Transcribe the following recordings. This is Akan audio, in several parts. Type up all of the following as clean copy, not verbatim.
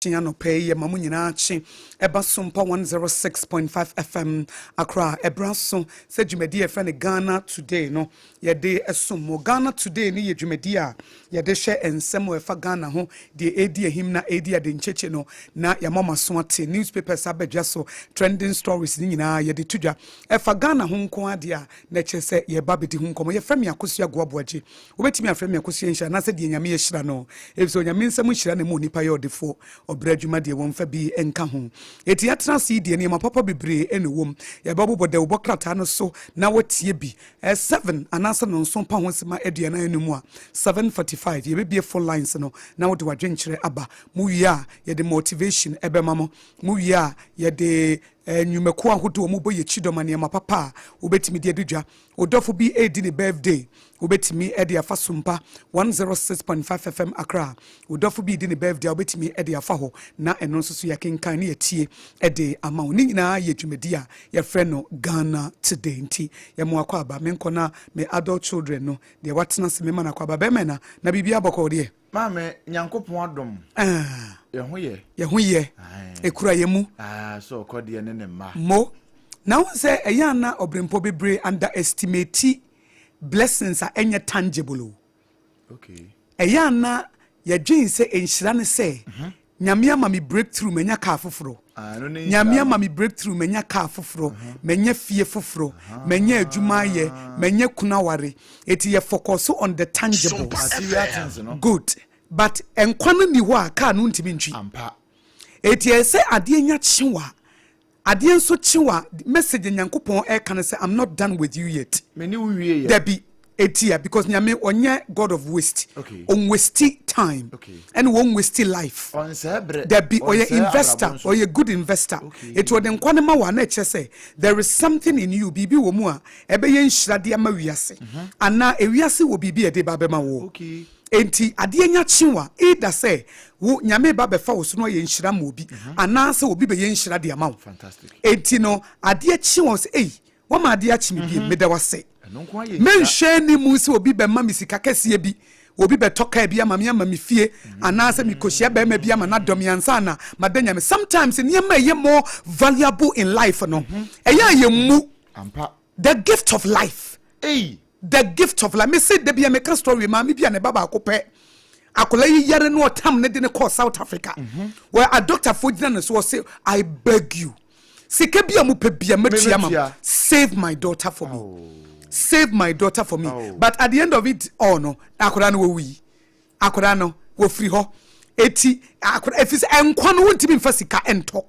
Kye anɔpa yi yɛma mo nyinaa kye ɛba Sompa 106.5 FM Accra. Ɛberɛ aso sɛ dwumadi a yɛfrɛ no Ghana Today no yɛde ɛsom mo. Ghana Today no yɛ dwumadi a yɛde hwɛ nsɛm a ɛfa Ghana ho, deɛ ɛredi ahim na ɛredi adenkyekye no, na yɛama mo aso ate. Newspapers abɛdwa so, trending stories ne nyinaa yɛde to dwa. Ɛfa Ghana ho nko adeɛ a, na ɛkyerɛ sɛ yɛba bɛdi ho nkɔmmɔ. Yɛfrɛ me Akosua Goaboagye. Wobɛtumi afrɛ me Akosua Nhyira anaasɛ deɛ Nyame ahyira no, ɛfiri sɛ Onyame nsɛm nhyira na ɛma onipa yɛ ɔdefoɔ. Ɔbrɛ adwuma deɛ wɔmfa bi nka ho. Enti yɛatena ase yi deɛ, nneɛma papa bebree na ɛwɔ mu. Yɛbɛbobɔ dawubɔ krataa no so na woatie bi. 7 anaasɛ nɔnson pa ho sima 45 a, 7:45, yɛbɛbue phone lines no na wode w'adwenkyerɛ aba. Mowie a, yɛde motivation bɛma mo. Mowie a, yɛde nnwumakuo ahodoɔ a wɔbɔ yɛn akyi dɔm a nneɛma papa a wobɛtumi de adi dwa. Wo dɔfo bi redi ne birthday, wobɛtumi de afa Sumpa 106.5 FM Accra. Wo dɔfo bi redi ne birthday a, wobɛtumi de afa hɔ na ɛno nso so yɛakenkan ne yɛatie de ama wo. Ne nyinaa yɛ dwumadi a yɛfrɛ no Ghana Today. Nti yɛma wo akwaaba. Menkɔ na me adult children no, deɛ watena ase mema no akwaaba. Bɛrima na, na biribiara bɔkɔɔ deɛ? Maame, Nyankopɔn adom. Ah. Yɛn ho yɛ. Yɛn ho yɛ. Ekura yɛn mu. Ah, so ɔkɔdeɛ ne ne mma. Mo. Na wohu sɛ ɛyɛ a na ɔbrempɔ bebree underestimate blessings a ɛnyɛ tangible o. Okay. Ɛyɛ a na yɛdwen sɛ nhyira ne sɛ Nyame ama me breakthrough, manya car foforɔ. Ah, ɛno ne Nyame nhyira ama no. me breakthrough, manya car foforɔ, manya fie foforɔ, manya adwuma ayɛ, manya kunu aware. Eti yɛ focus on the tangibles. Material things no. Good. But nkwa no nni hɔ a, car no ntumi ntwi. Ampa. Eti ɛyɛ sɛ adeɛ nya kye wo a, adeɛ nso kye wo a, message a Nyankopɔn ɛka no sɛ, I'm not done with you yet. Me ne wo nwie yɛ. Dabi. Eti a, because Nyame ɔnyɛ God of waste. Ɔnwaste time. Ɛna ɔnwaste life. Ɔnsɛe berɛ. Dabi, ɔyɛ Ɔnsɛe investor. abrabɔ nso. Ɔyɛ good investor. Eti ɔde nkwa no ma wo a, na ɛkyerɛ sɛ there is something in you, biribi wɔ mu a ɛbɛyɛ nhyira de ama wiase. Anaa ewiase wɔ biribi a ɛde ba bɛma woɔ. Enti adeɛ nya kye wo a, either sɛ wo, Nyame reba abɛfa wo so na wayɛ nhyira ama obi, anaasɛ obi bɛyɛ nhyira de ama wo. Enti no, adeɛ kye wo a, wo sɛ, ei, Woama adeɛ akye me bio, meda wo ase. Menhwɛ anim sɛ obi bɛma me sika kɛseɛ bi, obi bɛtɔ kaa bi ama me ama me fie, anaasɛ mekɔhyia barima bi ama no adɔ me ansa na mada Nyame. Sometimes nneɛma a ɛyɛ more valuable in life no, ɛyɛ a yɛmmu. The gift of life. The gift of life. Mese da bia meka story maame bi a ne ba baako pɛ. Akwadaa yi yare no ɔtam ne de ne kɔɔ South Africa. Wɔ a doctorfoɔ gyina ne so ɔse I beg you. Sika bi a mo pɛ bia mɛtua ma save my daughter for me. Oh. Save my daughter for me. Oh. But at the end of it all no, akwadaa no wɔwui. Akwadaa no wɔfiri hɔ. Eti akwadaa efi sɛ nkwa no wontumi nfa sika ntɔ.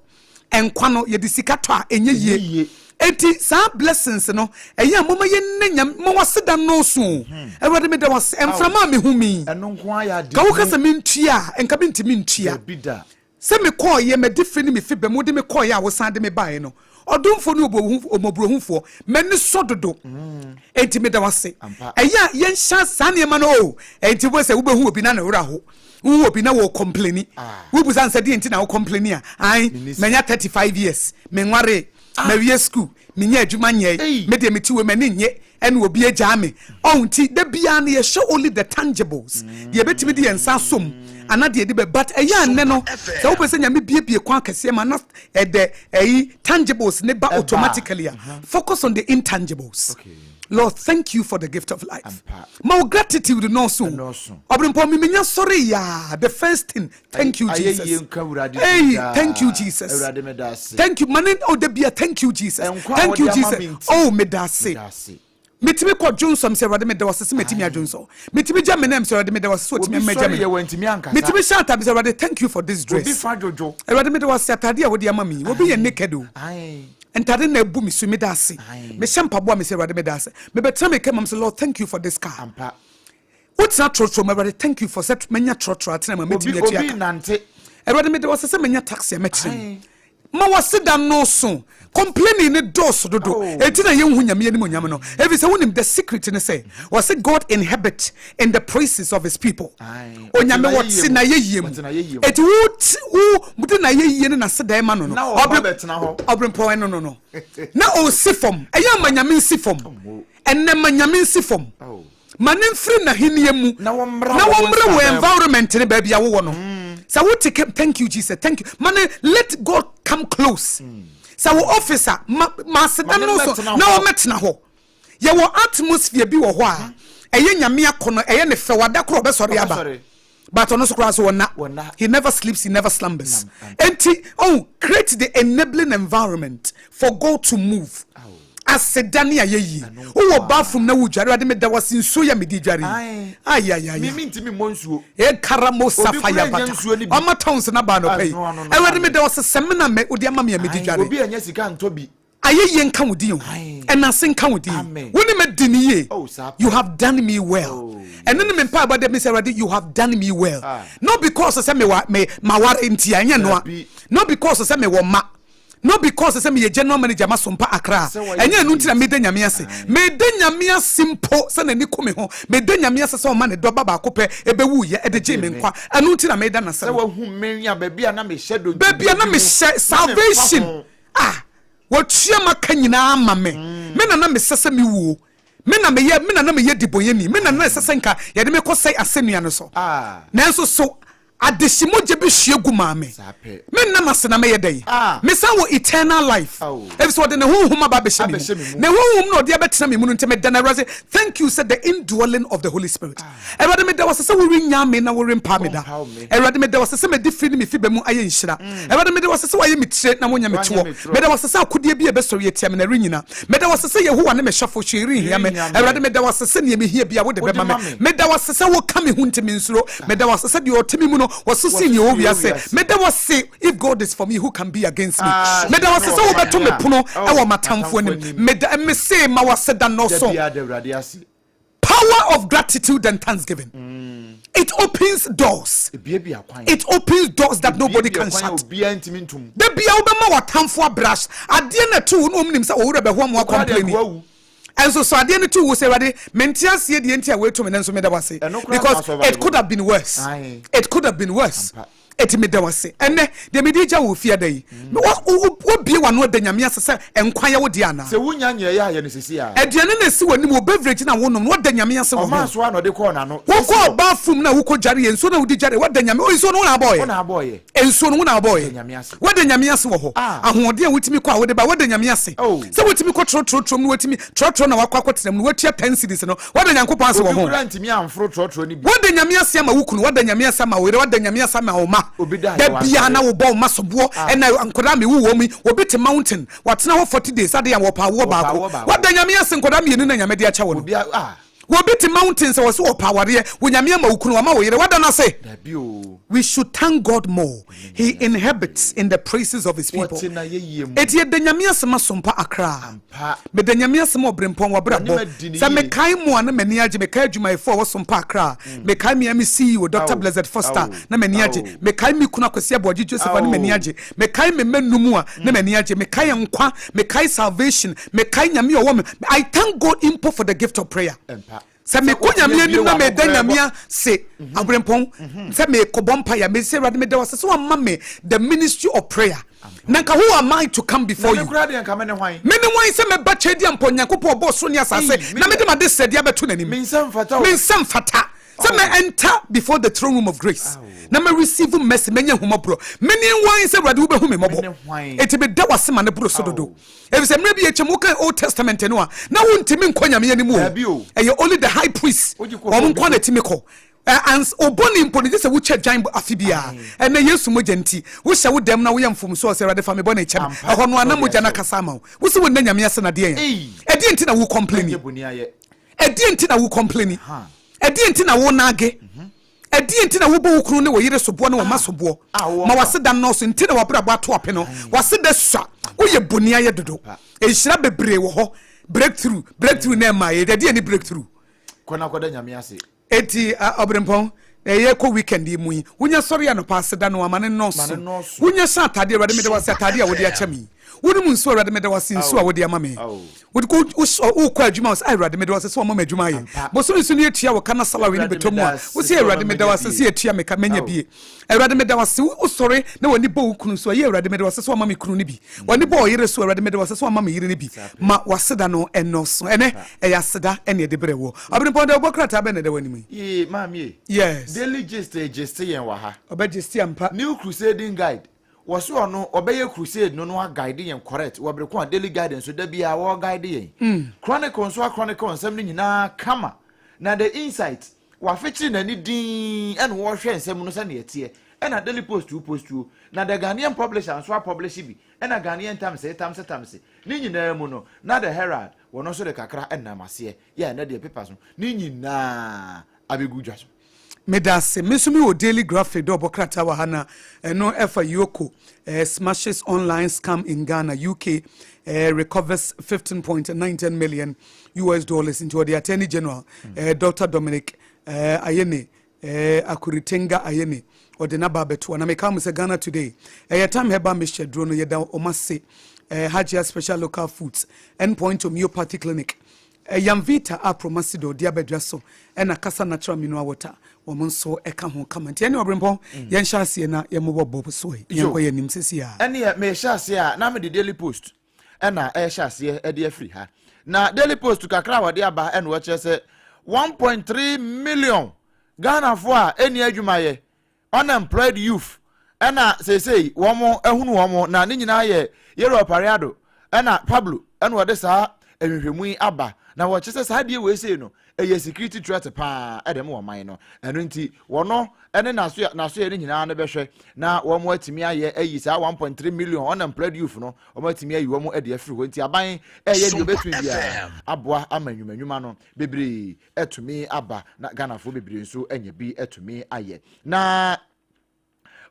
Nkwa no yɛde sika tɔ a ɛnyɛ yie. Eti saa blessings no ɛyɛ a moma yɛ nne nyam ma waseda nnɔɔso o. Awurade meda wase mframa a mehu mi. Ka wo ka sɛ mentua a nka mentumi ntua. Sɛ mekɔeɛ, m'adifire ne me fibam, wode me kɔeɛ a wosan de me baeɛ no, ɔdomfoɔ ne ɔmmɔborɔhunufoɔ, m'ani sɔ dodo, enti meda wo ase. Ɛyɛ a yɛnhyɛ saa nneɛma no o, enti wobɛhu sɛ wobɛhu obi na ne werɛ aho, wohu obi na wɔrekɔmpleni, wobisa no sɛ deɛ nti na wokɔmpleni a, ae, manya 35 years, menwaree, mawie sukuu, menyɛ adwuma nyɛe, me deɛ mete wei m'ani nnye, ɛna obi agyaa me. Ɔho nti da biara no yɛhwɛ only the tangibles, deɛ yɛbɛtumi de yɛn nsa asɔ mu anaa deɛ yɛde bɛ, but ɛyɛ a nnɛ no sɛ wopɛ sɛ Nyame biebie kwan akɛseɛ ma na ɛdɛ ɛyi tangibles ne ba automatically a, focus on the intangibles. Lord, thank you for the gift of life. Ma wo gratitude nɔɔso. Ɔbrempɔn mi menya sɔre yaa the first thing. Thank you Jesus. Hey, thank you Jesus. Thank you. Mane oh da bia thank you Jesus. Thank you Jesus. Oh medase. Metumi kɔ dwonsɔm sɛ Awurade meda wase sɛ matumi adwonsɔ. Metumi gya me nam sɛ Awurade meda wase sɛ otumi ama gya me. Metumi hyɛ atade sɛ Awurade thank you for this dress. Awurade meda wase atade a wode ama me. Obi yɛ naked o. Ntade na abu me so meda ase. Mehyɛ mpaboa me sɛ Awurade meda ase. Mebɛtena me kama sɛ Lord thank you for this car. Wotena trɔtrɔ mu Awurade thank you for sɛ manya trɔtrɔ atena mu a mɛtumi atua ka. Awurade meda wase sɛ manya taxi a mɛtena mu. Ma w'aseda nnɔɔso. Complaining ne dɔɔso dodo. Oh. Enti na yɛnhu Nyame animuonyam no. Ɛfiri sɛ wonim the secret ne sɛ wɔse God inhabit in the praises of his people. Onyame wɔte n'ayɛyie mu. Enti wo wo de n'ayɛyie ne n'aseda ɛma no no. Ɔbrempɔn ɛno no no. Na ɔsi fam. Ɛyɛ ama Nyame nsi fam. Ɛnɛ ma Nyame nsi fam. Ma no mfiri n'ahennie mu na wɔmmra wɔ environment no baabi a wowɔ no. Sɛ wote kɛm, thank you Jesus, thank you. Ma ne let God come close. Sɛ wo office a, ma ma aseda Ma ne no so mmɛtena na hɔ. wɔmɛtena hɔ. Yɛwɔ atmosphere bi wɔ hɔ a ɛyɛ Nyame akɔnɔ, ɛyɛ ne fɛ, wada korɔ ɔbɛsɔre aba. Ɔbɛsɔre. But ɔno nso koraa so wɔna. Wɔnna. He never sleeps, he never slumbers. Enti, oh, create the enabling environment for God to move. Aseda ne ayɛyie. Wowɔ bathroom na wodware, Awurade meda wo ase nsuo yi a mede dware yi. Ae. Ayayaya. Me mentumi mmɔ nsuo. Ekaramo Obi safaya kura nya bata. nsuo no bi. Ɔma towns na ba anɔpa yi. Ano, ano, no, Awurade ano. meda wo ase sɛmina mɛ wode ama me a mede Ae, dware. Obi anya sika ntɔ bi. Ayɛyie nka wo din o. Aye. Ɛnase nka wo din. Amen. Wo ne me di ne yie. Oh, saa You have done me well. Oh, Ɛno ne me mpaebɔ de me sɛ Awurade you have done me well. Ah. Not because sɛ me wa me maware nti a ɛnyɛ noa. Dabi. Not because sɛ me wɔ ma. Not because sɛ meyɛ general manager ma Sompa Accra. Sɛ wɔyɛ Ɛnyɛ ɛno nti na meda Nyame ase. Meda Nyame ase mpo sɛ n'ani ku me ho. Meda Nyame ase sɛ ɔma ne dɔba baako pɛ ɛbɛwuiɛ ɛde gyee me Gyee me. nkwa. Ɛno nti na meda n'ase Sɛ no. wahu me a baabi a na mehyɛ dontobi Baabi a na mu, mehyɛ na memfa salvation. ho. Ah, wɔtua maka nyinaa ama me. Me na na mesɛ sɛ mewuo. Me na meyɛ me na na meyɛ dibɔnyɛni. Me na na ɛsɛ sɛ nka yɛde me kɔ sɛe asɛnnua no so. Ah. Nanso so adehyemogya bi hwie gu maa me. Saa pɛ. Me nna m'ase na mɛyɛ dɛn? Ah. Mesan wɔ eternal life. Oh. Efisɛ ɔde ne honhom aba abɛhyɛ me Abɛhyɛ mu. me mu. Ne honhom na ɔde abɛtena me mu no nti meda no Awurade thank you sɛ the indwelling of the Holy Spirit. Awurade meda wo ase sɛ worennyaa me na worempa me da. Wompaw me. Awurade meda wo ase sɛ madi firi ne me fiba mu ayɛ nhyira. Awurade meda wo ase sɛ woayɛ me tire na wonyɛ me Woanyɛ toɔ. me torɔ. Meda wo ase sɛ akodeɛ bi a ɛbɛsɔre atia me na ɛrennyina. Meda wo ase sɛ Yehowa ne me hwɛfo, hwee renhia me. Renhia me. Awurade meda wo ase sɛ nea mehia biara wode Wode bɛma ma me. me. Meda wo ase sɛ woka me ho nti mensuro. Meda wo ase sɛ deɛ ɔte me mu no wɔso sen Wɔso nea ɔwɔ sen nea ɔwɔ wiase. wiase. Meda wo ase if God is for me who can be against me. Ah, Meda wo ase sɛ wobɛto me pono Oh, ɛwɔ m'atamfoɔ anim. m'atamfoɔ anim. Meda mese ma w'aseda Da nnɔɔso. biara da Awurade ase. Power of gratitude and thanksgiving. It opens doors. Ebiebie kwan. It opens doors that nobody Ebiebie can kwan a shut. obiara ntumi ntom. Da bia wobɛma w'atamfo abrash. Adeɛ na ɛto wo na ɔmo nim sɛ owura bɛho ama Koraa deɛ complain. nkoa wu. Ɛnso so adeɛ no to wo sɛ Awurade mente aseɛ deɛ nti a woetu me ne nso meda wo ase. Ɛno koraa Because na it could have been worse. Aye. It could have been worse. Ampa. Eti meda wo ase. Ɛnɛ deɛ mede gya wo fie da yi. Wobie w'ano da Nyame ase sɛ nkwa yɛ wo deɛ anaa? Sɛ wonya nyɛ yɛ ayɛ no sisi a. Aduane na esi w'anim wɔ beverage na wonom no wɔda Nyame ase wɔ Ɔmaa ho. so a na ɔde kɔɔ n'ano. Wokɔ bathroom na wokɔ dware yɛ nsuo na wodi dware wɔda Nyame o nsuo no wo na abɔɔyɛ. Wo na abɔɔyɛ. Nsuo no wo na abɔɔyɛ. Wɔda Nyame ase. Wɔda Nyame ase wɔ hɔ. Ah. Ahoɔden a wotumi kɔ a wode ba wɔda Nyame ase. Oh. Sɛ wotumi kɔ trɔtrɔtrom no wotumi trɔtrɔ na wakɔ akɔtena mu no watua 10 cedis no wɔda Nyankopɔn ase wɔ Obi ho. kura ntumi amforo trɔtrɔ no bi. Wɔda Nyame ase ama wo kunu, wɔda Nyame ase ama wo yere, wɔda Nyame ase ama wo ma. Obi da Da yɛ biara wansɔre. na wobɔ wo ma soboɔ ɛna nkwadaa mi wo wɔ mu yi, obi te mountain watena hɔ 40 days ade a wɔpa awoɔ baako. awoɔ baako. Wɔda Nyame ase nkwadaa mmienu na Nyame de akyɛ wo no. Obi a ah Obi te mountain sɛ wɔsɛ wɔpa awareɛ, wo Nyame ama wo kunu, wama wo yere, wɔda no ase. dabi o. We should thank God more. He inhabits in the praises of his people. Wɔte na yɛyie mu. Eti yɛda Nyame ase ma Sompa Accra. Ampa. Meda Nyame ase ma ɔbrempɔn wabrabɔ. W'anim adi ne Sɛ yie. mekae mu a na m'ani agye, mekae adwumayɛfoɔ a wɔ Sompa Accra. Mekae me me CEO Dr. Aw. Blessed Foster Aw. na m'ani agye. Aw. Mekae me kunu Akwasi Aboagye Joseph a na m'ani Aw. agye. Mekae me mma num a na m'ani agye. Mekae nkwa, mekae salvation, mekae Nyame a ɔwɔ me. I thank God mpo for the gift of prayer. Ampa. Sɛ mekɔ Sɛ Nyame wotumi anim abue na w'ano meda koraa Nyame bɔ- ase aberempɔn sɛ mekɔbɔ mpaeɛ a mese Awurade meda wo ase sɛ wama me the ministry of prayer. Na nka who am I to come before Na you? me koraa deɛ nka me ne hwan. Me ne wan sɛ mɛba kyɛdi ampa Onyankopɔn ɔbɔɔ soro ne asase Ei, me na deɛ- mede m'ade srɛdeɛ abɛto n'anim. Me nsa mfata o. Me nsa mfata sɛ mɛ enter before the throne room of grace na mɛ receive mercy mɛnya humɔborɔ. Me ne wan sɛ Awurade wobɛhu me Me ne mmɔbɔ. hwan? Enti meda w'ase ma ne boro so dodo. Efisɛ mmerɛ bi atwam wokan Old Testament no a na wontumi nkɔ Nyame anim o. Dabi o. Ɛyɛ only the high priest Wogye kɔ wɔn obi nko na so. ɛtumi kɔ. Ans obɔne mpo no gye sɛ wotwa dwan afe biara. Ɛnɛ Yesu mogya nti wohyɛ wo dɛm na woyɛ mfomsoɔ sɛ Awurade fa me bɔne kyɛ me. Ampa. Ɛhɔ no a na mogya no Ɔde ahyɛ wo. akasa ama wo. Wo sɛ wonna Nyame ase na deɛn a? Ei. Ɛdeɛn nti na wo complaini? Ɛnyɛ boni ayɛ. Ɛdeɛn nti na wo complaini? Ha. Ɛdeɛn nti na wo nage? Ɛdeɛn nti na wobɔ wo kunu ne wo yere soboɔ ne wo mma soboɔ? Ah, wowɔ Ma nkwa. w'aseda nnɔɔso nti na w'abrabɔ ato ape no. W'aseda sua. Woyɛ boni ayɛ dodo. Nhyira bebree wɔ hɔ. Breakthrough, breakthrough na ɛma yɛ. Ɛdeɛn ne breakthrough? Kɔ na kɔda Nyame ase. Eti ɔbrempɔn ɛyɛ kɔ weekend yi mu yi wonya sɔre anɔpa aseda no ama ne Ma ne nnɔɔso. nnɔɔso. Wonya hyɛ atadeɛ Awurade mede wase atadeɛ a wode akyɛ me yi. Wonom nsuo, Awurade meda wo ase nsuo a wode ama me. Wode kɔ wokɔ adwuma wo sɛ Awurade meda wo ase sɛ wama me adwuma ayɛ. Bosome so no yɛtua wo ka na salary no bɛtɔ mu a, wo sɛ Awurade meda wo ase sɛ yɛtua me ka manya bie. Awurade meda wo ase wosɔre na w'ani bɔ wo kunu so ɛyɛ Awurade meda wo ase sɛ wama me kunu no bi. W'ani bɔ ɔyere so Awurade meda wo ase sɛ wama me yere no bi. Ma w'aseda no ɛnnɔɔso. Ɛnɛ ɛyɛ aseda ɛne ɛde brɛ woɔ. Ɔbenepɔn dɛ wobɔ krataa bɛn na ɛda w'anim yi? Yee maame e. Yes. Daily gist gist yɛn wɔ ha. Ɔbɛ gist ampa. New Crusading Guide. Wɔse ɔno ɔbɛyɛ crusade no na wa guide yɛn correct wɔ bere ko a Daily Guide nso da biara wɔ guide yɛn. Chronicle nso a chronicle nsɛm no nyinaa kama. Na The Insight wafekyere n'ani dinn ɛna ɔrehwɛ nsɛm no sɛnea ɛteɛ. Ɛna Daily Post postuo. Na The Ghanaian Publisher nso apublish bi. Ɛna Ghanaian Times tamse tamse. Ne nyinaa mu no na The Herald wɔno nso de kakra nam aseɛ. Yɛ ɛnɛ deɛ papers no ne nyinaa abɛgu dwa so. Medase. Me nso mewɔ Daily Graphic dɛ ɔbɔ krataa wɔ ha na ɛno ɛfa EOCO smashes online scam in Ghana, UK recovers 15.19 million US dollars. Nti ɔde Attorney General Dr. Dominic Ayene Akuritinga Ayene ɔde n'aba abɛtoa. Na meka mo sɛ Ghana Today ɛyɛ Time Herbal Mixture duro no yɛda ɔma se Hajia Special Local Foods, Endpoint Homeopathy Clinic, Yamvita a Promasidor de abɛdwa so ɛna Kasa Natural Mineral Water wɔn nso ɛka ho kama. Nti ɛne ɔberempɔn yɛnhyɛ aseɛ na yɛmmobɔ bɔ so yi yɛnkɔ yɛn anim sisi a. Ɛneɛ mehyɛ aseɛ a na mede Daily Post ɛna ɛhyɛ aseɛ ɛde afiri ha. Na Daily Post kakra a wɔde aba ɛna wɔkyerɛ sɛ 1.3 million Ghanafoɔ a ɛnni adwumayɛ, unemployed youth, ɛna seesei wɔn ahunu wɔn, na ne nyinaa yɛ Yero Pariado ɛna Pablo ɛna wɔde saa nhwehwɛmu yi aba, na wɔkyerɛ sɛ saa adeɛ wei sei no ɛyɛ security threat paa ɛde ma ɔman no. Ɛno nti wɔno ɛne n'asoɛ n'asoɛ no nyinaa no bɛhwɛ na wɔn atumi ayɛ ayi saa 1.3 million unemployed youth no, wɔn atumi ayi wɔn de afiri hɔ. Nti aban ɛyɛ deɛ obɛtumi biara aboa ama nnwuma no bebree atumi aba na Ghanafoɔ bebree nso anya bi atumi ayɛ. Na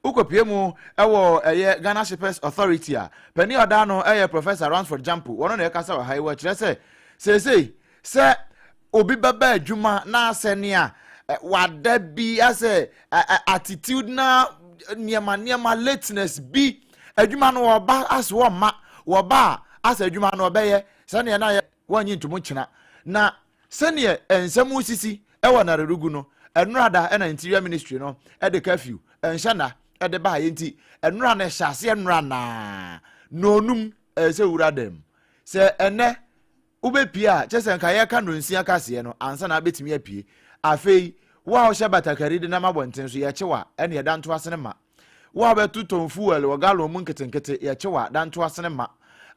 wokɔpie mu ɛwɔ ɛyɛ Ghana Shippers Authority a panin a ɔda no ɛyɛ Professor Ransford Jampo, wɔno na ɛkasa wɔ ha yi. Wɔkyerɛ sɛ seesei sɛ obi bɛba adwuma na asɛ nea wada bi asɛ attitudinal nneɛma nneɛma, lateness bi, adwuma no wɔba asɛ wɔmma, wɔba a asɛ adwuma no ɔbɛyɛ sɛnea na yɛ wɔnyi ntomo nkyena. Na sɛneɛ nsɛm sisi ɛwɔ Narerugu no, ɛnora ɛna Interior Ministry no ɛde curfew ɛnhyɛ na ɛde baa yɛ. Nti ɛnora no ɛhyɛ aseɛ nnora naa nonum ɛsɛ wura dɛm sɛ ɛnɛ wobɛpie a kyɛ sɛ nka yɛka nonsia kaseɛ no ansa na abɛtumi apue. Afei wo a wohyɛ batakari de nam abɔnten so, yɛkye wa ɛne ɛda nto ase ne ma. Wo a wobɛto tɔn fuel wɔ gallon mu nketenkete, yɛkye wa da nto ase ne ma.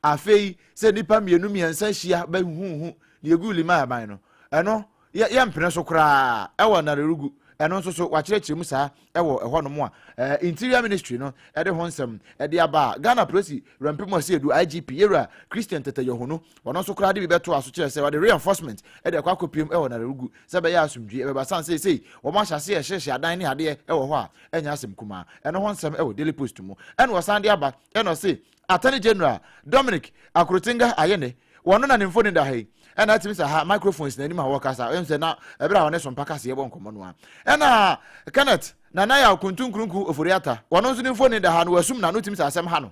Afei sɛ nnipa mmienu mmiɛnsa hyia bɛhuhu na yɛgu lima aban no, ɛno yɛmpene so koraa ɛwɔ Narerugu. Ɛno nso so wakyerɛkyerɛ mu saa ɛwɔ ɛhɔnom a Interior Ministry no ɛde ho nsɛm ɛde aba a Ghana Polisi Rɛmpem Asiedu IGP yɛwura Christian Tetteh Yohuno, ɔno nso koraa de bi bɛto aso kyerɛ sɛ wɔde reinforcement ɛde akɔ akɔpiem ɛwɔ Narerugu sɛ ɛbɛyɛ asomdwie ɛbɛba, san seesei wɔn ahyɛ ase ɛhyehyɛ adan ne adeɛ ɛwɔ hɔ a ɛnyɛ asɛm kumaa. Ɛno ho nsɛm ɛwɔ Daily Post mu. Ɛna ɔsan de aba ɛna ɔse Attorney General Dominic Akuritinga Ayene, wɔn na ne mfoni da ha yi, ɛna atumi sɛ ha microphones n'anim a wɔkasa ɛn sɛ na ɛberɛ a wɔne Sompa kasa yɛbɔ nkɔmmɔ no a, ɛna Kenneth Nana Yaw Kuntunkurunku Ofori-Atta, wɔn nso ne mfoni da ha no, wɔasum na no tumi sɛ asɛm ha no.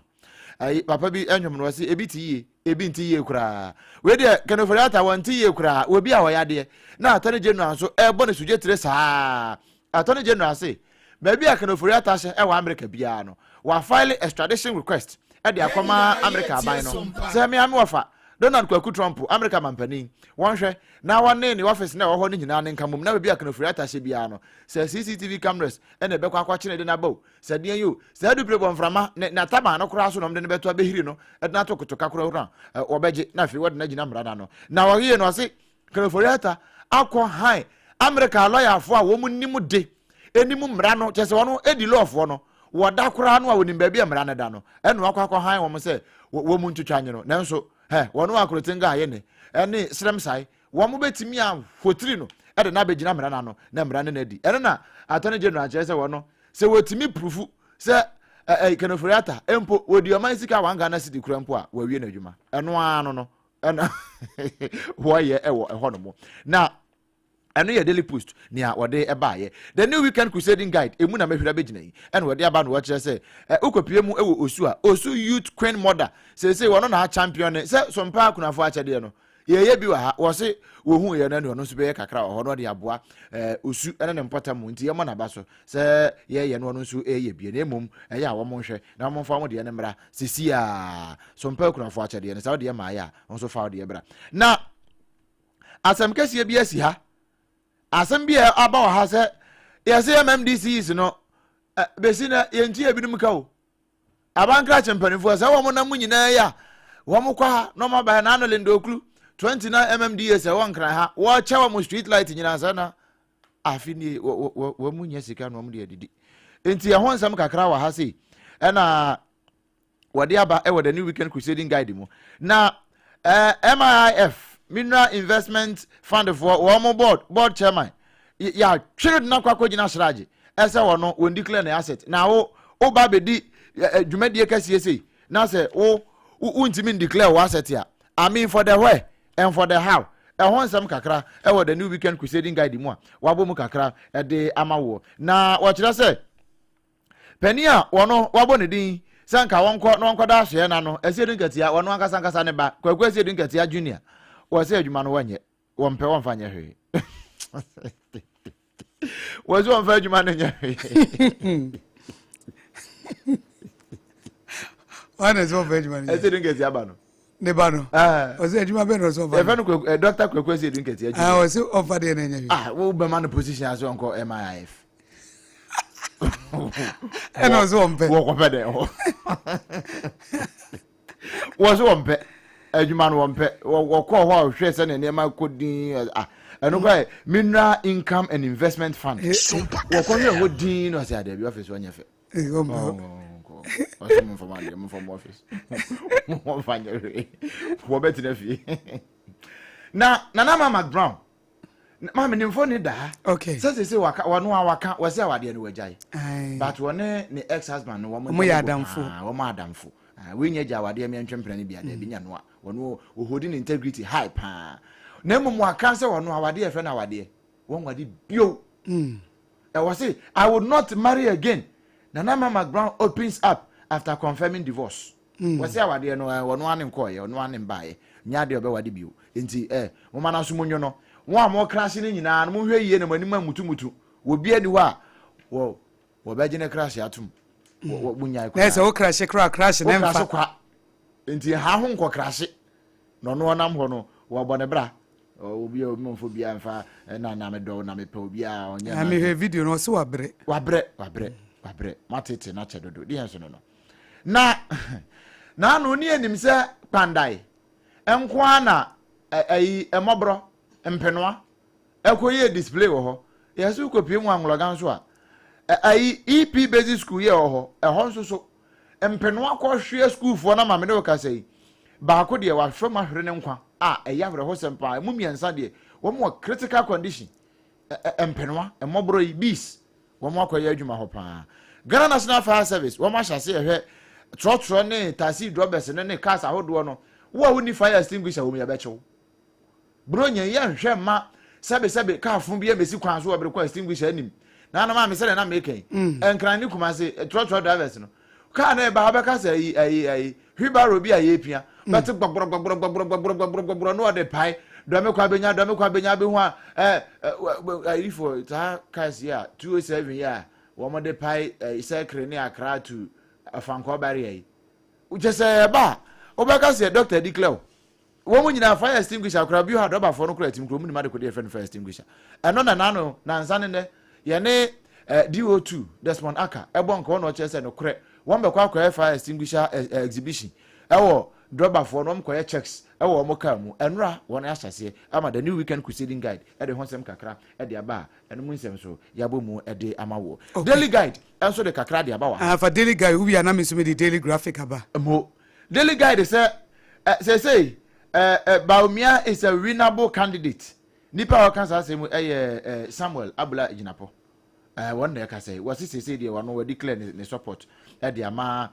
Ayi papa bi ɛnwom no, wɔsi ebi ti yie, ebi nti yie koraa. Wei deɛ Ken Ofori-Atta wɔn ti yie koraa, obi a wɔyɛ adeɛ na Attorney General nso ɛrebɔ ne sugye tire saa. Attorney General se baabi a Ken Ofori-Atta hyɛ ɛwɔ America biara no, wafile extradition request ɛde akɔma America aban no sɛ mmea wɔfa Donald Kwaku Trump, America mampanin, wɔnhwɛ na wɔne ne office na ɛwɔ hɔ no nyinaa ne nka mom na baabi a Ken Ofori-Atta hyɛ biara no, sɛ CCTV cameras ɛna ɛbɛkɔ akɔkyene de n'aba o, sɛ deɛ yi o, sɛ adupire bɔ mframa ne n'ataban no koraa so na ɔmde no bɛto abɛhiri no ɛde n'ato kotoka koraa wɔbɛgye na afei wɔde no agyina mmara no ano. Na wɔyɛ no ɔse Ken Ofori-Atta akɔ han America lɔyafoɔ a wɔn nim de anim mmara no, kyerɛ sɛ wɔn edi lɔɔfoɔ no wɔda koraa no a wɔnim baabi a mmara no da no, ɛna wakɔ akɔ han wɔn sɛ wɔn mu ntwitwa nye no. Nanso hɛ wɔn Akorotenga ayɛ ne ɛne srɛmsae wɔn bɛtumi ahotiri no ɛde n'abɛgyina mmara no ano na mmara no n'adi. Ɛno na Attorney General kyerɛ sɛ wɔn no sɛ wɔtumi prove sɛ ɛ Ken Ofori-Atta mpo wɔdi ɔman sika 1 Ghana cedi kura mpo a, wɔawie n'adwuma. Ɛno ara no ɛna wɔyɛ ɛwɔ ɛhɔ nom na. Ɛno yɛ Daily Post nea wɔde baeɛ. The New Weekend Crusading Guide, emu na mɛhwiri abɛgyina yi, ɛna wɔde aba na wɔkyerɛ sɛ ɛ wokɔpie mu wɔ Osu a, Osu Youth Queen Mother, seesei wɔno na achampion ne sɛ Sompa Akunafoɔ akyɛdeɛ no. Yɛyɛ bi wɔ ha, wɔse wɔhu yɛ no ɛne ɔno nso bɛyɛ kakra wɔ hɔ na ɔde aboa ɛ Osu ne ne mpɔtam mu, nti yɛmmɔ n'aba so sɛ yɛyɛ no ɔno nso ɛyɛ bie, na mmom ɛyɛ a wɔn nhwɛ na wɔn mfa wɔn deɛ no mmra sisi a Sompa Akunafoɔ akyɛdeɛ no, sɛ wodeɛ maayɛ a, nso fa wodeɛ bra. Na Asɛm kɛseɛ bi asi ha. Asɛm bi a aba wɔ ha sɛ yɛsɛ MMDCs no bɛsi na yɛnti ebinom ka o. Abankrakye mpanimfoɔ sɛ wɔn nam mu nyinaa yi a wɔn kɔ ha na wɔn aba ha na ano Linda Oklu 29 MMDAs ɛwɔ Nkran ha wɔkyɛ wɔn street light nyinaa sɛ na afe nie wɔn mu nyɛ sika na wɔn de adidi. Nti ɛho nsɛm kakra wɔ ha sei ɛna wɔde aba wɔ The New Weekend Crusading Guide mu. Na eh, MIIF, Mineral Investment Fund foɔ, wɔn mo board, board chairman, yɛatwere de no akɔ akɔgyina sragye ɛsɛ wɔn no wɔn declare ne asset. Na wo woba abɛdi dwumadie kɛseɛ sei na sɛ wo wontumi declare wo asset a, I mean for the where and for the how. Ɛho nsɛm kakra ɛwɔ The New Weekend Crusading Guide mu a wabɔ mu kakra ɛde ama woɔ. Na wɔkyerɛ sɛ Panin a wɔno wabɔ ne din sɛ nka wɔnkɔ na wɔnkɔda ahwɛɛ no ano, Asiedu Nketia, wɔno ankasa ankasa ne ba, Kwaku Asiedu Nketia Junior, wɔ sɛ adwuma no wɔnyɛ, wɔmpɛ wɔmfa nyɛ hwee. Wɔ sɛ wɔmfa adwuma no nyɛ hwee. Wɔn na sɛ wɔmfa adwuma no nyɛ. Asiedu Nketia ba no. Ne ba no. Ɔsɛ adwuma bɛn na ɔsɛ ɔmfa. Yɛfɛ no Kwaku, Dr. Kwaku Asiedu Nketia Junior. Ɔsɛ ɔmfa deɛ na ɛnyɛ hwee. Ah, wo bɛma no position ase ɔnkɔ MIIF. Ɛna ɔsɛ ɔmpɛ. Wɔkɔpɛ dɛ hɔ. Wɔsɛ wɔmpɛ adwuma no wɔmpɛ. Wɔkɔɔ hɔ a ɔhwɛ sɛ ne nneɛma kɔ din ah ɛno kora yɛ Mineral Income and Investment Fund. Wɔkɔhwɛ hɔ din na ɔsɛ adabi ɔfis ɔnyɛ fɛ. Ɔsɛ momfa mo adeɛ momfa mo ɔfis. Wɔmfa nyɛ hwee. Wɔbɛtena fie. Na Nana Ama McBrown Maame ne mfoni da ha. Okay. Sɛ sese waka wɔn a waka wɔsɛ awadeɛ no wagyae. But wɔne ne ex husband no wɔn wɔn yɛ adamfo. Wɔn adamfo. Wei nyɛ gya awadeɛ mi ntwe mpena no bi ada bi nya noa. Wɔn wɔhodi ne integrity high paa. Na mmom waka sɛ wɔn awadeɛ yɛfrɛ no awadeɛ. Wɔn wade bio. Ɛwɔ se I will not marry again. Nana Mama Brown opens up after confirming divorce. Wɔse awadeɛ no eh, ɔno ara ne nkɔɔeɛ, ɔno ara ne mbaeɛ, nyɛ adeɛ a ɔbɛwade bio. Enti eh, momma no aso monwo no. Mo a mokrahye no nyinaa no, monhwɛ yie na mo anim ammutummutu. Obiara nni hɔ a wɔ, wɔbɛgye ne krahye atom. Wɔ, wɔ, monnyae Na koraa. sɛ wo krahye koraa krahye ne Wokrahye mfa. kwa. Enti ha ho nkɔkrahye. Na ɔno ɔnam hɔ no, wɔabɔ ne bra. Obi a obi mfo biara mfa na na medɔ wo na mepɛ obi a ɔnyɛ Na mehwɛ video no ɔse wabrɛ. Wabrɛ, wabrɛ, wabrɛ. Moatete no akyɛ dodo. Deɛ nso no no. Na n'ano ne anim sɛ kpandae nko ara na ɛyi mmɔborɔ mpenoa ɛkɔyɛ display wɔ hɔ. Yɛsɛ wokɔpie mu anwolɔga nso a ɛyi EP basic school yɛ wɔ hɔ ɛhɔ nso so mpenoa kɔhweɛ sukuufoɔ no ama me ne wo kasa yi baako deɛ wahwɛ mu ahwere ne nkwa a ɛyɛ awerɛhosɛm paa ɛmu mmiɛnsa deɛ wɔn wɔ critical condition mpenoa mmɔborɔ yi bees Wɔn akɔyɛ adwuma hɔ paa. Ghana National Fire Service, wɔn ahyɛ ase ɛhwɛ trɔtrɔ ne taxi drɔbɛs no ne cars ahodoɔ no. Wo a wonni fire extinguisher wɔ mu yɛbɛkye wo. Buronya yi yɛnhwɛ mma sɛbesɛbe car fo bi mmɛsi kwan so wɔ bere kɔ extinguisher anim. Na na maame sɛdeɛ na meka yi, Nkran ne Kumasi trɔtrɔ drivers no, Kaa no reba a, wobɛka sɛ ayi, ayi, ayi, wheelbarrow bi a yɛrepia. Bɛte gbɔgborɔ, gbɔgborɔ, gbɔgborɔ, gbɔgborɔ, gbɔgborɔ, gbɔgborɔ, na ɔde pae. Dɔme kɔ abɛnya, dɔme kɔ abɛnya, abɛhu a, ɛ, ɛ, ayifo, saa cars yi a, 207 yi a, wɔde pae ɛ, Sɛkere ne Accra to Afankɔɔ barrier yi. Kyɛ sɛ ɛba a, wobɛka sɛ doctor declare o. Wɔn nyinaa fire extinguisher koraa bi wɔ hɔ a dɔbafoɔ no koraa tim koraa wɔn nim ade kodeɛ yɛfrɛ no fire extinguisher. Ɛno na n'ano nansa ne nnɛ yɛne eh, DO2 Desmond Aka ɛbɔ nka ɔna ɔkyerɛ sɛ nokorɛ wɔn bɛkɔ akɔyɛ fire extinguisher eh, eh, exhibition ɛwɔ drɔbafoɔ no wɔn kɔyɛ checks ɛwɔ wɔn car mu ɛnora wɔn ahyɛseɛ ama the new weekend crusading guide ɛde ho nsɛm kakra ɛde aba a ɛno mu nsɛm so yɛabɔ mu ɛde ama wɔ okay. Daily guide ɛnso de kakra de aba wɔ ha. Ah, fa daily guide wowie a na me nso mede daily graphic aba. Mo Daily Guide sɛ, ɛ, seesei, ɛ, ɛ, Bawumia is a winnable candidate. Nipa a ɔka saa asɛm yi yɛ ɛ, Samuel Abula Gyinapɔ. Ɛ, wɔn na ɛka sɛ, wɔse seesei deɛ wɔn wɔ declare ne, ne support ɛde ama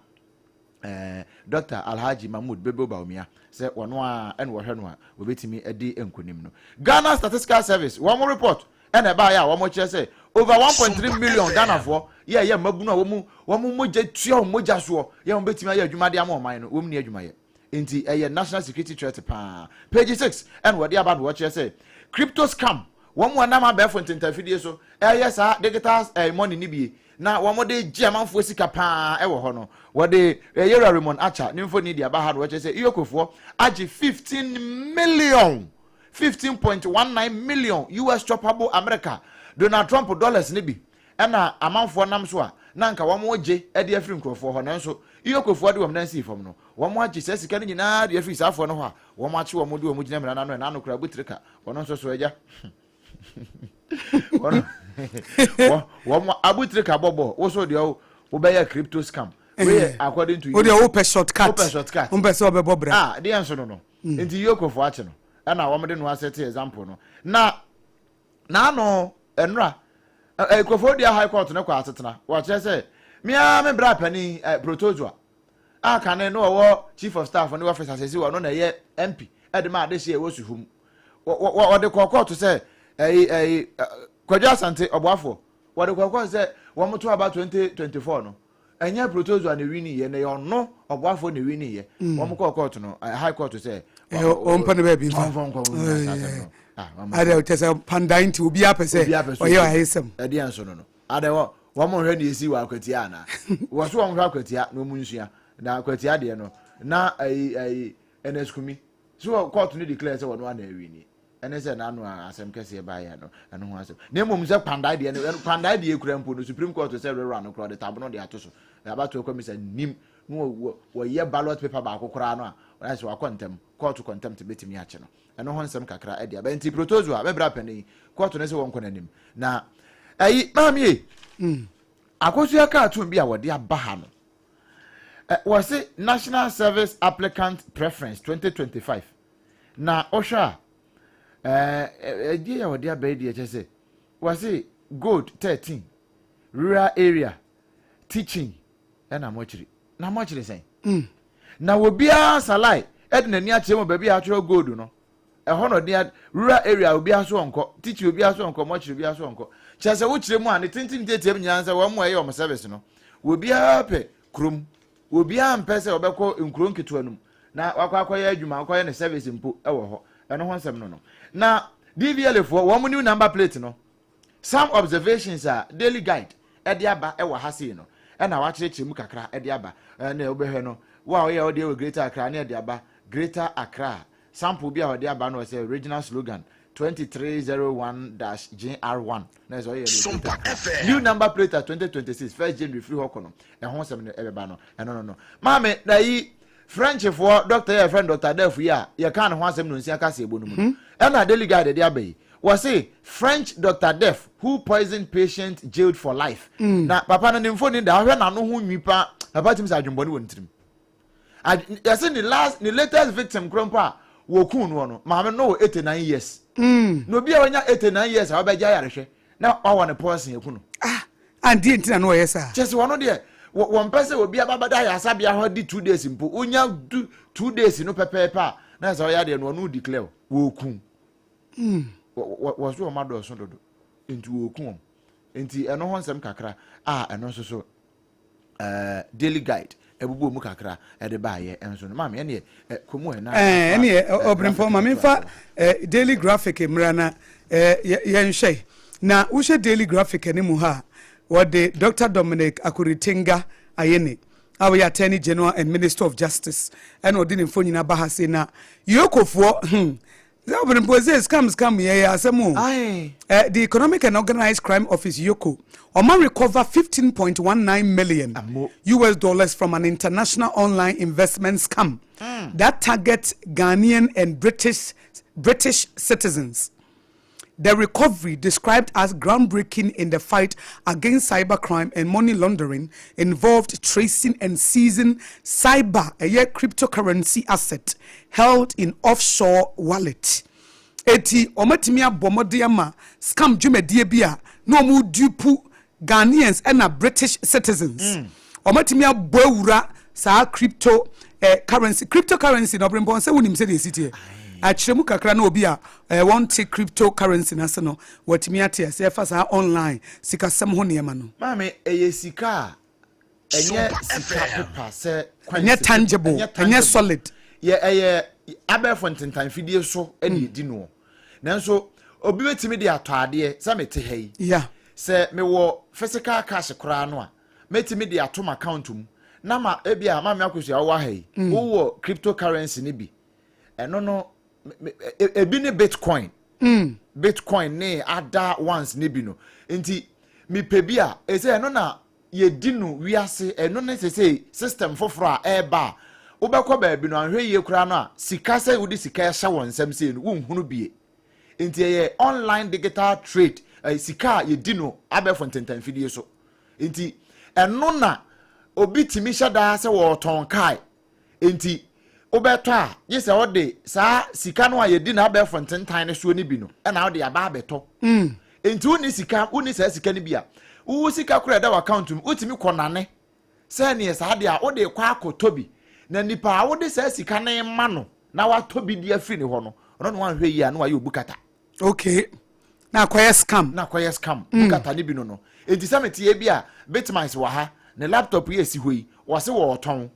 Dr. Alhaji Mahmood Bebo Bawumia sɛ wɔno a ɛna wɔhwɛ no a wɔbɛtumi adi nkonim no. Ghana Statistical Service wɔn report ɛna ɛbaayɛ a wɔn kyerɛ sɛ over 1.3 million Ghanafoɔ yɛ mmabunu a wɔn mogya tua wɔn mogya soɔ yɛ wɔn bɛtumi ayɛ adwuma de ama ɔman no, wɔn ni adwuma yɛ. Nti ɛyɛ national security threat paa. Page 6 ɛna wɔde aba na wɔkyerɛ sɛ crypto scam, wɔn mu anam abɛɛfo ntentafidie so ɛyɛ saa digital money ni bie na wɔn de gye amanfoɔ sika paa ɛwɔ hɔ no. Wɔde ɛyɛwura Raymond Archer ne mfoni de aba ha na wɔkyerɛ sɛ EOCOfoɔ agye 15 million, 15.19 million US choppable America Donald Trump dollars ne bi ɛna amanfoɔ nam so a na nka wɔn gye ɛde afiri nkurɔfoɔ hɔ, nanso EOCOfoɔ de wɔn nan sii fam no, wɔn agye saa sika no nyinaa de afiri saa afoɔ no hɔ a wɔn akye wɔn de wɔn gyina mmara n'ano. Ɛna ano kora abutirika wɔn nso so agya wɔn abutirika bɔbɔ woso deɛ wobɛyɛ crypto scam weyɛ according to you. O deɛ, wopɛ shortcut. Wopɛ shortcut. Wopɛ sɛ ɔbɛbɔ bra. Ah, deɛ nso no nti EOCOfoɔ akye no ɛna wɔn de no asɛte example no na n'ano nnora nkurɔfoɔ dua High Court no kɔ asetena. Wɔkyerɛ sɛ mmea me bra panin Protozoa a kane no wɔwɔ chief of staff ne office asɛsi wɔ no na ɛyɛ MP ɛde ma adehyɛ ɛwɔ Suhum, wɔde kɔ court sɛ ɛyi Kwadwo Asante ɔboafoɔ, wɔde kɔ court sɛ wɔn to aba 2024 no, ɛnyɛ Protozoa na ewin yɛ, na ɛyɛ ɔno ɔboafoɔ na ewin yɛ. Wɔn kɔ court no, High Court sɛ ɔmpɛ no baabi nfa. Ɔnfɔ nkɔ. Ade kyɛ sɛ pandan nti obiara pɛ sɛ ɔyɛ ayesɛm. Ɛdeɛ nso no ade wɔ wɔn hwɛ ne esi wɔ Akwatia ana wɔ so wɔn hwɛ Akwatia na wɔn nsua na Akwatia deɛ no na ɛyi Ernest Kumi so wɔ court no declare sɛ wɔn ana ewin ni. Ɛne sɛ n'ano a asɛm kɛseɛ baayɛ no, ɛno ho asɛm na mmom sɛ kpandae deɛ no, kpandae deɛ ekura mpo no, Supreme Court sɛ rewura no koraa ɔde tabono de ato so. Abatoɔ kɔmisa nim na wɔyɛ ballot paper baako koraa no a wɔayɛ sɛ wakɔ ntɛm court contempt bɛtumi akye no. Ɛno ho nsɛm kakra ɛde aba. Nti Protozoa bɛbrɛ apɛne court no sɛ wɔnkɔ n'anim na ɛyi maame yi Akosua cartoon bi a wɔde aba ha no ɛ wɔsi National Service applicant preference 2025 na ɔhwɛ a ɛdeɛ yɛ wɔde aba yi deɛ, kyɛ sɛ wɔsi gold 13, rural area, teaching, ɛna mo akyiri na mo akyiri sɛn na obiara salai ɛde n'ani akyerɛ mu baabi a atwerɛ gold no, ɛhɔ na ɔde rural area obiara so ɔnkɔ, teaching obiara so ɔnkɔ, mo akyiri obiara so ɔnkɔ. Kyerɛ sɛ wokyerɛ mu a ne tenten tietie mu nyinaa sɛ wɔn mu a ɛyɛ wɔn service no, obiara pɛ kurom, obiara mpɛ sɛ ɔbɛkɔ nkuro nketewa no mu na wakɔ akɔyɛ adwuma, akɔyɛ ne service mpo ɛwɔ hɔ. Ɛno ho nsɛm no na DVLA foɔ wɔn new number plate no, some observations a Daily Guide ɛde aba ɛwɔ ha sei no, ɛna wakyerɛkyerɛ mu kakra ɛde aba. Ɛna wobɛhwɛ no, wo a ɔyɛ ɔde ɛwɔ Greater Accra ne ɛde aba Greater Accra sample bi a ɔde aba no, ɔsɛ regional slogan 2301-GR1 na ɛsɛ ɔyɛ no Greater Accra new number plate a 2026 1st January firi hɔ kɔ no, ɛho nsɛm no ɛbɛba no. Ɛno no maame na yi Frenchfoɔ doctor yɛ friend Dr Def yi a yɛka ne ho asɛm no nsia kasa ebo no mu no, ɛna Daily Guide de aba yi. Wɔse French Dr Def who poisoned patient jailed for life. Na papa no ne mfoni da ahwɛ n'ano ho nwi pa. Papa tumi sɛ adwembɔne wɔ ne tirim. Yɛse ne last, ne latest victim koro mpo a wɔkuu no no, maame no wɔ 89 years. Na obi a wanya 89 years a wabɛgye ayarehwɛ na wawɔ ne poison eku no. Ah, andi ntina na ɔyɛ saa. Kyɛ sɛ wɔno deɛ wɔmpɛ sɛ obi aba bɛda ayasabea hɔ di 2 days mpo. Wonya du 2 days no pɛpɛɛpɛ a, na sɛ ɔyɛ adeɛ no, ɔno declare wɔku wɔ so. Wɔn adɔɔso dodo nti wɔku wɔn. Nti ɛno ho nsɛm kakra a ɛno nso so Daily Guide ɛbobɔ mu kakra ɛde baayɛ nso no, maame, ɛneɛ kɔmu ɛna. Ɛneɛ ɔbrɛmpɔ ma memfa Daily Graphic mmra na yɛnhwɛ. Na wohwɛ Daily Graphic anim ha a, wɔde Dr Dominic Akuritinga Ayine a wɔyɛ Attorney General and Minister of Justice ɛna ɔde ne mfonyin aba ha sei. Na EOCOfoɔ, sɛ ɔbrɛmpɔ sɛ scam scam yɛ asɛm o. The Economic and Organized Crime Office, EOCO, ɔma recover 15.19 million Amo. US dollars from an international online investment scam that targets Ghanaian and British citizens. The recovery, described as groundbreaking in the fight against cybercrime and money laundering, involved tracing and seizing cyber, a cryptocurrency asset held in offshore wallet. Eti ɔmatumi abɔ mmɔden ama scam dwumadie bi a na ɔmo dupe Ghanaians ɛna British citizens. Ɔmatumi abɔ awura. Saa crypto currency, cryptocurrency na ɔbrɛmpɔn sɛ wonim sɛdeɛ ɛsi teɛ, akyerɛ mu kakra na obi a wɔnte cryptocurrency no ase no wɔatumi ate ase, ɛfa saa online sikasɛm ho nneɛma no. Maame, ɛyɛ sika a ɛnyɛ sika pepa sɛ ɛnyɛ tangible, ɛnyɛ solid. Yɛ ɛyɛ abɛɛfo ntentanfidie so ɛna edi noɔ, nanso obi bɛtumi de atɔ adeɛ sɛ mete ha yi. Sɛ mewɔ physical cash koraa no a, mɛtumi de ato m account mu na ma ebi a maame Akosua wɔ ha yi, wowɔ cryptocurrency ni bi, ɛno no ebi ne Bitcoin, Bitcoin ne other ones ne bi no. Nti mepɛ bi a ɛsɛ ɛno na yɛdi no wiase. Ɛno ne sɛ system foforɔ a ɛreba a wobɛkɔ baabi no, ahwɛ yie koraa no a, sika sɛ wode sika ɛhyɛ wɔn nsam sei no, wonhunu bie. Nti ɛyɛ online digital trade, sika a yɛdi no abɛɛfo ntentanfidie so. Nti ɛno na obi tumi hyɛ daa sɛ wɔretɔn kae, nti wobɛtɔ a, gye sɛ wode saa sika no a yɛdi no abɛɛfo ntentan no soɔ no bi no ɛna wode aba abɛtɔ. Nti wonni sika, wonni saa sika no bi a, wowo sika kora ɛda wɔ account mu, wotumi kɔ nane sɛ neɛ saa deɛ a wode kɔ akɔtɔ bi, na nipa a wode saa sika no ma no na watɔ bi di afiri ne hɔ no, ɔno na wanhwɛ yie a na wayɛ obu kata. Okay, na akɔyɛ scam. Na akɔyɛ scam, bukata ne bi no. Enti sɛ meteɛ bi a, Bitmines wɔ ha, ne laptop yi esi hɔ yi, wɔse wɔɔtɔn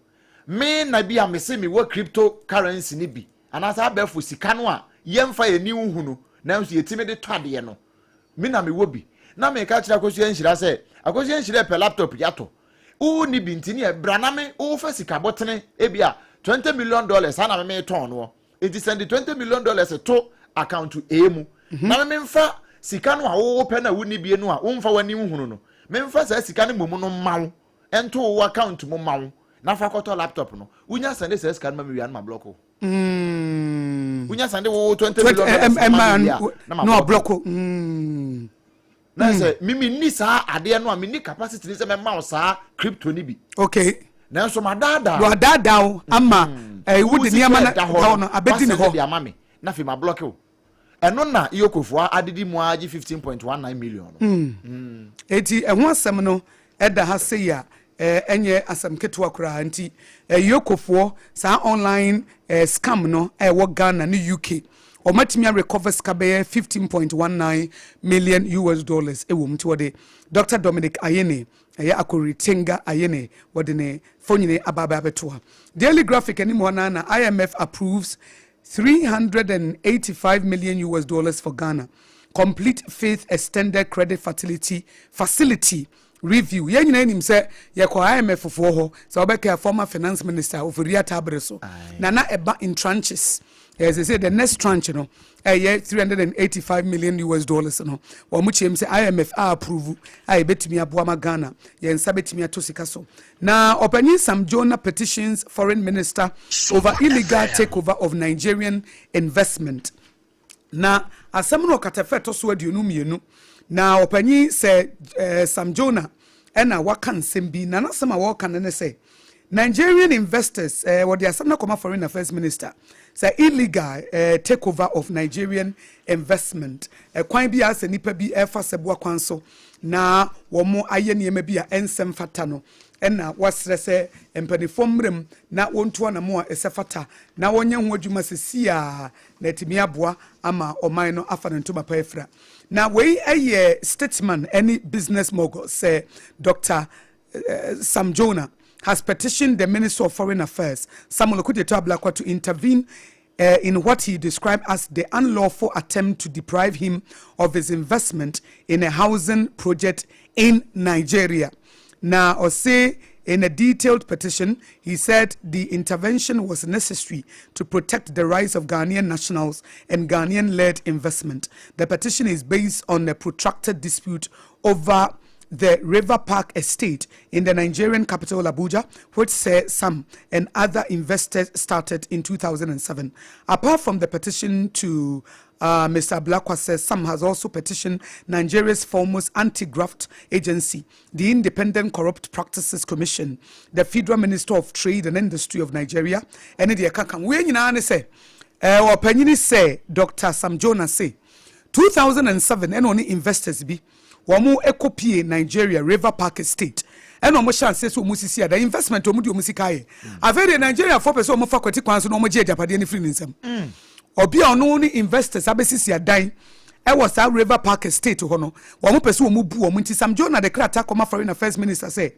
me na bi a mese mewɔ crypto currency ne bi anaasɛ abɛɛfo sika no a yɛmfa yɛni hu no, nanso yɛtumi de tɔ adeɛ no, me na mewɔ bi na meka kyerɛ Akosua Nhyira sɛ Akosua Nhyira pɛ laptop yi atɔ, wo ni bi, nti ne bra na me wofa sika bɔtene ebi a $20 million saa na me metɔn noɔ. Nti sɛnde $20 million to account A mu na me memfa sika no a wowɔ pɛ na wonni bie no a womfa w'ani nhunu no, memfa saa sika no mmom no ma wo, ɛnto wo account mu ma wo na fa kɔtɔ laptop no. Wonya sɛnde saa sika no ma me wia no, ma block wo. Wonya sɛnde wo $20 million ma me wia na ma na block. Ɔblɔko. Na sɛ mimi ni saa adeɛ no a, menni capacity ni sɛ mɛma wo saa crypto ni bi, nanso madaadaa. Wadaadaa wo ama wode nneɛma no da hɔ no abɛdi ne hɔ de hɔ. Ama me na afei ma block wo. Ɛno na EOCOfoɔ adedi mu agye 15.19 million no. Eti ɛho asɛm no ɛda ha sei a ɛnyɛ asɛm ketewa koraa. Nti EOCOfoɔ saa online scam no a ɛwɔ Ghana ne UK, ɔmatumi arecover sika bɛyɛ US$15.19 million ɛwɔ mu. Nti wɔde Dr Dominic Ayine, ɛyɛ Akoroitenga Ayine, wɔde ne fonyini aba aba abɛto ha. Daily Graphic anim hɔ na IMF approves US$385 million for Ghana complete fifth extended credit facility review. Yɛn nyinaa nim sɛ yɛkɔ IMF foɔ hɔ sɛ wɔbɛka former finance minister Ofori Atta abere so na ɛba in tranches. Ɛsɛ sɛ the next tranche no ɛyɛ US$385 million no, wɔn mo kyerɛ mu sɛ IMF a approve a yɛbɛtumi aboa ma Ghana yɛn nsa bɛtumi ato sika so. Na ɔpanyin Sam Jonah petitions foreign minister over illegal takeover of Nigerian investment. Na asɛm no ɔkatafɛ ɛtɔ so 22 na ɔpanyin sɛ Sam Jonah ɛna waka nsɛm bi, na n'asɛm a wɔreka no ne sɛ Nigerian investors, wɔde asɛm no akɔma foreign affairs minister sɛ illegal takeover of Nigerian investment, ɛkwan bi a sɛ nipa bi ɛfa sɛ boa kwan so na wɔn ayɛ nneɛma bi a ɛnsɛm fata no, ɛna wasrɛ sɛ mpanimfoɔ mmerɛm na wɔntu anamo a ɛsɛ fata na wɔnyɛ ho adwuma sɛsi a na atumi aboa ama ɔman no afa ne ntoma pa afira. Na wei yɛ statesman ne business mogul sɛ Dr Sam Jonah has petitioned the Minister of Foreign Affairs, Samuel Okudzeto Ablakwa, to intervene in what he described as the unlawful attempt to deprive him of his investment in a housing project in Nigeria. Now, ɔse in a detailed petition, he said the intervention was necessary to protect the rights of Ghanaian nationals and Ghanaian led investment. The petition is based on a protracted dispute over the River Park Estate in the Nigerian capital Abuja, which Sir Sam and other investors started in 2007. Apart from the petition to Mr. Ablakwa says Sam has also petitioned Nigeria's foremost anti-graft agency, the Independent Corrupt Practices Commission, the Federal Minister of Trade and Industry of Nigeria, and the Akaka. We nyinaa ne sɛ, ɔpanyini sɛ Dr. Sam Jonah sɛ 2007 ɛna ɔne investors bi wɔn ɛkɔpie Nigeria River Park Estate. Ɛna ɔmo hyɛ aseɛ sɛ ɔmo sisi ada investment, ɔmo de ɔmo sika ayɛ. Afei deɛ, Nigeriafoɔ pɛ sɛ ɔmo fa kwati kwan so na ɔmo gye agyapadeɛ no firi ne nsam. Obi a ɔno ne investors abɛsisi adan ɛwɔ saa River Park Estate hɔ no, wɔn pɛ sɛ wɔn bu wɔn. Nti Sam Jonah de krataa kɔma Foreign Affairs Minister sɛ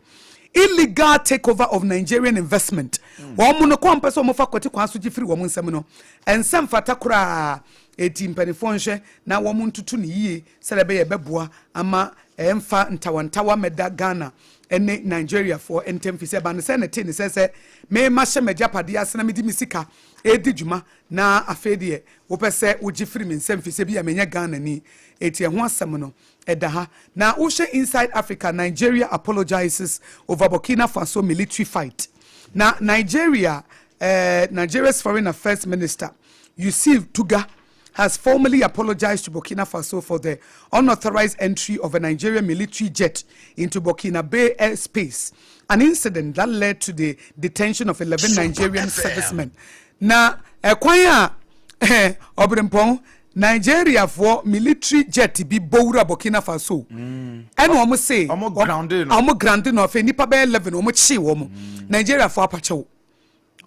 illegal takeover of Nigerian investment, wɔn mu no kɔn pɛ sɛ wɔn fa kwati kwan so gye firi wɔn nsam no, ɛnsɛm fata koraa. Eti mpanimfoɔ nhwɛ na wɔn ntutu ne yie sɛdeɛ ɛbɛyɛ bɛboa ama ɛmfa ntawantawa mɛda Ghana ɛne Nigeriafoɔ ntɛm, fi sɛ ɛba ne sɛ ne te ne sɛ mɛma hyɛ m'agyapadeɛ ase na mede me sika ɛdi dwuma, na afei deɛ wopɛ sɛ wogye firi me nsɛm, fi sɛ bi a menyɛ Ghana ni. Eti ɛho asɛm no ɛda ha. Na wohyɛ Inside Africa, "Nigeria apologizes over Burkina Faso military fight". Na Nigeria's Foreign Affairs Minister Yusuf Tuggar has formally apologized to Burkina Faso for the unauthorized entry of a Nigerian military jet into Burkinabe airspace, an incident that led to the detention of 11 Super Nigerian FM. servicemen. Na ɛkwan a ɔberempɔn Nigeriafoɔ military jet bi bɔwura Burkina Faso, ɛna wɔn se Ɔmo grounded no. Ɔmo grounded no. Afei nipa bɛyɛ 11 wɔn kye wɔn. Nigeriafoɔ apakyɛw,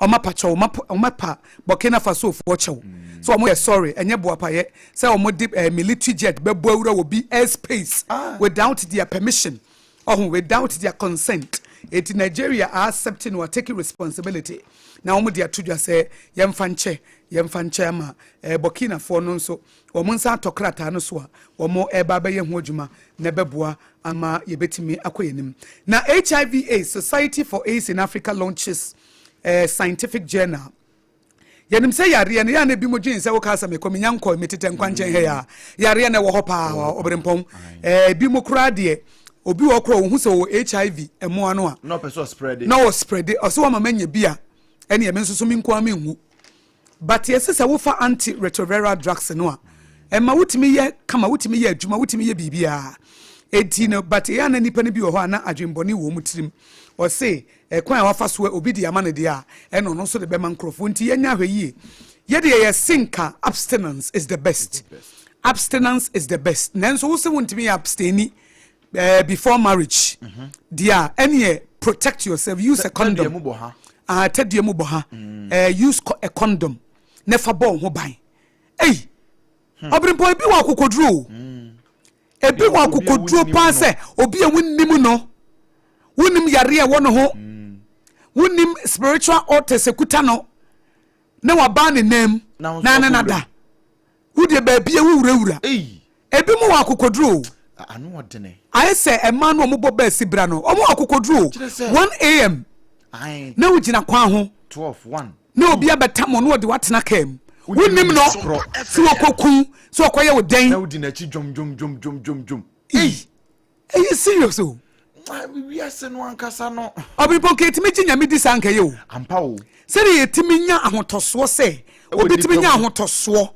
ɔmo apakyɛw, ɔmo apa Burkina Faso foɔ kyɛw so ɔmo yɛ sorry. Ɛnyɛ boapayɛ sɛ ɔmo de military jet bɛbɔ awura wɔ bi airspace without their permission ɔho, without their consent. Eti Nigeria are accepting or taking responsibility na wɔn de ato dwa sɛ yɛmfa nkyɛ, yɛmfa nkyɛ ama Burkinafoɔ no nso wɔn nsa atɔ krataa no so a wɔn ɛreba abɛyɛ ho adwuma na ɛbɛboa ama yɛbɛtumi akɔ yɛn anim. Na HIV AIDS, Society for AIDS in Africa launches scientific journal. Yɛnim sɛ yareɛ no yɛa na bi mu dwen sɛ woka sɛ mekɔ menya nkɔ metetɛ nkwankyɛn ha yi a, yareɛ no ɛwɔ hɔ paa. Ɔberempɔn, bi mu koraa deɛ, obi wɔ koraa ohu sɛ ɔwɔ HIV ɛmoa no a na ɔpɛ sɛ ɔspread. Na wɔ spread, ɔsɛ wama manya bi a, ɛne ɛme nso so me nko a menhu. But yɛsɛ sɛ wofa anti retroviral drugs no a, ɛma wotumi yɛ kama, wotumi yɛ adwuma, wotumi yɛ biribiaa. Eti no, but ɛyɛ ana nipa no bi wɔ hɔ a na adwenbɔne wɔ mu tirim. Ɔse ɛkwan a wafa so a obi de ama no deɛ a, ɛna ɔno nso de bɛma nkurɔfoɔ. Nti yɛnya ahwɛ yie. Yɛdeɛ yɛse nka abstinence is the best, abstinence is the best. Nanso wo sɛ wontumi yɛ abstain before marriage deɛ a, ɛneɛ protect yourself, use a condom. Tɛdeɛ mu bɔ ha. Ah, tɛdeɛ mu bɔ ha. Use a condom na fa bɔ wo ho ban. Ei, ɔberempɔn, ebi wɔ akokoduro o, ebi wɔ Obi a akokoduro wonnim paa no. Sɛ obi a wonnim no, wonnim yareɛ a ɛwɔ ne ho, wonnim spiritual altars ekuta no na wabaa ne nam Na wo nso na ne wakɔ nada wodeɛ baabi a wowurawura. Ei. Ebi mu wɔ akokoduro o. Ano ɔdene. Ayɛ sɛ ɛmaa no ɔmo bɔ bɛɛsi bra no, ɔmo wɔ akokoduro o. Kyerɛ sɛ- 1 a.m. Ae. Na wogyina kwan ho 12 1. Na obi abɛtam ɔno, ɔde watena kaa mu, wonim no Super sɛ wɔkɔku sɛ wɔkɔyɛ wo Na dɛn. wodi n'akyi dwom dwom dwom dwom dwom dwom. Ei, ɛyɛ serious o. Ah, wiase no ankasa no. Ɔbɛnpɔ, nka yɛtumi gye Nyame di saa nkɛyɛ o. Ampa o. Sɛdeɛ yɛtumi nya ahotɔsoɔ sɛ Ɛwɔ obi tumi nipa nya mu. ahotɔsoɔ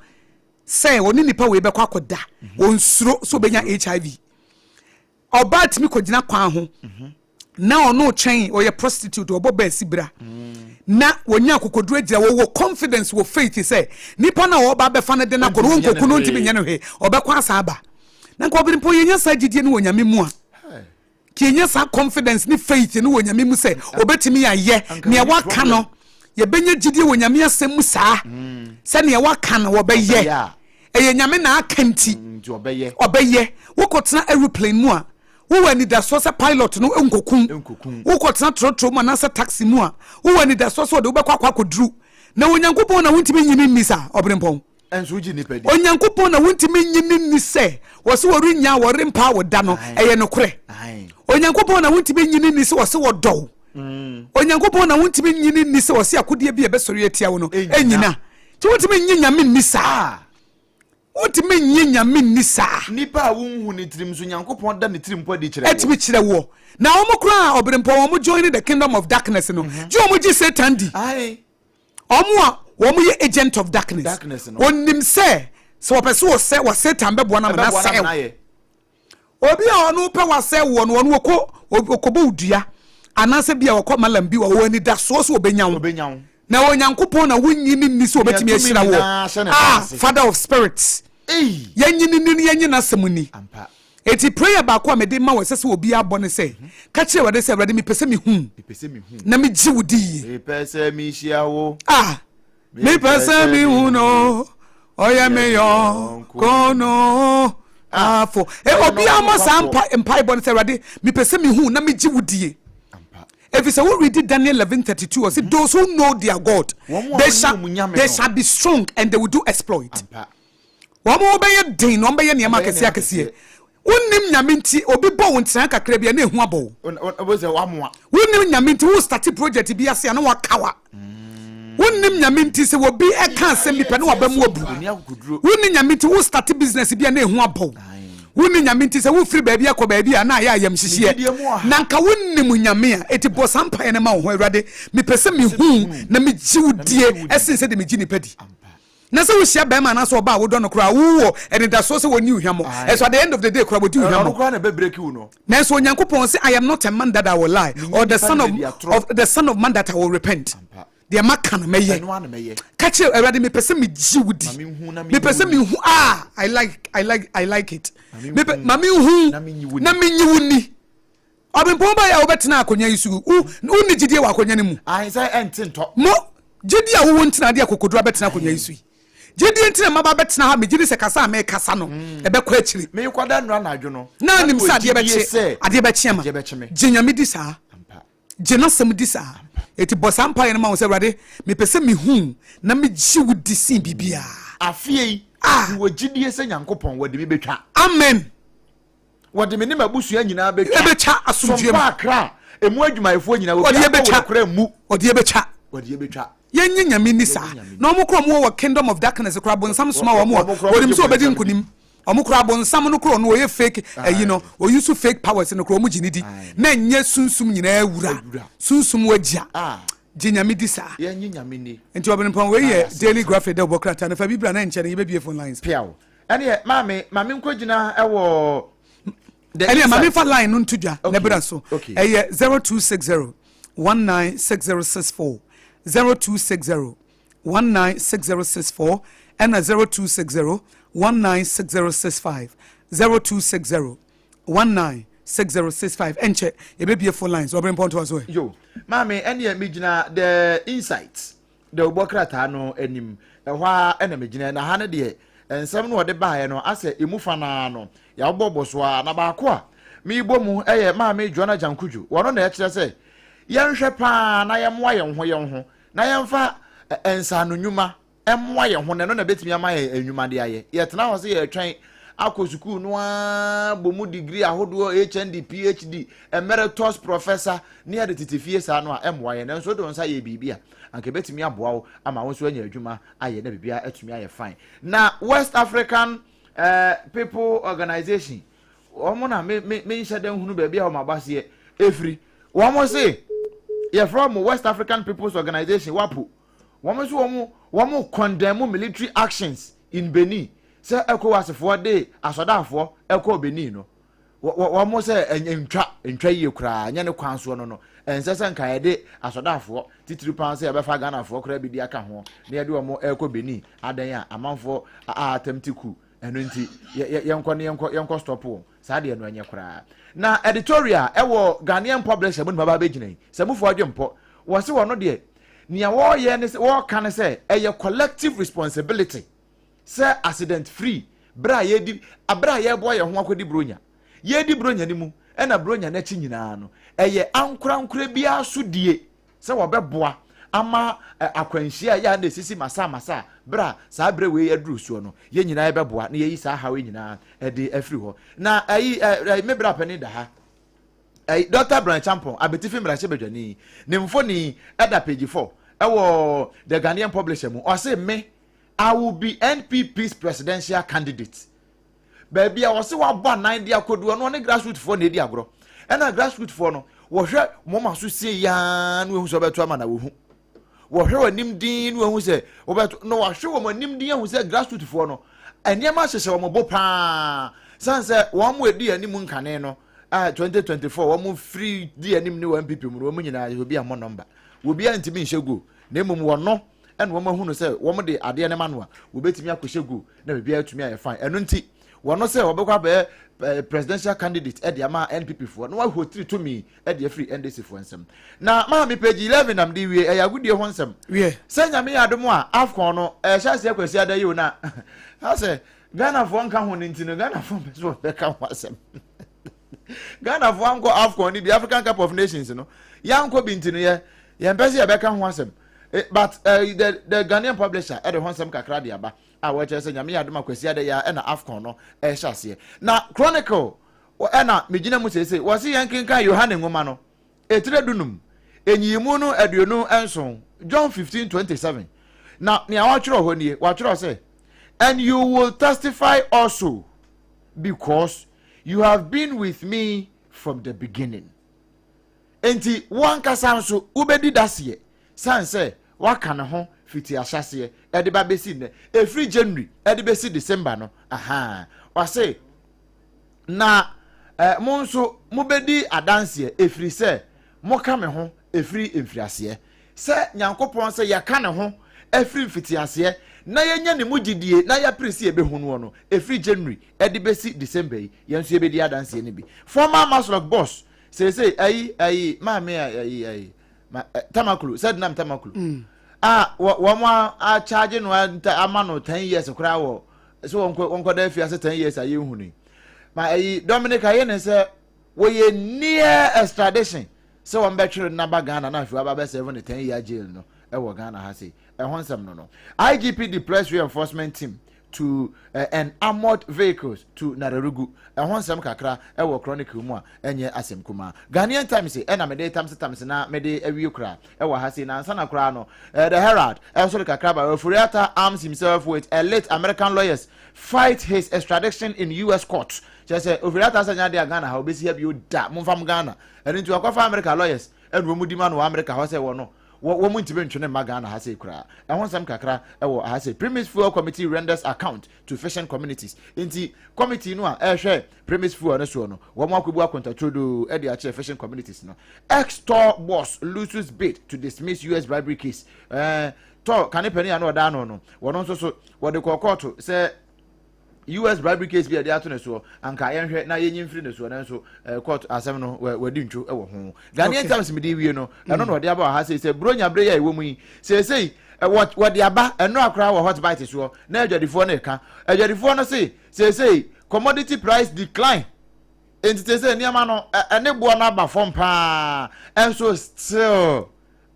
sɛ ɔne nipa wei bɛkɔ akɔda, ɔnsuro sɛ ɔbɛnya HIV. Ɔbaa tumi kɔgyina kwan ho na ɔno twɛn, ɔyɛ prostitute, ɔbɔ bɛɛsi bra, na wɔnya akokoduro agyina, wɔwɔ confidence wɔ faith sɛ nipa no a ɔba bɛfa no de no akɔ no, Ɔntumi nyɛ wɔnkɔku no, no ɔntumi hwee. nyɛ no hwee, ɔbɛkɔ asa aba. Na nka ɔbɛne mpo yɛnya saa gyidie no wɔ Nyame mu a, ka yɛnya saa confidence ne faith no wɔ Nyame mu sɛ ɔbɛtumi ayɛ Anka nea we waka problem. no. Yɛbɛnya gyidie wɔ Nyame asɛm mu saa sɛ nea waka no Ɔbɛyɛ wɔbɛyɛ. a. Ɛyɛ Nyame na aka nti nti ɔbɛyɛ. Ɔbɛyɛ. Wokɔtena aeroplane mu a, wowɔ anidasoɔ sɛ pilot no nkokum. Nkokum. Wokɔtena trɔtrɔ mu anaasɛ taxi mu a, wowɔ anidasoɔ sɛ ɔde wobɛkɔ akɔduru. Na Onyankopɔn na wontumi nyini nni saa, ɔberempɔn? Ɛnso wogye nipa di. Onyankopɔn na wontumi nyini nni sɛ wɔse wɔrenya wɔrempa wo da no, ɛyɛ nokorɛ? Ae. Onyankopɔn na wontumi nyini nni sɛ wɔse wɔdɔw? Onyankopɔn na wontumi nyini nni sɛ wɔse akodeɛ bi a ɛbɛsɔre atia wo no ɛnnyina? Ɛnyina. Nti wontumi nyi Nyame nni saa. Ah. Wontumi nyi Nyame nni saa. Nipa a wonhu ne tirim so, Nyankopɔn da ne tirim mpo adi kyerɛ wo. Ɛtumi kyerɛ woɔ. Na wɔn koraa, ɔberempɔn, wɔn join the kingdom of darkness no, gye wɔn gye Satan di. Ae. Wɔn a wɔn yɛ agent of darkness, Darkness no. onim sɛ wɔpɛ sɛ wɔsɛ wɔ Satan bɛboa no ama ɛbɛboa n'asɛe no wo. ayɛ. Obi a ɔno pɛ wasɛ woɔ no, ɔno wɔkɔ wɔkɔbɔ wo dua anaasɛ bi a wɔkɔ malam bi wɔ wɔ anidasoɔ so wɔbɛnya wo. Ɔbɛnya wo. Na Onyankopɔn na wonyi ne nni sɛ wɔbɛtumi Nea tumi ahyira nyinaa hyɛ wɔ ne ah nan ase. Father of spirits. Ei. Yɛnyi ne ni, yɛnyi n'asɛm ni. Ampa. Eti prayer baako a mede ma wɔ ɛsɛ sɛ obiara bɔ ne sɛ, ka kyerɛ Awurade sɛ, Awurade, mepɛ sɛ mehu Mepɛ sɛ mehu. na megye wo di yie. Mepɛ sɛ mehyia wo. Ah, mepɛ sɛ mehu no, ɔyɛ me yɔnko no afo. E, obiara mmɔ saa mpa mpaebɔ no sɛ, Awurade, mepɛ sɛ mehu na megye wo die. Ampa. Ɛfiri sɛ woredi Daniel 11:32, ɔse, those who know their God, Wɔn a they wɔnim shall, wɔn Nyame they no. shall be strong and they will do exploit. Ampa. Wɔn ho bɛyɛ den na wɔn bɛyɛ nneɛma Wɔbɛyɛ akɛseɛ nneɛma akɛseɛ. akɛseɛ. Wonnim Nyame nti, obi bɔ wo ntena kakra bi a, na ehu abɔ wo. Wobɛhu sɛ woamoa. Wonnim Nyame nti, wo starte project bi ase a, na wakawa. Wonnim Nyame nti, sɛ obi ɛka asɛm bi pɛ na waba mu abu. Ɔnni akokoduro. Wonnim Nyame nti, wo starte business bi a, na ehu abɔ wo. Wonnim Nyame nti, sɛ wofiri baabi akɔ baabi a, na ayɛ ayamhyehyeɛ. Ne gyidie mu ɔha. Na nka wonnim Nyame a, eti bɔ saa mpaeɛ no ma wo ho, Awurade, mepɛ sɛ mehu na megye wo die ɛsen sɛdeɛ megye nnipa di. Ampa. Na sɛ wohyia bɛrima anaasɛ ɔbaa a wodɔ no koraa, wowɔ anidasoɔ sɛ wɔnni wo hwammɔ. Ɛso at the end of the day koraa, wɔdi wo Ɔno hwammɔ. koraa na ɛbɛbreki wo no. Nanso Onyankopɔn se, I am not a man that I will lie, or the son of, of the son of man that I will repent. Ampa. Deɛ maka no mɛyɛ. Ɛno ara na mɛyɛ. Ka kyerɛ Awurade, mepɛ sɛ megye wo di. Ma menhu na menyi Mepɛ sɛ wo ni. mehu, ah, I like it. Ma menhu Mepɛ, ma menhu na menyi wo ni. na menyi wo ni. Ɔbempɔn ba yɛ a wobɛtena akonnwa yi so, wo, wonni gyidie wɔ akonnwa no mu. Ahe sɛ ɛnte ntɔ. Mo, gyidie a wowɔ nti na ade akokoduro abɛtena akonnwa yi so yi. Gyidie nti na mmabaa bɛtena ha, megye di sɛ kasa a mekasa no, ɛbɛkɔ akyiri. Merekɔda nnora anadwo no, Na na nim mewɔ sɛ adeɛ gyidie bɛkye, sɛ adeɛ bɛkye ama. adeɛ bɛkye me. Gye Nyame di saa. Ampa. Gye n'asɛm di saa. Enti bɔ saa mpaeɛ no ma wo sɛ, Awurade, mepɛ sɛ mehu na megye wo di sen biribiara. Afeɛ yi, Ah! mewɔ gyidie sɛ Nyankopɔn wɔde me bɛtwa. Amen. Wɔde me ne m'abusua nyinaa bɛtwa. Ɛbɛtwa asomdwoeɛ mu. Sompa Accra a emu adwumayɛfoɔ nyinaa, Wɔde obiara yɛbɛtwa. bɔ wɔn kora mmu. Wɔde yɛbɛtwa. Wɔde yɛbɛtwa. Yɛnye Nyame nni saa. Na wɔn koraa wɔn wɔ kingdom of darkness koraa bonsam soma wɔn a Wɔn koraa wɔnim wɔgye sɛ wɔbɛdi bonsam di. nkonim. Wɔn koraa bonsam no koraa ɔno ɔyɛ fake ayi no, ɔyi so fake powers no koraa wɔn gye ne di. Na ɛnyɛ sunsum nyinaa wura, Wura. sunsum agya. Ah. Gye Nyame di saa. Yɛnye Nyame nni. Nti Ɔbenpɔn wei Na yɛ yɛase Daily nso. Graphic dɛ wobɔ krataa no fa bi bra na ɛnkyɛ no yɛbɛbie phone lines. Piaw. Ɛneɛ maame ma me nkɔgyina ɛwɔ The Ɛneɛ ma Insight. memfa line no nto dwa na Okay, bra so. okay. Ɛyɛ 0260 196064, 0260 196064 ɛna 0260 196065, 0260 196065. Ɛnkyɛ yɛbɛbie phone lines. Ɔbere mpɔntoa so ɛ. Yo, maame ɛneɛ megyina The Insight dawubɔ krataa no anim. Ɛhɔ ara na megyina. Na ha no deɛ, nsɛm no a ɔde baeɛ no, asɛ emu fa no ara no, yɛabobɔbɔ so ara. Na baako a merebɔ mu yɛ Maame Joanna Jankuju. Ɔno na ɛkyerɛ sɛ yɛnhwɛ pa ara na yɛmmoa yɛn ho yɛn ho, na yɛmfa nsaano nnwuma mmoa yɛn ho, na ɛno na ɛbɛtumi ama yɛn nnwuma de ayɛ. Yɛtena hɔ sɛ yɛretwɛn akɔ sukuu no ara bɔ mu degree ahodoɔ, HND, PhD, emeritus professor, ne yɛde tete fie saa no a, ɛmmoa yɛn. Nanso wode wo nsa yɛ biribi a, anka ɛbɛtumi aboa wo ama wo nso anya adwuma ayɛ na biribiara atumi ayɛ fine. Na West African eh, People Organization, wɔn na me me menhyɛ da nhunu baabi a wɔn abaseɛ ɛfiri. Wɔn se yɛfrɛ wɔn West African People's Organization, WAPO. Wɔn nso wɔn wɔn condemn military actions in Benin sɛ ECOWAS foɔ de asɔdaafoɔ ɛkɔɔ Benin no. Wɔn sɛ ntwa ntwa yie koraa nyɛ ne kwan soɔ no no ɛnsɛ sɛ nka yɛde asɔdaafoɔ titiri paa sɛ yɛbɛfa Ghanafoɔ koraa bi de aka ho na yɛde wɔn ɛrekɔ Benin adan a amanfoɔ a atɛmte ku ɛno nti yɛnkɔ ne yɛnkɔ yɛnkɔ stop wɔn saa deɛ no ɛnyɛ koraa. Na editorial ɛwɔ Ghanaian publisher mu ne maba abɛgyina yi sɛ mufoɔ adwempɔ wɔse wɔn deɛ nea wɔreyɛ ne sɛ wɔreka ne sɛ ɛyɛ collective responsibility sɛ accident free bere a yɛredi bere a yɛreboa yɛn ho akɔdi Buronya. Yɛredi Buronya no mu ɛna Buronya no akyi nyinaa no, ɛyɛ ankorankorɛ biara so die sɛ wɔbɛboa ama akwanhyia a ɛyɛ a na ɛsisi masaa masaa bere a saa bere wei aduru soɔ no, yɛn nyinaa yɛbɛboa na yɛyi saa haw yi nyinaa de afiri hɔ. Na ɛyi ɛ me bra panin da ha. Ɛyi Dɔkta Brian Champon, Abetifi mmarahyɛbadwani, ne mfoni ɛda page 4 ɛwɔ The Ghanaian Publisher mu. Ɔse me I will be NPP's presidential candidate. Baabi a wɔse wabɔ anan de akɔdu ɔno ɔne grassroot foɔ na ɛdi agorɔ. Ɛna grassroot foɔ no wɔhwɛ mɔma so sie yaa na wɔhu sɛ wɔbɛto ama na wɔhu. Wɔhwɛ wɔn anim din na wɔhu sɛ wɔbɛto na wɔahwɛ wɔn anim din ahu sɛ grassroot foɔ no nneɛma hyehyɛ wɔn bo paa san sɛ wɔn mo ɛdi anim nkane no a 2024 wɔn firi di anim ne wɔn NPP mu no wɔn nyinaa obi ammɔ nɔmba obiara ntumi nhyɛ goal na mmom wɔn no ɛna wɔn ahunu sɛ wɔn de adeɛ no ma no a wɔbɛtumi akɔhyɛ goal na biribiara atumi ayɛ fine. Ɛno nti Wɔno sɛ wɔbɛkɔ abɛyɛ eh, presidential candidate ɛde ama NPP foɔ na wahotiri tumi ɛde afiri NDC foɔ nsam. Na maame page 11 nam de wie ɛyɛ agodie ho nsɛm. Sɛ Nyame yɛ adom a AFCON no ɛhyɛ aseɛ Kwasi ada yi o na asɛ Ghanafoɔ nka ho no nti no Ghanafoɔ mpɛ sɛ wɔbɛka ho asɛm. Ghanafoɔ ankɔ AFCON no bi African Cup of Nations no yɛankɔ bi nti no yɛ yɛmpɛ sɛ yɛbɛka ho asɛm eh, but uh, the Ghanaian publisher ɛde ho nsɛm kakra de aba a wɔkyerɛ sɛ Nyame yɛ adom a Kwasi ada yi a ɛna AFCON no ɛhyɛ aseɛ. Na Chronicle ɛna megyina mu seesei wɔse yɛnkenkan Yohane nwoma no etire dunum, nyiyimu no 27, John 15:27. Na nea wɔatwerɛ hɔ nie, wɔatwerɛ sɛ, And you will testify also, because you have been with me from the beginning. Enti wo ankasa nso wobɛdi daseɛ sane sɛ woaka ne ho fiti ahyɛaseɛ ɛde ba bɛsi nnɛ, ɛfiri January ɛde bɛsi December no. Aha, ɔse Na eh, mo nso mobɛdi adanseɛ, ɛfiri sɛ moka me ho ɛfiri mfiriaseɛ. Sɛ Nyankopɔn sɛ yɛka ne ho ɛfiri mfitiaseɛ na yɛnya ne mu gyidie na yɛpere sɛ yɛbɛhu noɔ no, ɛfiri January ɛde bɛsi December yi, yɛn nso yɛbɛdi adanseɛ no bi. Former MASLOC boss, seesei ayi, ayi, maame ayi, ayi, ma, eh, Tamaklo, Sedinam Tamaklo, mm. a wɔn akyagye no ama no 10 years koraa wɔ sɛ wɔnkɔ wɔnkɔda afiase 10 years a yɛnhu no yi ma ɛyi Dominic ayɛ ne sɛ wɔyɛ near extradition sɛ wɔn bɛtwere no naba Ghana na afei waba bɛsɛve ne 10 year jail no ɛwɔ Ghana ha sei ɛho nsɛm no no IGP deploys reinforcement team to uh, and armored vehicles to Nararugu ɛho nsɛm kakra ɛwɔ Chronicle mu a ɛnyɛ asɛm kumaa Ghanaian Times ɛna mede tamse tamse na mede awie koraa ɛwɔ ha sei na ansa na koraa no eh, The Herald ɛnso de kakra ba Ofori-Atta arms himself with elite American lawyers fight his extradition in US court kyerɛ sɛ Ofori-Atta sɛ nyɛ adeɛ a Ghana ha obɛsi ha bio da momfa mo Ghana ɛno nti wakɔfa America lawyers ɛna wɔn di ma no wɔ America hɔ sɛ wɔ no wɔn ntumi ntwe ne mma Ghana ha sei koraa ɛho nsɛm kakra ɛwɔ ha sei Premise Fuel Committee renders account to fishing communities nti committee no a ɛhwɛ Premise Fuel no soɔ no wɔn akɔbu akonta turodoo de akyerɛ fishing communities no Ex Tor boss loses bid to dismiss US bribery case. Eh, Tor kane panin a na ɔda ano no, wɔn nso so wɔde kɔɔ kɔɔto sɛ US bribery case bi a yɛde ato ne soɔ, anka yɛnhwɛ na yɛnyi mfiri ne soɔ, nanso eh, court asɛm no wɔadi ntwo wɔ ho. Ghanaian Times mede wie no, ɛno na wɔde aba wɔ ha sei sɛ Buronya bere yi a ɛwɔ mu yi, seesei eh, wɔde aba ɛno akora wɔ hot bite soɔ na adwadifoɔ no reka. Adwadifoɔ no se seesei commodity price decline Enti te sɛ nneɛma no ɛne boɔ no aba fam paa ɛnso still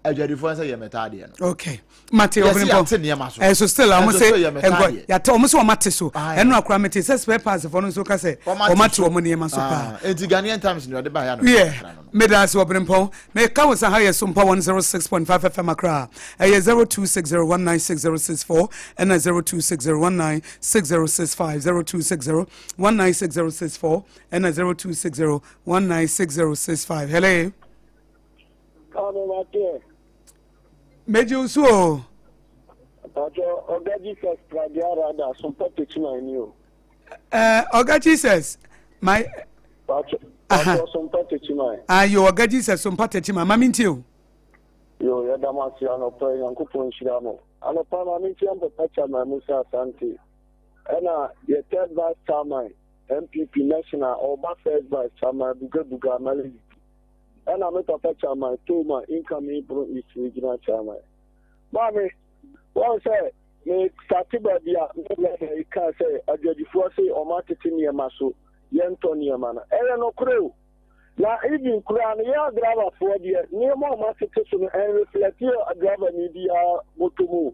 adwadifoɔ sɛ yɛ mɛta adeɛ no. Okay mate ɔbɛn pɔ yɛsi nneɛma so. Ɛnso still wɔn sɛ ɛnkɔ yate wɔn sɛ wɔn ate so ɛno akora mete sɛ spare parts fɔ no nso ka sɛ wɔn ate wɔn nneɛma so paa. Eti Ghanaian Times ni ɔde ba ya no. Yɛ meda ase ɔbɛn pɔn meka wo sa ha yɛ so mpa 106.5 FM akra ɛyɛ 0260196064 ɛna 0260196065 0260 196064 ɛna 0260 196065 hello. Kanu Mate. Meji nso o. Pàtó Ọ̀gá Jesus Pradia Rada Sumpa Techiman ni o. Ẹ Ọ̀gá Jesus my. Pàtó Pàtó Sumpa Techiman. Ayo Ọ̀gá Jesus Sumpa Techiman mami nti o. Yo yɛda mo ase anɔpa yi Nyankopɔn nhyira mo. Anɔpa maame ntia mpapa chairman Musa Asante. Ɛna yɛ third vice chairman NPP national ɔba first vice chairman Buga Buga Amali ɛna me papa chairman Toma incoming Bono East regional chairman. Maame wɔn sɛ me sate baabi a me lɛda yi kaa sɛ adwadifoɔ se wɔn atete nneɛma so yɛntɔ nneɛma no ɛyɛ nokorɛ o na even koraa no yɛ adrabafoɔ deɛ nneɛma a wɔn atete so no ɛnreflect yɛ adraba ni biara bɔtɔ mu o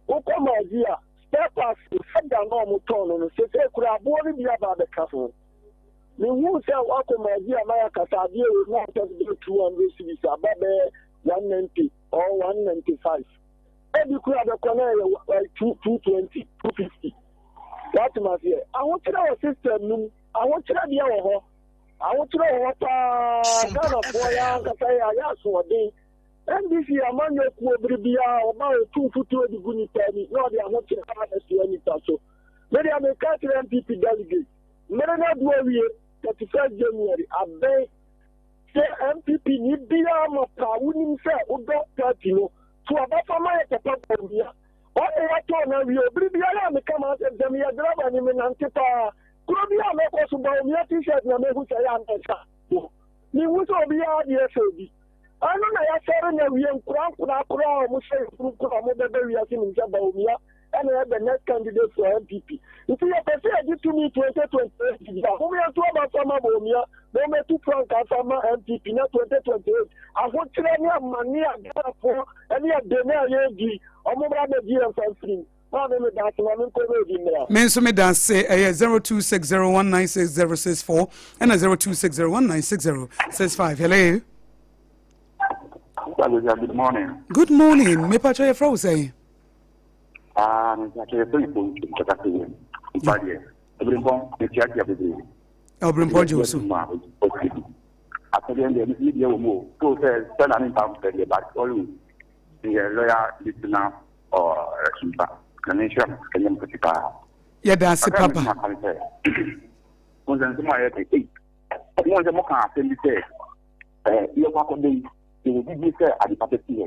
wokɔ maazi a Spare parts no sɛdeɛ na wɔtɔn no no seesei koraa aboɔ no bi aba abɛka ho. Mehuu sɛ woakɔ Maggie a na yɛaka sɛ adeɛ wei na ɛsɛ sɛ bɛyɛ 200 cedis aba bɛyɛ 190 or 195. Ebi koraa bɛkɔ na ɛyɛ 220, 250. Woate maseɛ? Ahokyerɛ wɔ system no mu. Ahokyerɛ deɛ wɔ hɔ. Ahokyerɛ wɔ hɔ paa. Ghanafoɔ yɛn ankasa yɛ ayɛ asoɔden. NDC amanyɔ kuo bere biara ɔba a ɔtu mfuturo de gu nipa ani na ɔde ahokyerɛ abɛsoa nipa so. Me deɛ meka kyerɛ NPP delegate, mmere no adu awie, 31st January abɛn, sɛ NPP ni biara ma paa wonim sɛ wodɔ party no, to aba fa ma yɛ papa Bawumia. Ɔne yɛatɔn no awie o, bere biara a meka m'asɛm sɛ meyɛ driver ni menante paa. Kuro bi a mɛkɔ so Bawumia t-shirt na mehu sɛ ɛyɛ a na ɛhyɛ aseɛ. Menhu sɛ obiara deɛ sɛ bi. Ɛno na yɛasɔre na awie nkoraa nkoraa koraa a wɔhyɛ yɛfunu koraa a wɔbɛba wiase nim sɛ Bawumia ɛna ɛyɛ the next candidate for NPP. Nti yɛpɛ sɛ yɛgye tumi 2028 bi a, mom yɛnto aba mfa ma Bawumia na ɔmmɛtu frankaa mfa ma NPP na 2028 ahokyerɛ ne amane a Ghanafoɔ ne ɛdene a yɛredi wɔn mmra mmɛgye yɛn mfa mfiri mu. Maame meda ase ma menkɔ na obi mmra. Me nso meda ase ɛyɛ 0260196064 ɛna 0260196065 hello. Good morning. Good morning. Mepa kyɛ yɛfrɛ wo sɛn? Ah, mepa kyɛ yɛfrɛ me Pontu nkata sɛ yɛ. Mpa deɛ, Obirimpɔn, mekyia kyia bebree. Obirimpɔn gye wo so. Asɛdeɛ deɛ, me deɛ wɔ mu o. So sɛ sɛ na ne mpa mpɛ deɛ, but always meyɛ loyal listener or nipa. Na me nhyira mo, ɛnyɛ mo kɛse paa. Yɛda ase papa. Mo sɛ nsɛm a yɛka, ei, mo sɛ moka asɛm bi sɛ, yɛkɔ akɔda yi, yɛwɔ bibie sɛ ade papa si hɔ.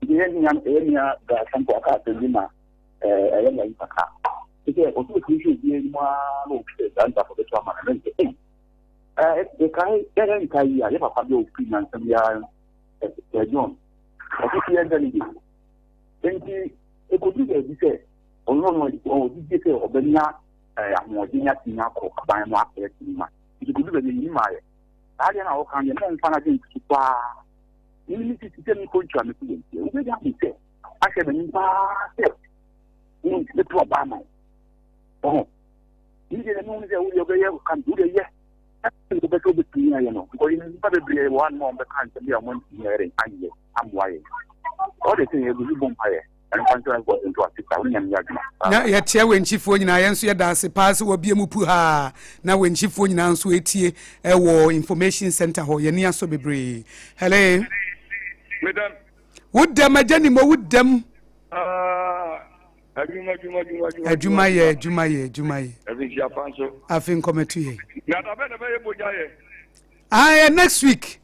Nti yɛn nua yɛn nua Gasampo aka asɛm bi ma ɛyɛ na yi kakra. Sɛ ɔsɛ ɔtumi hwɛ obi anim ara na ɔhu sɛ saa nipa bɛto ama no, na sɛ ei, yɛkae yɛyɛ nkae yi a yɛ papa bi a ɔfiri nansa biara Sir John, ɔso fi ɛnda ne de. Nti ɛkɔduru baabi sɛ ɔno no ɔgyegye sɛ ɔbɛnya ahoɔden atumi akɔ aban mu akɔyɛ sinima. Nti kɔduru baabi ɛnyini maayɛ. Saa deɛ na ɔka deɛ na ɔmfa no adwene ntutu paa. Mene me sisi sɛ mekɔ ntwa me so yɛ ntiɛ. Wobɛdi ahu sɛ ahyɛ m'anim paa sɛ bɛtu ɔbaa ma wo. Ɔho. Ne deɛ na mehu sɛ wodeɛ wobɛyɛ wodeɛ yɛ ɛna wobɛsɛ wobɛtumi ayɛ no because nnipa bebree wɔ hanom a wɔbɛka nsɛm bi a wɔntumi ayɛ dɛn anyɛ amoa yɛn. Ɔde sɛ yɛgu so bɔ mpaeɛ ɛmfa nkyerɛ nkɔ nto ase saa wo ne Nyame yɛ adwuma. Na yɛkyea Wenkyifoɔ nyinaa, yɛn nso yɛda ase paa sɛ wɔabue mu puhaa na Wenkyifoɔ nyinaa nso ɛtie ɛwɔ information center hɔ, yɛn ani asɔ bebree. Hello. Medam. Wo dɛm agya ni mo wo dɛm. Ah, adwuma adwuma adwuma adwuma. Adwuma yɛ adwuma yɛ adwuma yɛ. Afinhyia pa nso. Afi nkɔmɛtu yɛ. Na dabɛ na bɛyɛ bogya yɛ. Ah, yɛ next week.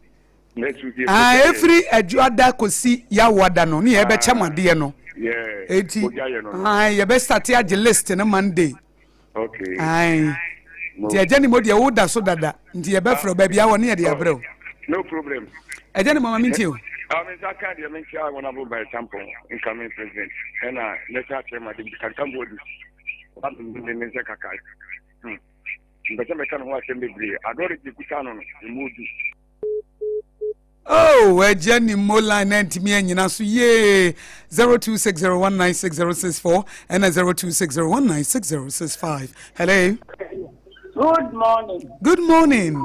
Next week yɛ. Ah, efiri adwuada kosi yawoada no ne yɛ bɛkyɛ mo adeɛ no. Yeah. Eti. Bogya yɛ no. Ah, yɛ bɛ start agye list no Monday. Okay. Ayi. Nti ɛgya ni mo deɛ wo da so dada nti yɛ bɛ frɛ baabi awɔ ne yɛ de abrɛ o. No problem. Ɛgya ni mo ma mi nti o. Ah, me nsa ka deɛ menkyia wɔn abo by tampon incoming president ɛna national chairman de kankan boadu ɔba me ne nsa kaka hmm mpɛ sɛ mɛka ne ho asɛm bebree adɔre gye kuta no no emu du. Oh, agya ni mo line na ntumi anyina so yie 0260196064 ɛna 0260196065 hello. Good morning. Good morning.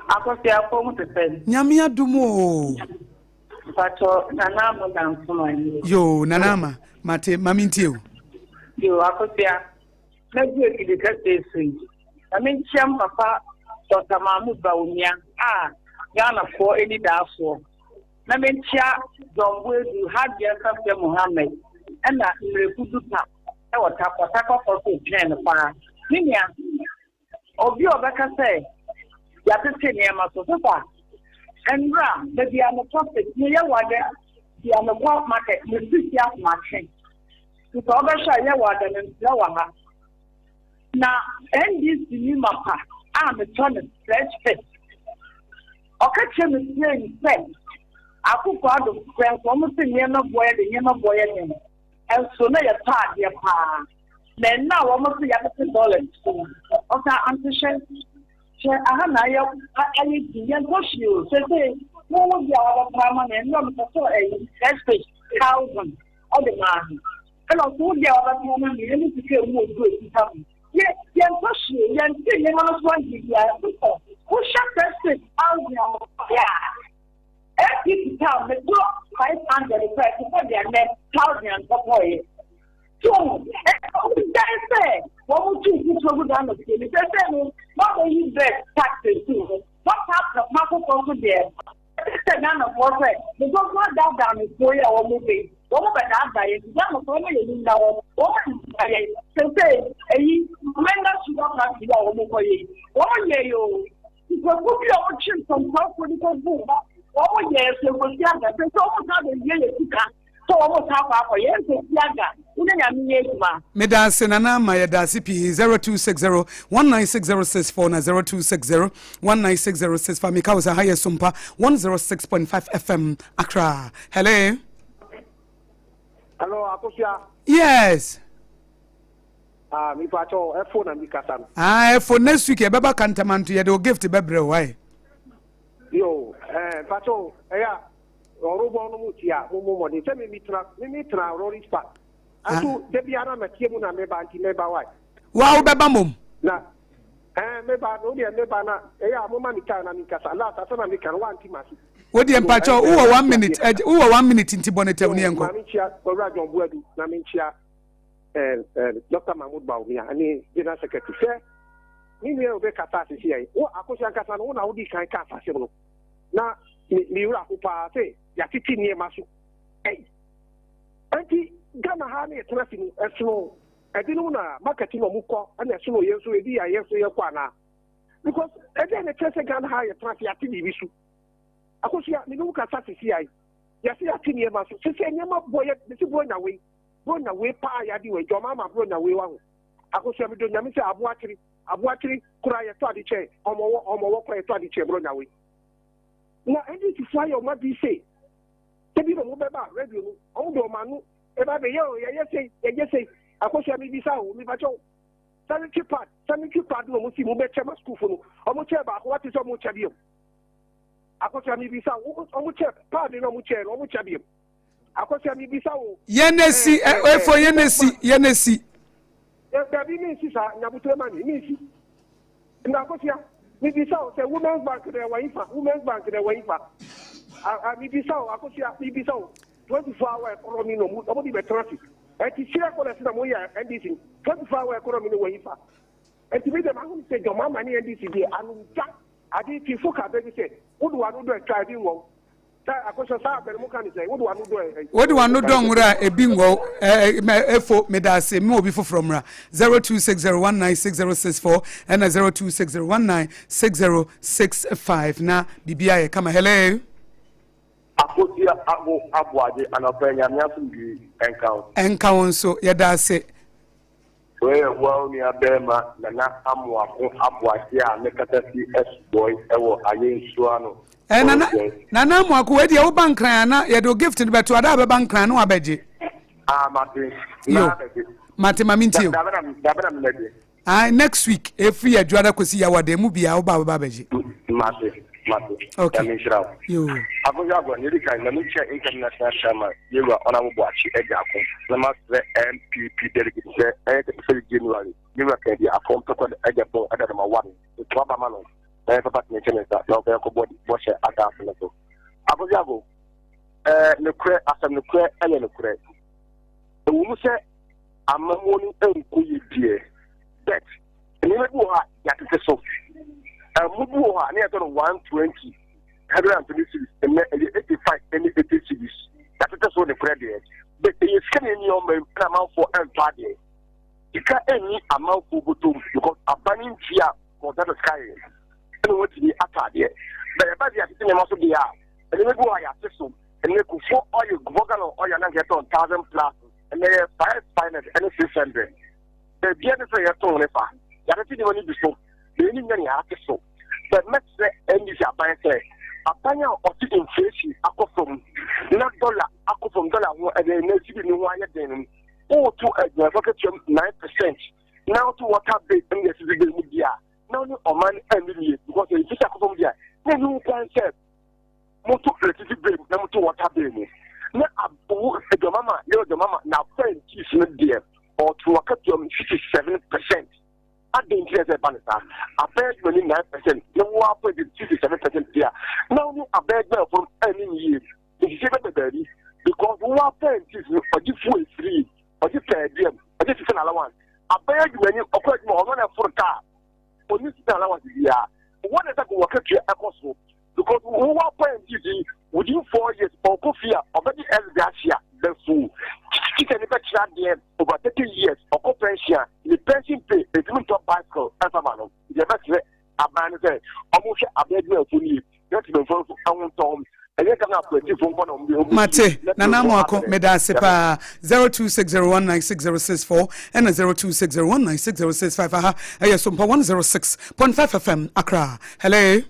Akosua fom te sɛ. Nyame adum o. Mpatsɔ nana ama na nsoma ni. Yo nana ama mate mami ntie o. Yo akosua mɛgye afidi kɛseɛ so yi. Na menkyia me papa Dɔkta Mahmood Bawumia a Ghanafoɔ ani daa soɔ. Na menkyia John Boadu, Hajia Safia Mohammed, ɛna Mmereku Dupa wɔ Tarkwa. Tarkwafoɔ nso retwɛn no paa. Me nua, obi a ɔbɛka sɛ yɛatete nneɛma so, sesa nnora baabi a mekɔ sɛ meyɛ wade bia mekɔ market mesisi asomakye. Nti sɛ wobɛhwɛ a yɛwɔ ada no ntrɛ wɔ ha. Na NDC ni mapa a metɔ no fresh fish. Ɔka kyerɛ me plain sɛ Akufo Addo frɛ nso wɔn se nneɛma boɔ yɛ den nneɛma boɔ yɛ den nso na yɛtɔ adeɛ paa. Na ɛnna a wɔn se yɛatete dollars so no ɔka ante hwɛ hwɛ aha na ayɛ ayɛ di yɛntɔ hwee o seesei wo wo deɛ a wɔbɛtɔ ama me ɛnna mekɔtɔ ɛyi fresh fish 1000 ɔde maa me. Ɛna ɔsɛ wo deɛ wabɛtɔn ma me ɛne sika emu odu ekita me. Yɛ yɛntɔ hwee yɛnte nneɛma no so agye biara sisɔ wohwɛ fresh fish thousand a wɔyɛ a APC town metɔ 500 kora ɛte sɛ deɛ nnɛ thousand nkɔtɔɔyɛ. So ɛdan sɛ wɔn tu nkutuo gu Ghana fie ne sɛ sɛ no wɔabɛyi bed tax esi hɔ wɔapa apapa foforɔ so deɛ Ɛte sɛ Ghanafoɔ sɛ nkurɔfoɔ adaadaa me foɔ yi a wɔn bɛ yi, wɔn bɛ daadaa yɛn nti Ghanafoɔ wɔn yɛ nim da hɔ, wɔn nda yɛn sese ɛyi Komenda sugar factory a wɔn kɔ yɛ yi, wɔn yɛ yi o, nkurɔfoɔ bi a wɔn kye nsɛmtwerɛfoɔ de kɔ gu hɔ, wɔn yɛ sɛ nkosi aga sese wɔn san bɛ wie yɛ sika sɛ wɔn san akɔ akɔ yɛ nkosi aga. Wo ne Nyame nyɛ adwuma. Medaase Nana Ama yɛdaase pii 0260 196064 na 0260 196065 meka wo sɛ ha yɛ Sompa 106.5 FM Accra. Hello. Hello Akosua. Yes. Ah, mi pa cho ɛfo na mi kasa no. Ah, ɛfo next week yɛbɛba Kantamanto yɛde o gift bɛbrɛ o ayi. Yo, ɛɛ eh, pa cho ɛyà. Ɔrobɔ no mu tia mo mo mmɔden sɛ me mi tena me mi tena Rorys Park. Aso da biara na mɛteɛ mu na meba nti mɛba wae. Wa wo bɛba mom. Na ɛɛ meba no deɛ meba na ɛyɛ a moma me time na me kasa last asɛm a meka no wante mase. Wo deɛ mpakyɛw wo wɔ one minute ɛgye wo wɔ one minute nti bɔ ne tɛw ne yɛn kɔ. Ma me nkyia Owura John Boadu na me nkyia ɛɛ ɛɛ Dr. Mahmood Bawumia ne General Secretary sɛ me nua obe kasa asese yɛn wo akosua nkasa no wo na wodi kan ka asase no. Na me me wura ho paa sɛ yɛatete nneɛma so. Ei! Enti Ghana ha ne yɛtena ase no ɛsono ɛbinom na market na ɔmo kɔ ɛna ɛsono yɛn nso ebi a yɛn nso yɛkɔ anaa? Because ɛdeɛ na ɛkyerɛ sɛ Ghana ha yɛtena ase yɛate biribi so. Akosua me ne wo kasa sisi ayi yɛse yɛate nneɛma so sisi nneɛma bɔ yɛ mesi bronya wei bronya wei paa yɛade wei jɔn ama bronya wei waho. Akosua medɔ nyame sɛ aboakyere aboakyere koraa yɛtɔ ade kyɛn ɔmɔwɔ ɔmɔwɔ koraa yɛtɔ ade kyɛn bronya wei. Na NDC fo ayɛ ɔmo adwene sei, da bi na ɔmo bɛba radio no, ɔmo de ɔmo ano ɛba bɛyɛ o, yɛyɛ sei, yɛyɛ sei. Akosua mebisa o, mepakyɛ o, sanitary pad, sanitary pad na ɔmo si mo bɛkyɛ ma sukuufo no, ɔmo kyɛɛ baako, wate sɛ ɔmo kyɛ biom. Akosua mebisa o, ɔmo kyɛ pad na ɔmo kyɛɛ no, ɔmo kyɛ biom. Akosua mebisa o. Yɛn esi, efo yɛn esi, yɛn esi. Dabi mi nsi saa, nyabutere ma mi, mi nsi. Na Akosua, mebisa wo sɛ Women's Bank no ɛwɔ hefa? Women's Bank no ɛwɔ hefa? A, a, mebisa wo, Akosua, mebisa wo. 24 hour economy no, ɔmo de bɛtena ase. Ɛti kyerɛ kɔ na se na mo yɛ NDC no, 24 hour economy no wɔ hefa? Ɛti mi deɛ mahunu sɛ John Mahama ne NDC deɛ ano gya ade ti fo ka bɛ bi sɛ, wode w'ano dɔ atwa ebi nwɔ wo. Wode w'ano dɔ nwura a ebi nwɔ efo meda ase me obi foforɔ mmra 0260196064 ɛna 0260196065 na biribi ayɛ kama hello. Akosia Ago Aboagye anɔpa yi Nyame asomdwie nka wo. Ɛnka wo nso yɛda ase. Wei yɛ wo ara wo nua barima Nana Amoako Aboagye a me kasa fi Asubɔi wɔ Aye nsuo ano. Eh, Nana, Nana Amoako, wei deɛ woba Nkran a na yɛde wo gift no bɛto ada a bɛba Nkran no wabɛgye. Ah, mate. Na bɛgye. Mate, ma mentie o. Dabe na dabe na mɛgye. Ah, next week, ɛfiri Adwuada kɔsi Yawada, emu biara woba a bɛba abɛgye. Mate, mate. Okay. Nyame nhyira wo. Yo. Akosi Agorɔ, nea edi kan, ma menkyia Incoming National Chairman, Yewura Honourable Boakye Agyarko, na masrɛ NPP delegate sɛ ɛyɛ 31 January, Yewura Kennedy Akon Pɛkɔ Agyapong ɛda number one, nto aba ma no, na yɛmfa party no nhyɛ ne nsa na ɔmfa yɛn nkɔbɔ bɔhyɛ asaase no so. Akosi Ago, ɛɛ, nokorɛ, asɛm nokorɛ ɛyɛ nokorɛ. Ɛwɔ mu sɛ amammuo no nkɔ yie deɛ, but nneɛma bi wɔ hɔ a yɛatete so. Ɛmo bi wɔ hɔ a ne yɛtɔ no 120, 120 cedis, ɛnɛ ɛyɛ 85 ɛne 80 cedis. Yɛatete so ne korɛ deɛ, but ɛyɛ sika na ɛnni ɔman mu ɛna amanfoɔ ɛntɔ adeɛ. Sika ɛnni amanfoɔ bɔtɔ mu because aba ne ntua kɔntata sika yɛ ɛna wɔatumi atɔ adeɛ. But ɛba deɛ yɛatete nneɛma so deɛ a, nneɛma bi wɔ hɔ a yɛate so. Ɛnɛ kufuor ɔyɛ kufuor gallon ɔyɛ na nka yɛtɔn 1000 plus, ɛnɛ yɛ 500 ɛne 600. Baabi a ɛsɛ sɛ yɛtɔn ne fa, yɛatete nneɛma no bi so, na yɛn nyɛ nea ate so. Sɛ mɛsrɛ NDC aban sɛ, aban a ɔte inflation akɔ fam na dɔla akɔ fam, dɔla ho ɛdɛ na cedi ne ho ayɛ den no, woto adwumayɛfo akatua mu 9% na woto water bill ne electricity bill mu di a, na wo ne ɔman no anni nie because inflation akɔ fam di a, na ɛni ho kwan sɛ moto electricity bill na moto water bill mu na awo adwamama yɛ adwamama na afɛn chief no deɛ ɔto akatua mu 67%. Adɛn nti na ɛsɛ ɛba no saa? Abɛn adwuma ni 9% na wo apɔ de 67% deɛ a na wo ne abɛn adwumayɛfoɔ no ɛne ne yie. Nhyehyɛ bɛbɛ baabi because wo apɛn chief no ɔgye fuel free, ɔgye per diem, ɔgye sisi allowance. Abɛn adwuma ni ɔkɔ adwuma ɔno na ɛforo kaa, ɔni sisi allowance biara. Wɔn na ɛsɛ kò wɔkatua ɛkɔ soro because wo apɛn chief yi within 4 years ɔkɔ fie a ɔbɛgye ex gratia bɛfu teacher ni bɛkyerɛ adeɛ over 30 years ɔkɔ pension a ne pension pay etumi ntɔ bicycle ɛfa ma no. Deɛ bɛsrɛ aban no sɛ ɔmo hwɛ abɛn adwumayɛfoɔ no yie na tìmɛnfoɔ nso ɛho ntɔ. Ɛnyɛ Ghana akwantufo nko na wɔn Mate, Nana Amoako, meda ase paa. 0260196064 ɛna 0260196065 aha ɛyɛ Sompa 106.5 FM Accra. Hello.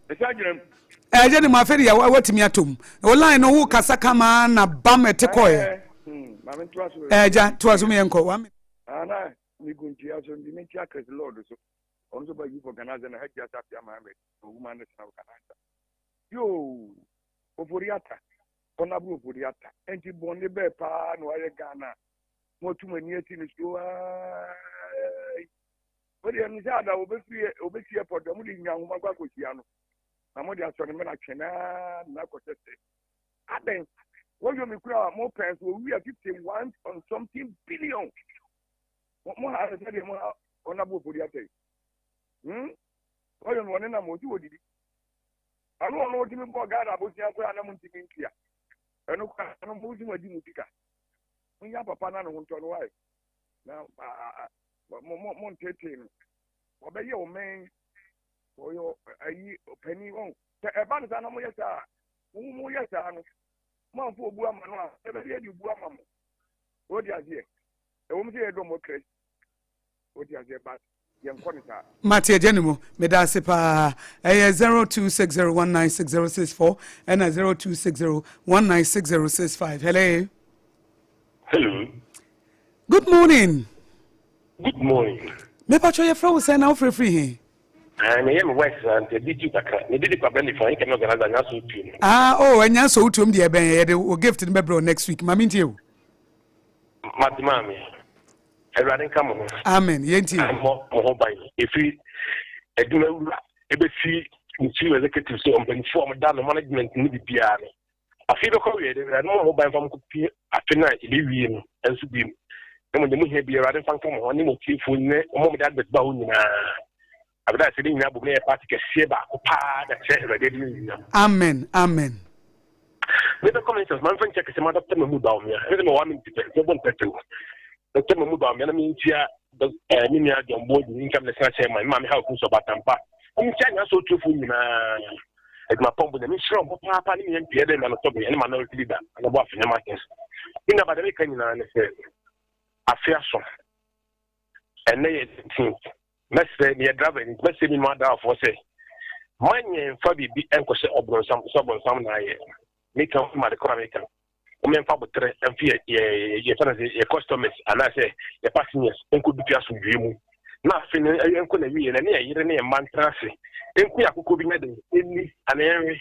Ɛgye ne mu afei deɛ watumi atom. O line no wo kasa kama na bam ɛte kɔɛ. Ɛgya toa so meyɛ nkɔ. One minute. Ana migu ntua so ndi mentia Chris Lord so. Ɔno nso ba youth organizer na Hajia Safia Mohammed, owuma ne sena organizer. Yoo! Ofori Atta, Honourable Ofori Atta, ɛnti bɔne bɛɛ paa na wayɛ Ghana a moatu mo ani asi no so aai. Mo deɛ no sɛ ada wɔbɛfiri wɔbɛsi airport a mode nya nhoma kɔ akɔhyia no na mode asɔ ne mena twɛ naa na akɔhyɛ sɛ adɛn wɔyɔ me kura a mo pɛn so owia 51 on something billion mo ha sɛ deɛ mo ha Honourable Ofori Atta yi hmm wɔyɔ me wɔne nam wɔsi wɔdidi Ɔno ɔno otumi bɔ Ghana abosea koraa na montumi ntua. Ɛno koraa no mo si mo adi mo sika. Monya papa na ne ho ntɔ no wae. Na mo mo mo ntetee no. Wɔbɛyɛ ɔmɛn ɔyɛ ayi ɔpanin wɔn. Sɛ ɛba no saa na moyɛ saa mo mo yɛ saa no mo amfo obu ama no a ɛbɛyɛ de obu ama mo. Wɔdi aseɛ. Ɛwɔ mu sɛ yɛ democracy. Wote aseɛ but yɛnkɔ no saa. Mate agya ne mu meda ase paa ɛyɛ 0260196064 ɛna 0260196065 hello. Hello. Good morning. Good morning. Mepatwɔ yɛfrɛ wo sɛn na wofrɛfiri he? Ah, meyɛ me work saa nti ɛdi tu kakra. Mede di kwabɛ nifa, nka me organizer nya so tuom. Ah, oh, ɛnya so wotuom deɛ ɛbɛn yɛde wo gift no bɛbrɛ wo next week. Ma mentie o. Mate maame. Awurade nka mo ho. Amen. Yɛntie. Mmɔ mo ho ban. Ɛfiri adwuma wura ɛbɛsi ne chief executive so mpanyinfoɔ a wɔda no management ne biribiara no. Afei bɛkɔ wie de Awurade mmɔ mo ho ban fa mo kɔpie afe no a ɛbɛwie no nso bio. Na mo deɛ mo hia bi Awurade mfa nka mo ho ne mo tiefoɔ ne wɔn a wɔde advert ba hɔ nyinaa. Abena sɛ ne nyinaa bom na yɛ party kɛseɛ baako paa na kyerɛ Awurade adi ne nyinam. Amen amen. Mebɛ comments ma mfa nkyɛ kɛsɛ ma Dr. Mahmood Bawumia ɛne sɛ mewɔ ame nti pɛ mɛbɔ mpɛtɛw Dr. Mahmood Bawumia na menkyia eh, me nua John Boadu income national chairman me maame ha oku sɛ ɔbatampa menkyia nyɛ asɛ otuofoɔ nyinaa adwuma pɔmpo nyame nhyira wɔn papaapa ne meyɛ mpiɛ dɛ ma no tɔbe ɛne minority leader anabɔ afenyɛ markins me nua bada meka nyinaa ne sɛ afe aso ɛnɛ yɛ 19th Mɛsrɛ, meyɛ driver nti mɛsrɛ me nua driverfoɔ sɛ manyɛ mfa biribi nkɔhyɛ ɔbronsam sɛ ɔbronsam na ayɛ. Meka wo ma de kora meka. Wɔmfa botere mfe yɛ yɛ yɛ fɛn sɛ yɛ customers anaasɛ yɛ passengers nkɔdu fi asomdwoe mu. Na afe no nkɔ na wie na ne yɛ yere ne yɛ mma ntena ase nku yɛ akokɔ bi nyɛ den ɛnni anaa ɛnwe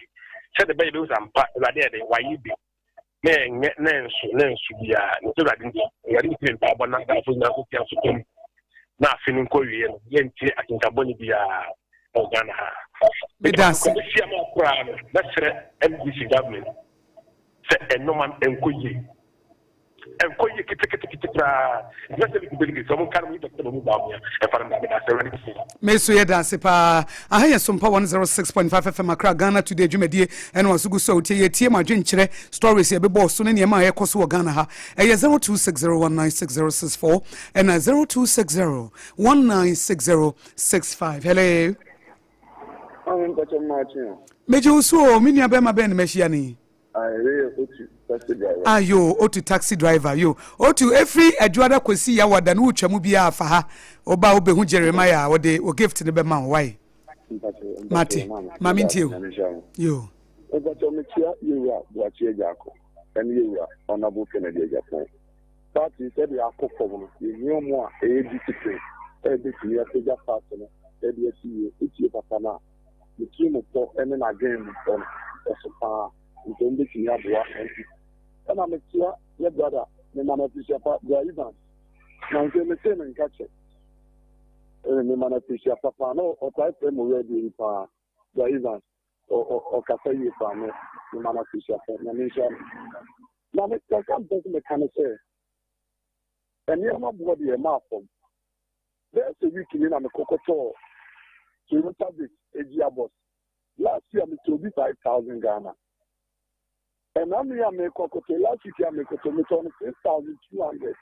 sɛde bɛyɛ bɛhu sɛ ampa Awurade yɛ den wayɛ bi. na ɛnyɛ na ɛnso na ɛnso biara na sɛ awurade nti awurade nti ne mpaebɔ na adamfo nyinaa nso tia so kɔm na afe no nkɔ wie no yɛntie atentabɔne biara wɔ Ghana ha. Meda ase. Bɛsi ama koraa no mɛsrɛ NDC government sɛ ɛnɔma no ɛnkɔ yie ɛnkɔ yie keteketekete koraa nti mɛsɛ bi delegate sɛ ɔmo nka no mo yi dɔkita mo mu baa mo ya ɛfa no meda ase awurade nti. Me so yɛda ase paa. Aha yɛ Sompa 106.5 FM Accra Ghana Today dwumadie ɛna waso gu so a wotie yɛtie mo adwenkyerɛ stories yɛbebɔɔ so ne nneɛma a ɛkɔ so wɔ Ghana ha. Ɛyɛ 0260196064 ɛna 0260196065. Hello. Megye wo so o, me nua bɛrima bɛn na mahyia no yi? Aye, Otu taxi driver. Ah yo, Otu taxi driver yo. Otu, efiri Adwoada kɔsi Yawada no wotwa mu biara fa ha. Woba a wobɛhu Jeremiah a ɔde wo gift no bɛma wo, wai? Mate, ma mentie o. Yo. Mpakyɛ mekyia Yewura Boakye Agyarko ɛne Yewura Honourable Kennedy Agyapong. Party sɛdeɛ akɔ fam no, yɛhia ɔmo a ɛyɛ discipline a ɛbɛtumi apagya party no ɛde asi yie. Wotie papa no a, ne tiri mu pɔ ɛne n'adwene mu pɔ no ɛso paa. Nti ɔmo bɛtumi aboa NPP. Ɛna mekyia yɛ brother, mema no afirihyia pa, Bra Evans. Nanso metee no nka kyɛ. Ɛna mema no afirihyia pa paa. Na ɔtae frɛ mo radio yi paa, Bra Evans. Ɔkasa yie paa, me mema no afirihyia pa. Nyame nhyira no. Na me kasa mpɛ sɛ meka ne sɛ, nneɛma boɔ deɛ ɛmaa fam. Bɛyɛ sɛ week ni na mekɔkɔtɔɔ Toyota Vitz gearbox. Last year metɔɔ bi 5,000 Ghana. Ɛna me a mekɔkɔtɔ last week a mekɔtɔ metɔɔ no 6,200.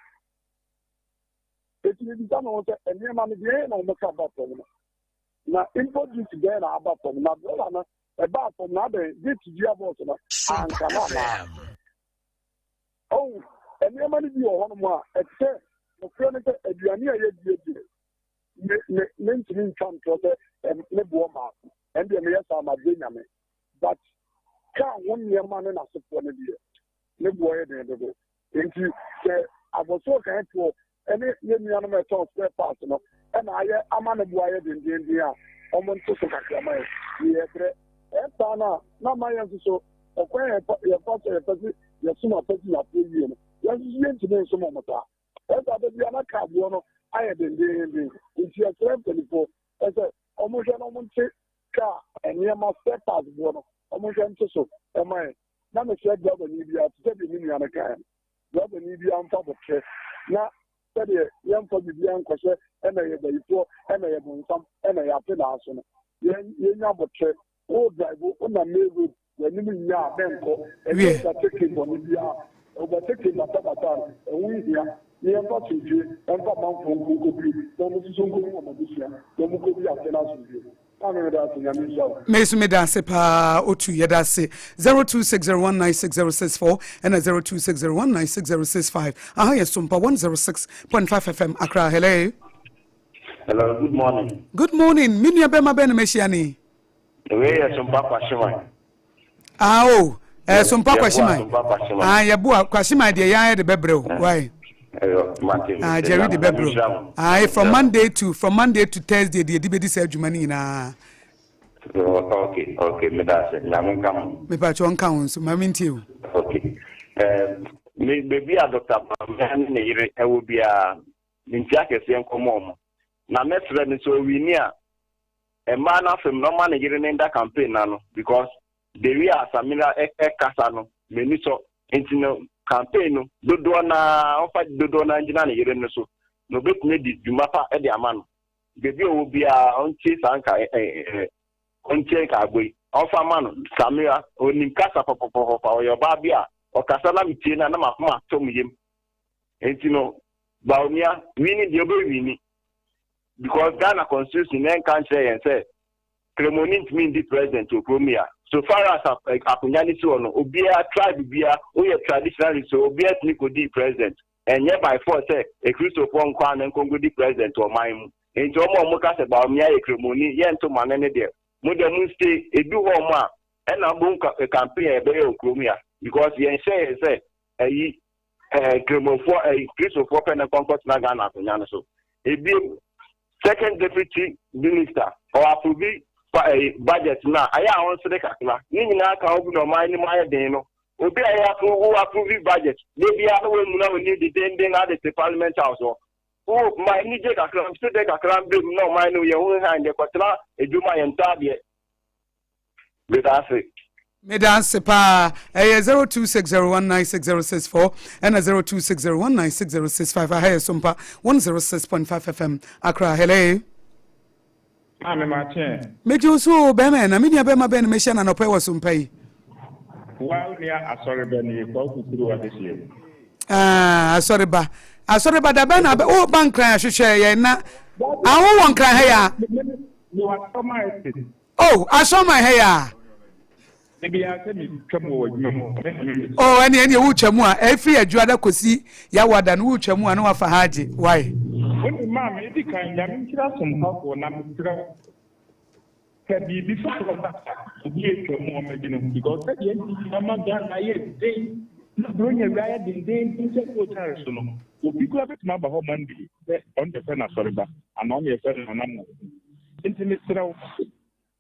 Eti mebisa me ho sɛ nneɛma no deɛ na wɔka ba fam no. Na import duty bɛn na aba fam na dollar no Ɛbaa fam no, adɛn, gye gearbox no anka no anaa? Ɔhu, nneɛma no bi wɔ hɔnom a, ɛte sɛ nokorɛ ne sɛ aduane a yɛdie deɛ, me, me, mentumi ntwa ntorɔ sɛ ne boɔ mmaako. Ɛndeɛ meyɛ saa magye Nyame. But kaa ho nneɛma ne n'asefoɔ no deɛ, ne boɔ yɛ den dodo. Nti sɛ abɔsoɔ kan toɔ ne yɛn nuanom a ɛtɔn spare parts no na ayɛ ama ne boɔ ayɛ dendeenden a, wɔn nte so kakra ma yɛn. Yɛyɛ brɛ. Ɛyɛ saa no a, na ama yɛn nso so ɔkwan a yɛfa so a yɛpɛ sɛ yɛsom apɛsinyafoɔ yie no, yɛn nso so yɛntumi nsom wɔn saa. Ɛyɛ saa da biara na kaa boɔ no ayɛ dendeenden. Nti yɛsrɛ mpanimfoɔ sɛ wɔnhwɛ na wɔnte kaa nneɛma spare parts boɔ no, wɔnhwɛ nte so ma yɛn. Na mesrɛ driverni biara te sɛ deɛ me nua no kaeɛ no, driverni biara mfa aboterɛ na sɛdeɛ yɛmfa biribiara nkɔhyɛ ɛna yɛ bayifoɔ ɛna yɛ bonsam ɛna yɛ apenaa so no, yɛn yɛnya aboterɛ. Wo drive wonam main road w'anim nyɛ a mɛnkɔ. Ɛnyɛ overtaking bɔne biara, overtaking basabasa no ɛho nhia. Na yɛmfa asomdwie mfa amanfoɔ nko nkɔduru na wɔn nso so nkɔhu wɔn abusua na wɔn nkɔdi afe no asomdwie mu. Maame meda ase, Nyame nhyira wo. Me nso meda ase paa Otu yɛda ase 0260196064 ɛna 0260196065 aha yɛ Sompa 106.5 FM Accra hello. Hello, good morning. Good morning me nua bɛma bɛn na mahyia ne. Wei yɛ Sompa Kwahyeman. Ah o, eh, Sompa Kwahyeman. Ah, yɛboa Kwahyeman deɛ yɛn ayɛ de bɛbrɛ o. Why? Ah, Jerry de bɛbrɛ o. Ah, from Monday to from Monday to Thursday deɛ yɛde bɛdi saa adwuma no nyinaa. Okay, okay, meda ase. Nyame nka ho. Mepa kyɛ nka ho nso, ma mentie o. Okay. Eh, me baabi a Dr. Bawumia ne ne yere ɛwɔ biara, mentua kɛseɛ nkɔmɔ ɔmo. Na mɛsrɛ no sɛ ɔwini a, Mmaa no afem na ɔma ne yere no nda campaign no ano because the way a Samira ɛkasa no m'ani sɔ nti no campaign no dodoɔ no ara ɔmfa dodoɔ no ara ngyina ne yere no so na ɔbɛtumi adi dwuma pa de ama no baabi a ɔwɔ biara ɔntie saa nka ɔntie nkaabɔ yi ɔmfa ma no Samira ɔnim kasa pɔpɔpɔpɔpa ɔyɛ ɔbaa bi a ɔkasa na metie no a na m'akoma atɔ me yam nti no Bawumia wini deɛ ɔbɛwini Because Ghana constitution no ɛnka nkyerɛ yɛn sɛ Kremoni ntumi ndi president wɔ kurom yi a. So far as akonwa no si hɔ no, obiara, tribe biara, woyɛ traditionalist o, obiara tumi kɔdi president. Ɛnyɛ by force sɛ Akristofoɔ nko ara na nkɔnkɔdi president wɔ ɔman mu. Nti wɔn a wɔka sɛ Bawumia yɛ Kremoni, yɛnto ma no no deɛ, mo deɛ mo stay. Ɛdu hɔ nom a, ɛna wobɛhu campaign a yɛbɛyɛ wɔ kurom yi a. Because yɛnhyɛ yɛn sɛ ayi ɛɛ Nkramofoɔ ɛyi Kristofoɔ pɛ na nkɔ nkɔtena Ghana akonnwa no so. Ebiem, second deputy minister ɔ approve fa ɛyi budget no a ayɛ a ɔnsere kakra. Ne nyinaa ka ho bi na ɔman no mu ayɛ den no. Obi a ɛyɛ approve wo approve budget da biara na wamuna w'ani dedenden ade te parliament house hɔ. Wo ma anigye kakra nso de kakra mbrɛ mu na ɔman no yɛn ho hann deɛ kɔtena adwuma a yɛntɔ adeɛ. Meda ase. Meda ase paa. Ɛyɛ 0260196064 ɛna 0260196065. Aha yɛ Sompa 106.5 FM Accra. Hello. Maame makye. Megye wo so o bɛrima ɛna me nua bɛrima bɛn na mehyia no anɔpa yi wɔ Sompa yi. Wa wo nua asɔre bɛ nie kwaku kuru adehyeɛ mu. Ah, asɔre ba. Asɔre ba da bɛn na wo ba nkran ahwehwɛ yɛn na awo wɔ nkran ha ya. Mewɔ asɔma estate. Oh, asɔma ha ya. Ebi a sɛ metwa mu wɔ adwuma mu. Oh, ɛne ɛne wotwa mu a ɛfiri adwuada kɔsi yawada no wotwa mu a na wafa ha agye. Why? Wone maame edi kan Nyame nhyira sompafoɔ na mesrɛ wo Sɛ biribi foforɔ ba a, obi atwa mu a ɔmmɛdwene ho because sɛdeɛ NPP ama Ghana ayɛ den na Buronya wia ayɛ dendeenden sɛ coal so no, obi koraa bɛtumi aba hɔ Monday sɛ ɔno na yɛfrɛ no asɔreba anaa ɔno na yɛfrɛ no Nana Mmoaku. Nti mesrɛ wo,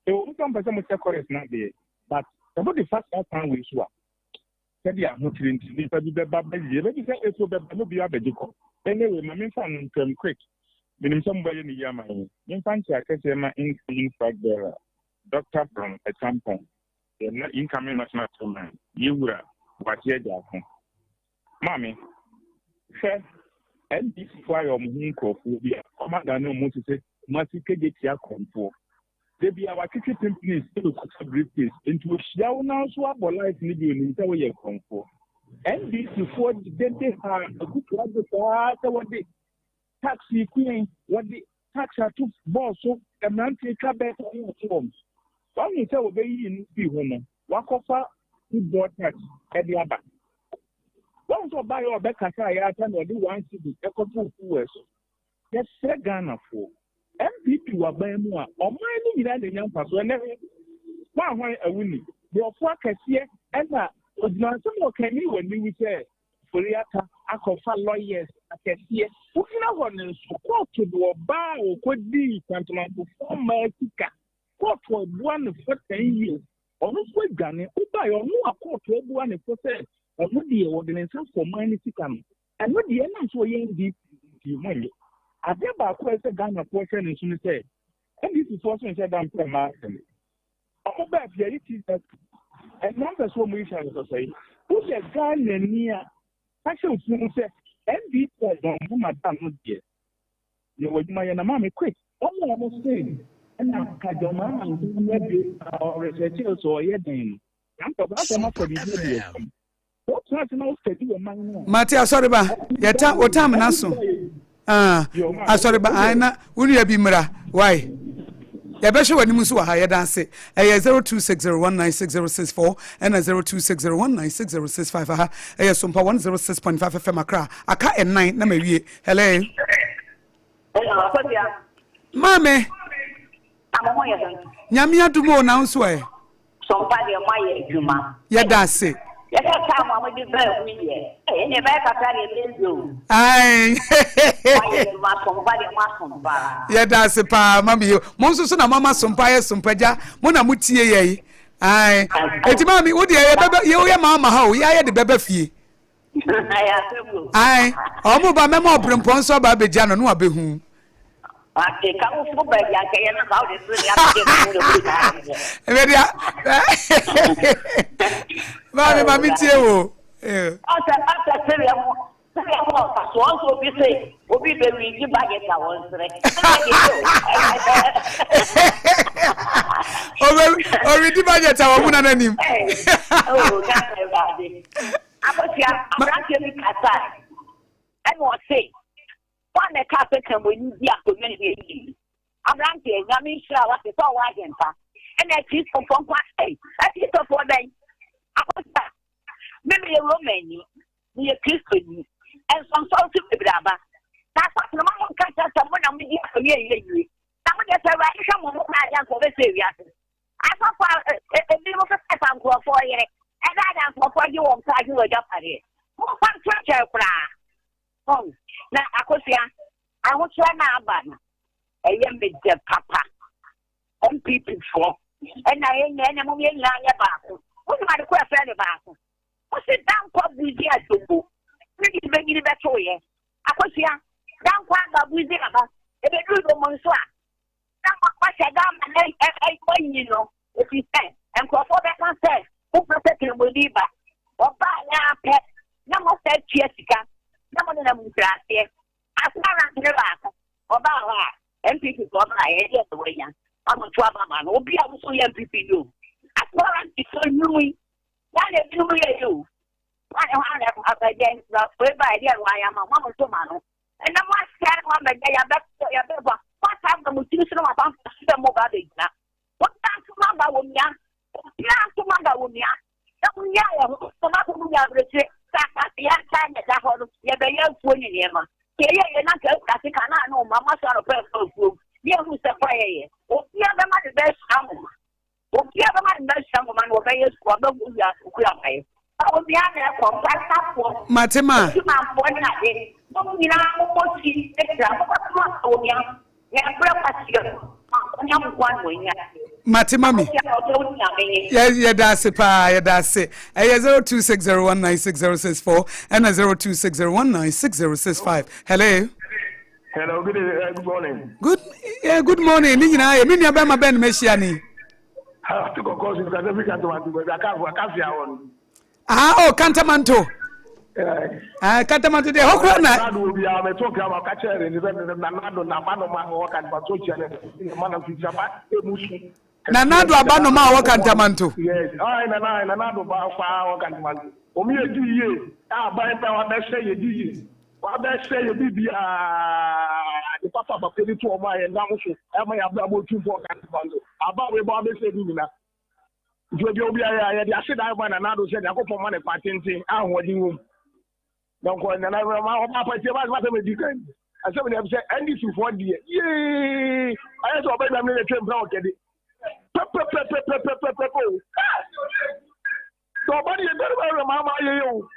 ɛwɔ mu sɛ mompɛ sɛ mokyɛ chorus no adeɛ but sɛ mode fa saa kwan wei so a, Sɛdeɛ ahokyere nti nnipa bi bɛba bɛgye, ɛbɛbi sɛ April bɛba na obiara abɛgye kɔ. Anyway, ma memfa no ntwam quick. Menim sɛ mobɛyɛ no yie ama yɛn. Memfa nkyea kɛseɛ ma incoming flag bearer, Doctor Brown Acheampong, yɛn incoming national chairman, Yewura Boakye Agyarko. Maame, hwɛ, NDC foɔ ayɛ wɔn ho nkurɔfoɔ bi a wɔadane wɔn ho te sɛ Kumasi Kejetia korɔmfoɔ. Da bi a watwetwe pimpins ɛbɛkuta briefcase nti ohyia wo nan so abɔ life no bi onim sɛ woyɛ korɔmfoɔ. NDC foɔ de dede ha Akufo Addo saa sɛ wɔde tax yi ku yɛn, wɔde tax ato bɔɔl so, mmeranteɛ twa bɛt ne ɔte wɔn. Wahu sɛ wɔbɛyiyi no fii hɔ no, wakɔfa football touch de aba. Wahu sɛ ɔbaeɛ a ɔbɛkasaeɛ ara pɛ na ɔde one cedi kɔtoo fuel so. Yɛsrɛ Ghanafoɔ, NPP wɔ aban mu a, ɔman no nyinaa na ɛnya mfasoɔ. Ɛnnɛ hwɛ, hwan hwan awu ni, borɔfo akɛseɛ ɛna ɔgyina asɛm a ɔkani wɔ aniwu sɛ Ofori-Atta akɔfa lawyers akɛseɛ. Wogyina hɔ no nso, kɔɔto de ɔbaa a ɔkɔdii kwantemanfofoɔ mmaa sika, kɔɔto abua no for 10 years, ɔno nso adwane. Wobaeɛ ɔno a kɔɔto abua no fɔ sɛ ɔno deɛ ɔde ne nsa fɔ ɔman no sika no, Ɛno deɛ ɛnam sɛ ɔyɛ NDC nti monnye. Adeɛ baako a ɛsɛ Ghanafoɔ hwɛ no nso ne sɛ, NDC foɔ nso nhyɛ da mpɛ mmaa asɛm. Wɔn baa fie ayi ti ɛnna mpɛ sɛ wɔn yi hyɛ nsɔsɔe. Woyɛ Ghanani a, ka hyɛ wo tirim sɛ NDC a John Mahama da no deɛ, yɛ w'adwuma yɛ na maame quick. Wɔn a wɔn se ɛna ka John Mahama nsa nyɛ bio na ɔresearch sɛ ɔyɛ dɛn no, saa nka saa asɛm afa biribi adi afam. Mate asɔreba yɛta wo tam na so ah asɔreba ah na wo nua bi mmra why yɛbɛhwɛ w'anim nso wɔ ha yɛda ase ɛyɛ 0260196064 ɛna 0260196065 aha ɛyɛ sompa 106.5 fm akra aka ɛnan na mawie hello maame nyame adom o na nso ɛ Sompa deɛ mo ayɛ adwuma. Yɛda ase. Yɛsɛ time a mode baa mu yi deɛ ɛyɛ deɛ ɛbɛyɛ kakra deɛ ɛbɛyɛ yie o. Ae. Mo ayɛ adwuma sompa deɛ mo asom paa. Yɛda ase paa mami yo. Mo nso so na mo ama sompa ayɛ sompa gya. Mo na mo tie yɛ yi. Ae. Eti maami wo deɛ yɛbɛbɛ yɛ woyɛ maa ma ha o. Yɛ ayɛ de bɛbɛ fie. Ae, ɔmo ba mɛma ɔbrempɔn nso aba abɛgya no na wabehu. Ɛbɛdia maame maame tie wo. Ɔsɛ ɔsɛ sɛdeɛ mo sɛdeɛ mo ɔfa so ɔnso obi se obi bɛ wi gye budget a wɔn srɛ. Obe ɔredi budget a wɔn mu na n'anim. Oh, Ghana ɛwurade. Akosua, aberanteɛ bi kasae, ɛna ɔse, Hwan na ɛkaa sɛ Kramoyi di akonnwa no yɛ yie? Aberanteɛ, Nyame nhyira wo ase sɛ ɔwɔ adwempa. Ɛna Akristofoɔ nko a, ei, Akristofoɔ bɛn? Akosua, me meyɛ Romani, meyɛ Kristoni, nsɔnsɔn nso bebree aba. Na asafo no, ma monka nkyerɛ sɛ mo na modi akonnwa yɛ yie. Na mo deɛ sɛ Awurade hwɛ mo ho koraa deɛ anka ɔbɛsɛe wiase. Asɔfo a ebinom fefa nkurɔfoɔ yere, ɛdaadaa nkurɔfoɔ gye wɔn kra gye wɔn agyapadeɛ. Momfa nkyerɛkyerɛ koraa. Hɔn, na Akosua, ahokyerɛ no aba no, ɛyɛ me dɛ papa. NPP foɔ, ɛna yɛn nyinaa, ɛna mom yɛn nyinaa nyɛ baako. Wonim ade ko ɛfrɛ no baako? Wose Dankwa Buzi Adombo ne deɛ bɛnyini bɛtoeɛ. Akosua, Dankwa aba Buzi aba, ɛbɛduru Domo nso a, na moahyɛ da ama no moayi no, ɛfiri sɛ nkurɔfoɔ bɛka sɛ, Mopɛ sɛ Kramoni ba. Ɔbaeɛ ara pɛ na moasan atua sika na monenam nkuraaseɛ. Assurance ne baako, ɔbaa hɔ a, NPP foɔ baeɛ, ɛdeɛn na wanya? Moamoto aba ama no, obi a wo nso woyɛ NPP ni o. Assurance foɔ nnwuma yi, saa na ebinom yɛ yi o. Hwan na ɛdeɛn, wei baeɛ, ɛdeɛn na wayɛ ama mo? Moamoto ma no. Ɛnna moasɛe mo abɛgya, yɛabɛkɔ, yɛabɛba. Moasan aba mo tiri so na moafa mfa so sɛ moreba abɛgyina. Obiara nso moaba wɔ mia, obiara nso moaba wɔ mia. Na monyaa yɛn ho, na moakɔ mo nua abirekyire. Sɛ asase yɛn nsa na ɛda hɔ no, yɛbɛyɛ afuo ne nneɛma. Sɛ yɛyɛ yei na anka akura sika na ano mma moaso anɔpa ɛkɔ afuom, ne yɛhunu sɛ kwaeɛ yɛ. Obiara bɛma ne ba asua nwoma. Obiara bɛma ne mma asua nwoma na wɔbɛyɛ sukuu, wɔbɛkɔ wiase kuramayɛ. Obiara na ɛkɔ, nkwaseafoɔ, Mate ma. adwumanfoɔ ne ade, mo nyinaa mommɔ ti tra, mobɛko ama onua, na ɛberɛ kwaseɛ no, moanya mo nko ara na moanya. Mate ma me. Akosua ɔdɔ wo nyame nye. Yɛ yɛda ase paa yɛda ase ɛyɛ 0260196064 ɛna 0260196065 hello. Hello, good, good morning. Good, yeah, good morning. Ni nyinaa yɛ me nua bɛrima bɛn na mahyia ni. Ah, to kɔkɔɔ so kasa fi kantamanto baabi akafo akafia wɔ no. Ah, oh, kantamanto. Ah, kantamanto deɛ hɔ koraa na. Nado obi a mɛto nka ma ɔka kyerɛ ne sɛ nanado na aba noma wɔ kantamanto kyerɛ ne ma na mfitiaba emu so. Nanado aba noma a wɔ kantamanto. Yes, ah, nana nanado ba paa wɔ kantamanto. Wɔn yɛ di yie, a ban pɛ wabɛhyɛ yɛ di yie. Wabɛhyɛ yɛ biribiara. ade papa papa bi to wɔn a yɛnam so ɛma yɛn abrabɔ tu mpɔn kantanto. Aba a wei bɔ abɛsɛ ne nyina. Nti obi obi ayɛ a yɛde ase da ma Nana Addo sɛ Nyankopɔn ma ne kwa tenten a ahoɔden wɔ mu. Na nkɔ Nana ma ɔba apatie ba asɛm edi kan. Asɛm deɛ sɛ NDC foɔ deɛ yee ayɛ sɛ ɔbɛdwam ne ne twɛ mpena ɔkɛde. Pɛpɛpɛpɛpɛpɛpɛ o. Sɛ ɔba deɛ bɛrɛ bɛrɛ ma ama ayɛ yɛ o.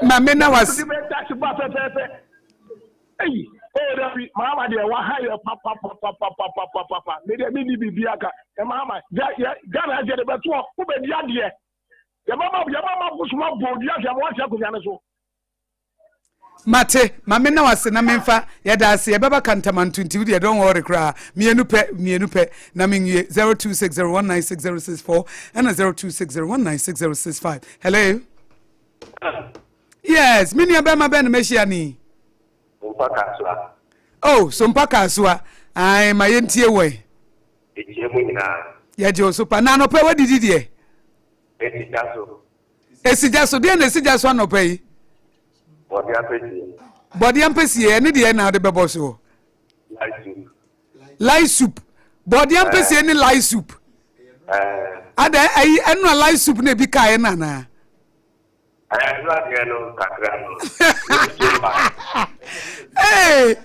Maame na was. Eyi, oh dabi, maama deɛ waha yɛ papapapapapapapa. Me deɛ mi ni biribi aka. Ɛ maama, yɛ yɛ Ghana deɛ de bɛtoɔ, wobɛdi adeɛ. Yɛbɛma yɛbɛma bosoma bɔ odua sɛ wɔn ahyɛ akonnwa no so. Mate, ma me na wase na memfa yɛda ase yɛbɛba kantamanto nti wodeɛ don't worry koraa mmienu pɛ mmienu pɛ na menwie 0260196064 ɛna 0260196065 hello yes me nua bɛrima bɛn na mahyia ni Sompa Kasoa. Oh, Sompa Kasoa. Ae, ma yɛntie wɔ Ɛkyia mu nyinaa. Yɛgye wo so pa. Na anɔpɛ wadidi deɛ? Esi gya so. Esi gya so. Deɛ na esi gya so anɔpa yi? Bɔde ampesie. Bɔde ampesie, ɛne deɛ na ɔde bɛbɔ soɔ? Light soup. Light soup. Bɔde ampesie ne light soup. Ada ayi ɛno a light soup na ebi kaeɛ no anaa? Ɛno adeɛ no kakra no. Ee,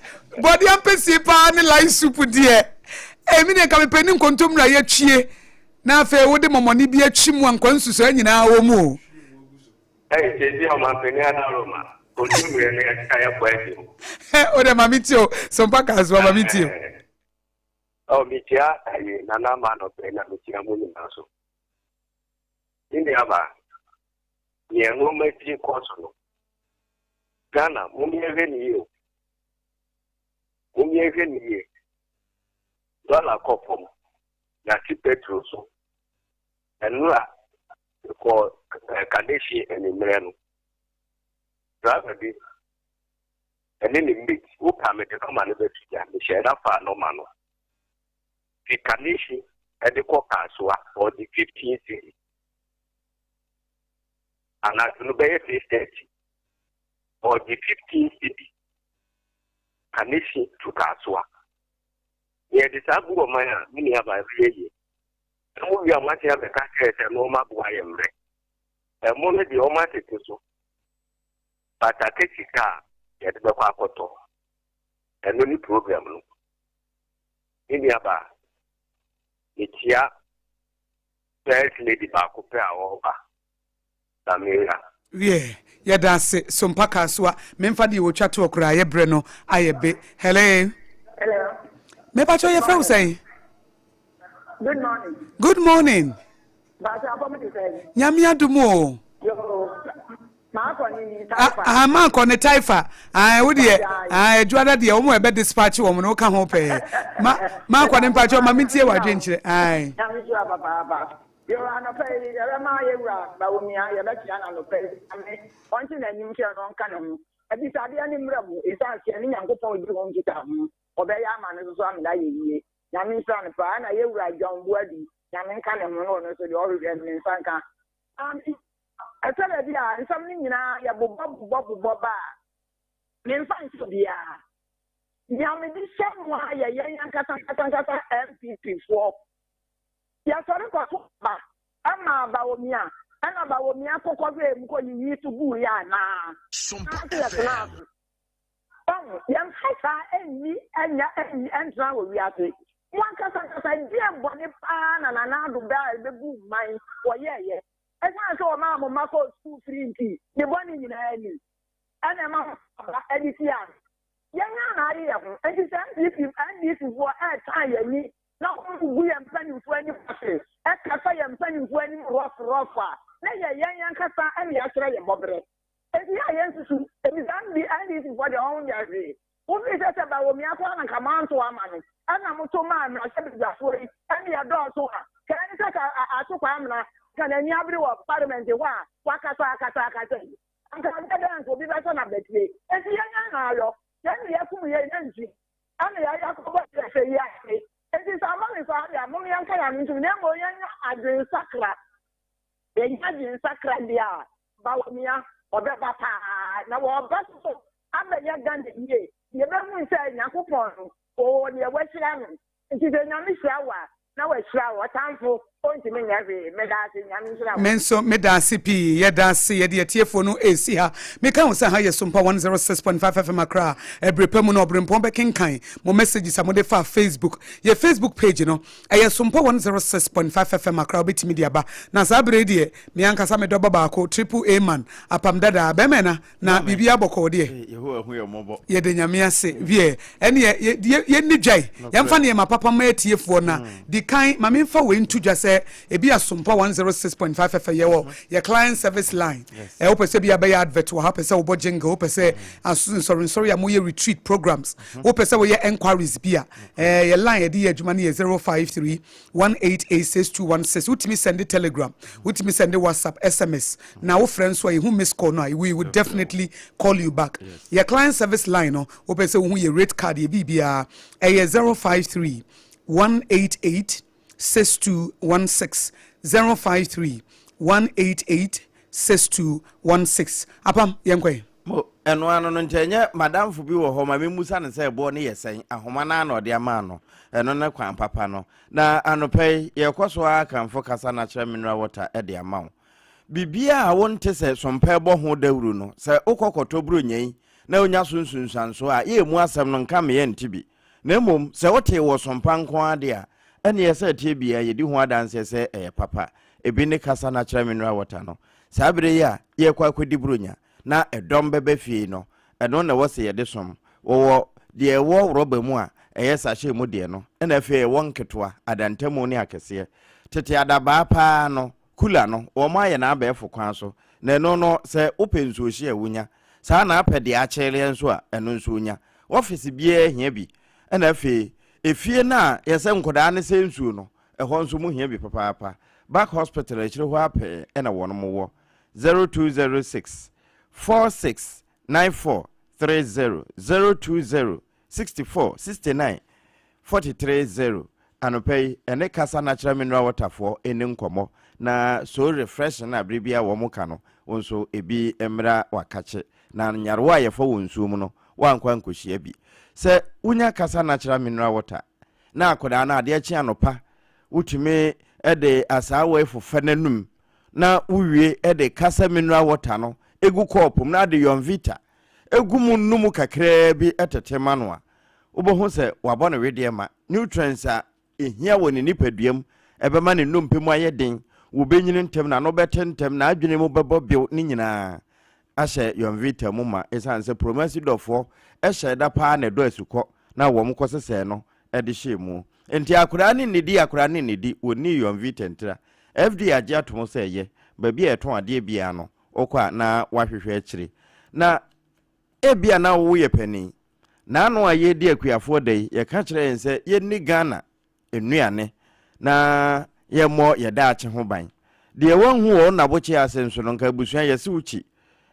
bɔde ampesie paa ne light soup deɛ. Emi deɛ nka mepɛ ne nkontomire a yɛatwie na afei wode mɔmɔne bi atwi mu a nkwa nsusuaa nyinaa wɔ mu o. Ɛyi sɛ bi a ɔmampanin Adaroma kontomire no yɛka yɛbɔ adi o. O de ma me tie o, Sompa Kasoa ma me tie o. Ɔ mekyia ayi Nana ama anɔpɛ na mekyia mo nyinaa so. Me nuabaa, nea nneɛma ti kɔ so no, Ghana mom yɛnhwɛ ne yie o. Mom yɛnhwɛ ne yie. Dɔla kɔ fam, yɛate petrol so. Ɛnora mekɔɔ Kaneshie anwummerɛ no, driver bi ɛne ne mate, woka mede nɔma no bɛto gya, mehyɛɛ da faa nɔma no. Fi Kaneshie ɛde kɔ Kasoa, ɔde 15 cedis. Anadwo no bɛyɛ 6:30, ɔde 15 cedis. Kaneshie to Kasoa. Na yɛde saa bu ɔman a, me nuabaa, ɛbɛyɛ yie. Na mowie a, moasan abɛka akyerɛ yɛn sɛ nnoɔma bo ayɛ mmerɛ. Ɛmo no deɛ, wɔatete so, but aka sika a yɛde bɛkɔ akɔtɔ. Ɛno ne problem no. Me nuabaa, mekyia First Lady baako pɛ a ɔreba. Samira. Wiɛ, yɛda ase Sompa Kasoa. Memfa deɛ wɔtwa toɔ koraa, yɛ berɛ no ayɛ be. Hello. Hello. Mepakyɛ yɛfrɛ wo sɛn? Good morning. Good morning. Baasi abɔ mi ti sɛn? Nyame adum o. Yoo. Maakɔ ne taifa. Ah, maakɔ ne taifa. Ah, wo deɛ, ah, adwuada deɛ, wɔn a ɛbɛ dispatch wɔn no, woka ho pɛɛ. Ma, maakɔ ne mpakyɛ, ma mentie w'adwenkyerɛ. Ae. Nyame hyira papaapa. Yoo anɔpa yi yɛbɛma yɛwura Bawumia yɛbɛkyea no anɔpa yi Nyame ɔnte n'anim kyerɛ no ɔnka ne ho abisadeɛ no mmra mu ɛsiane sɛ yɛne Nyankopɔn di ho nkitaho ɔbɛyɛ ama no nso so amena ayɛ yie Nyame nhyira no paa ɛna yɛwura John Boadu Nyame nka ne ho na ɔno nso deɛ ɔhwehwɛ no ne nsa nka Amen ɛtɔ da bi a nsɛm no nyinaa yɛbobɔ bobɔ bobɔ ba a memfa nhyɛ obiara nea mede hyɛ mo a yɛ yɛn ankasa ankasa ankasa NPP foɔ Yɛsɔre kɔto aba maa Bawumia, ɛna Bawumia ko kɔhwɛɛ mu kɔyiyii so guiɛ anaa? Anaasɛ yɛtenaa ase? Wahu? Yɛmfa saa nni anya nni ntena wɔ wiase. Mo ankasa ankasa, ɛdeɛn bɔne paa na Nana Addo bɛ a ɛbɛbu man wɔyɛeɛ? Ɛsiane sɛ ɔmaa mo mma kɔɔ sukuu firi nti, ne bɔne nyinaa ni. Ɛna ɛma mo aba de tiaa no. Yɛn ara na ayɛ yɛn ho. Enti sɛ NPP, NDC foɔ ɛretan yɛn ani na wɔgu yɛn mpanimfoɔ anim ase, kasa yɛn mpanimfoɔ anim rough rough a, na ɛyɛ yɛn ankasa na yɛakyerɛ yɛn bɔberɛ. Enti yɛ a yɛnsusu, efisɛ ND, NDC foɔ deɛ wɔn nyɛ hwee. Wofii sɛ sɛ Bawumia koraa na nka moanto ama no, ɛna moto maa mmarahyɛbadwafoɔ yi, ɛne yɛdɔɔso a, ka ɛne sɛ ka Ato Kwamena, ka n'ani abere wɔ parliament hɔ a wakasa akasa akasa yi. Anka ɛbɛyɛ dɛn anka obi bɛsɔ n'abatire. Enti yɛn nyɛ na ayɔ, yɛn ne yɛkum yɛn nantwi. Ɛna yɛayɛ akɔbɔ yɛhwɛ yi ase. Enti sɛ ama me saa deɛ a, mom yɛnka yɛn ano ntom na mmom yɛnyɛ adwensakra. Yɛnya adwensakra deɛ a, Bawumia, ɔbɛba paa. Na wɔba so abɛ. ɛbɛyɛ Ghana yie. Yɛbɛhunu sɛ Nyankopɔn no, ɔwɔ deɛ wahyira no. Nti sɛ Nyame hyira wo a, na wahyira wo. Ɔtamfo, ɔntumi nyɛ hwee. Meda ase, Nyame nhyira wo. Me nso meda ase pii. Yɛda ase. Yɛde atiefoɔ no resi ha. Meka wo sɛ ha yɛ Sompa 106.5 FM Accra. Ɛbere pa mu no, Ɔberempɔn bɛkenkan mo messages a mode faa Facebook. Yɛ Facebook page no, ɛyɛ Sompa 106.5 FM Accra. Wobɛtumi de aba. Na saa bere yi deɛ, me ankasa me dɔba baako, Triple A man, Apam Dadaa, bɛrima ɛna, na biribiara bɔkɔɔ deɛ. Yehowa hu yɛn mmɔbɔ. Yɛda Nyame ase. Wiɛ, ɛneɛ yɛnni dwae. Yɛmfa nneɛma papa mma atiefoɔ na di kan ma memfa wei nto dwa sɛ ebi a Sompa 106.5 FM yɛwɔ yɛ client service line. Ɛ wopɛ sɛ bi a bɛyɛ advert wɔ ha, wopɛ sɛ wobɔ jingle, wopɛ sɛ aso nsɔrensɔre a moyɛ retreat programs, wopɛ sɛ woyɛ enquiries bi a, ɛ yɛ line yɛde yɛ adwuma no yɛ 053 1886216. Wotumi sɛnde telegram, wotumi sɛnde whatsapp, sms, na wofrɛ nso a yɛhu miss call no a, we will definitely call you back. Yɛ client service line no, wopɛ sɛ wohu yɛ rate card, yɛ biribiara, ɛyɛ 053 188 6216, 053 188 6216. Apam, yɛnkɔ. Mo ɛno ano no, nkyɛ ɛnyɛ madamfo bi wɔ hɔ ma memmusa no sɛ ɛboɔ no yɛ sɛn. Ahoma no ara na ɔde ama no, ɛno ne kwan papa no. Na anɔpa yi yɛkɔ so ara kamfo kasa no akyerɛ mineral water de ama wo. Biribiara a wonte sɛ sompa ɛbɔ ho dawuru no, sɛ wokɔ kɔtɔ buronya yi na wonya so nsunsuansoɔ a, yɛ emu asɛm no nka meɛ nte bi. Na mmom sɛ wotee wɔ sompa nko ara de a, ɛneɛ sɛ ɛteɛ biara yɛdi ho adanseɛ sɛ ɛyɛ papa. Ebi ne kasa no akyerɛ mineral water no. Saa berɛ yi a yɛrekɔ akɔdi buronya na ɛdɔm bɛba fie no, ɛno na ɛwɔ sɛ yɛde som. Wɔwɔ deɛ ɛwɔ rɔba mu a ɛyɛ sachet mu deɛ no, ɛna afei ɛwɔ nketewa, adantamu ne akɛseɛ. Tete adabaa paa no, kula no, wɔayɛ no abɛɛfo kwan so, na ɛno no sɛ wopɛ nsuohye a wonya. Saa na apɛ deɛ akyɛreɛ nso a, ɛno nso wonya. Ɔfese biara hia bi. Ɛna afei efie no a yɛsɛ nkwadaa no sɛ nsuo no, ɛhɔ nso mo hia bi papaapa. Back Hospital akyire hɔ ara pɛɛ na wɔn wɔ. 0206 46 9430 020 64 69 43 0. Anɔpa yi, ɛne Kasa Natural Mineral Water foɔ ɛni nkɔmmɔ na so refreshing a bere biara wɔn ka no, wo nso ebi mmra wakakye na nyarewa a yɛfa wɔ nsuo mu no, woankɔ ankɔhyia bi. Sɛ wonya Kasa Natural Mineral Water na akwadaa no adeɛ kye anɔpa, wotumi de asaawa yi fofa n'anum na wowie de Kasa Mineral Water no gu kɔɔpo mu na ade Yonvita gu mu nom kakraa bi tete ma no a, wobɛhu sɛ wabɔ ne wedeɛ ma. Nutrients a ɛhia wɔ ne nipadua mu, ɛbɛma ne nnompe mu ayɛ den, wɔbɛnyini ntɛm, n'ano bɛte ntɛm, n'adwene mu bɛbɔ bew, ne nyinaa ahyɛ Yonvita mu ma. Ɛsiane sɛ Promasi dɔfoɔ hyɛɛ da paa na ɛdɔ asukɔ na wɔn kɔsesɛɛ no de hyɛɛ mu. Enti akwadaa no nnidi, akwadaa no nnidi, wɔnnii Yonvita ntira. FDA agye atom sɛ ɛyɛ. Baabi a yɛtɔn adeɛ biara no, wokɔ a na woahwehwɛ akyire. Na ebia na woyɛ panin. N'ano a yɛredi akuafoɔ da yi, yɛka kyerɛ yɛn sɛ yɛnni Ghana nnuane na yɛmmɔ yɛn daakye ho ban. Deɛ wɔnhu wɔ wo nnabokye ase nso no, nka abusua yɛse wo kyi.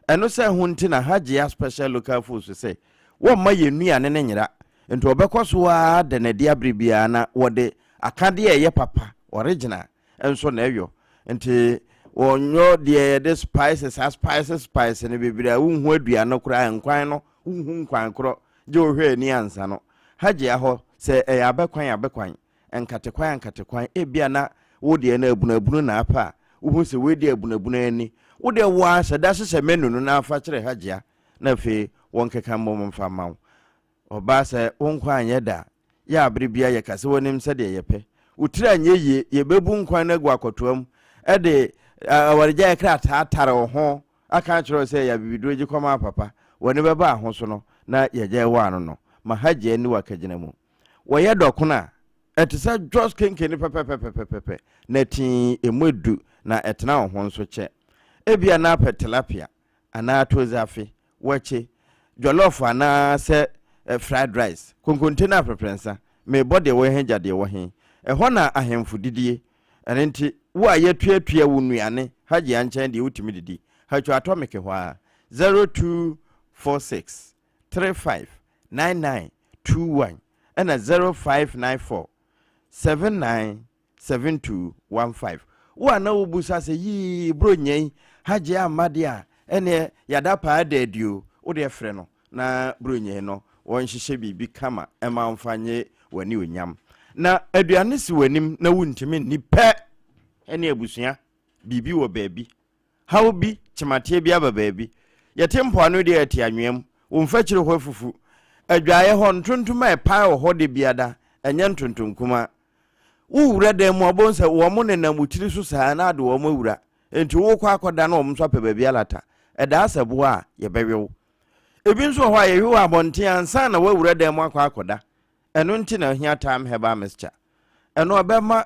Ɛno sɛ ho nti na Hajia Special Local Foods sɛ wɔmma yɛn nnuane no nyera. Nti wɔbɛkɔ so ara ada no adi abere biara na wɔde akadeɛ a ɛyɛ papa, original, nso na ɛyɔ. Nti wɔnyɔ deɛ yɛde spices aspice spice no bebree a wonhu aduane no koraa, nkwan no wonhu nkwan korɔ gye wohwɛ ani ansa no. Hajia hɔ sɛ ɛyɛ abɛkwan abɛkwan, nkatekwan nkatekwan, ebia na wo deɛ no abunabunu na apɛ a wohu sɛ wei deɛ abunabunu ani. Wo deɛ wo ara hyɛ da hyehyɛ menu no na fa kyerɛ Hajia na afei wɔnkeka mmom mfa mma wo. Ɔbaa sɛ wo nkwa anyɛ da a, yɛ a bere biara yɛka sɛ w'anim sɛdeɛ yɛpɛ. Wo tiri anyɛ yie, yɛbɛbu nkwan no agu akɔtoa mu de awaregyaeɛ krataa atare wo ho aka akyerɛ wo sɛ yɛ abibiduro gye kɔma papa. W'ani bɛba aho so no na yɛgyae wo ano no. Ma Hajia nni w'akagyina mu. Wɔyɛ dɔkono a, ɛte sɛ Jos kenkeni pɛpɛpɛpɛpɛpɛ, na tee, emu edu, na ɛtena wo ho nso kyɛ. Ebia na apɛ tilapia anaa atodze wakye, jollof anaa sɛ fried rice, konkonte ne aprɛprɛnsa, merebɔ deɛ wɔ he gya deɛ wɔ he. Ɛhɔ na ahemfo didie. Ɛno nti, wo a yɛatuatua wo nnuane Hajia nkyɛn deɛ wotumi didi. Hatwa Atomic hɔ ara, 0246 35 99 21 ɛna 0594 79 7215. Wo a na wobusa sɛ yii bro nyɛi hajia amma deɛ a ɛneɛ yada paa da adi o, wo deɛ frɛ no. na Buronyi no wɔnhyehyɛ biribi kama mma ɔmfa nye w'anuonyam. Na aduane si w'anim na wuntumi nni pɛ ne abusua, biribi wɔ baabi. Haw bi, kyemateɛ bi aba baabi. Yɛte mpoano deɛ yɛte anwea mu, wo mfakyire hɔ afufu. Adwaeɛ hɔ, ntontom a ɛpae wɔ hɔ da biada, ɛnyɛ ntontom kumaa. Wowura dan mu a, wobɛhu sɛ wɔn nenam wo tiri so saa na ade wɔn awura. Enti wokɔ akɔda na wɔn nso apɛ baabi alata. Ɛdaa sɛ boa a, yɛbɛwe wo. Ebi nso wɔ hɔ a, yɛwe wɔ abɔnten ansa na woawura dan mu akɔ akɔda. Ɛno nti na ohia Thyme Herbal Mixture. Ɛno ɛbɛma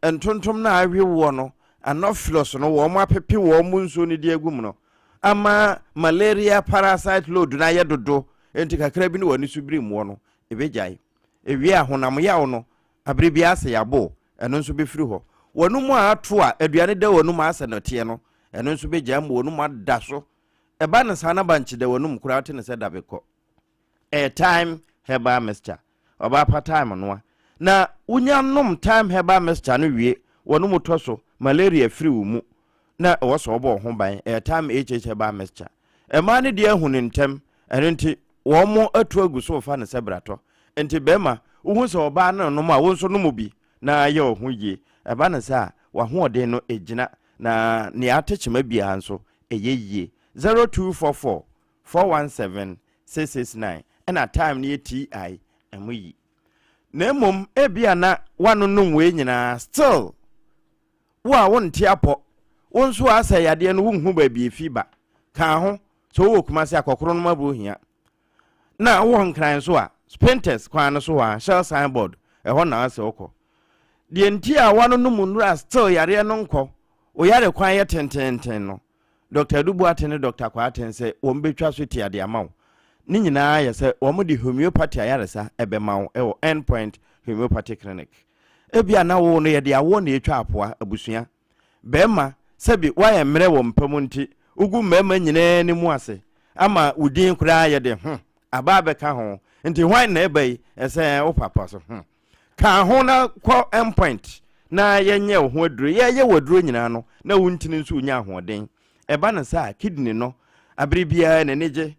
ntontom no a awe woɔ no, anopheles no, wɔn apepe wɔn mu nsuo no de agu mu no, ama malaria parasite load no ayɛ dodo. Enti kakra bi ne w'ani so biri mmoɔ no, ɛbɛgyae. Ewie a, honam yaw no, abere biara sɛ yɛabo wo, ɛno nso bɛfiri hɔ. W'anum a ato a aduane da w'anum a asɛ nɔteɛ no, ɛno nso bɛgyae ma w'anum ada so. Ɛba no saa na bankye da w'anum koraa wote no sɛ dabekɔ. Ɛyɛ thyme herbal mixture. Ɔbaa pa thyme noa. Na wonya nom thyme herbal mixture no wie, w'anum tɔ so, malaria firi wo mu, na ɛwɔ sɛ wɔbɔ wo ho ban. Ɛyɛ thyme HH herbal mixture. Mmaa no deɛ ahu no ntɛm, ɛno nti wɔn atu agu so refa no sɛ bratɔ. Nti barima, wohu sɛ ɔbaa no renom a, wo nso nom bi na yɛ wo ho yie. Ɛba no saa a, w'ahoɔden no gyina, na nea ate kyema biara nso, ɛyɛ yie. 0244 417 669 ɛna time no yɛ TI ɛmo yi. Na mmom ebia na woanonom wei nyinaa still wo a wonte apɔ, wo nso a asɛ yadeɛ no wonhu baabi efi ba. Ka ho, sɛ wowɔ Kumasi a kɔkoro nom aburo hia. Na wowɔ Nkran nso a, Spintex kwan no so hɔ a, Shell signboard, ɛhɔ na asɛ wokɔ. Deɛ nti a woanonom nnuro a still yareɛ no nkɔ, wo yare kwan yɛ tententen no, Dɔkta Adu Boateng ne Dɔkta Kwarteng sɛ wɔbɛtwa so tia de ama wo. Ne nyinaa yɛ sɛ wɔde homeopathy ayaresa bɛma wo wɔ End Point Homeopathy Clinic. Ebia na wo no yɛde awoɔ na ɛtwa apoa, abusua. Barima, sɛbi woayɛ mmerɛ wɔ mpa mu nti, wogu mmarima nyinaa anim ase ama wo din koraa yɛde ho aba abɛka ho. Nti hwan na ɛba yi? Ɛsɛ wo papa so ho. Ka ho na kɔ endpoint na yɛnyɛ wo ho aduro. Yɛyɛ wo aduro nyinaa no, na wo ntini nso nya ahoɔden. Ɛba no saa a, kidney no, abere biara n'ani gye.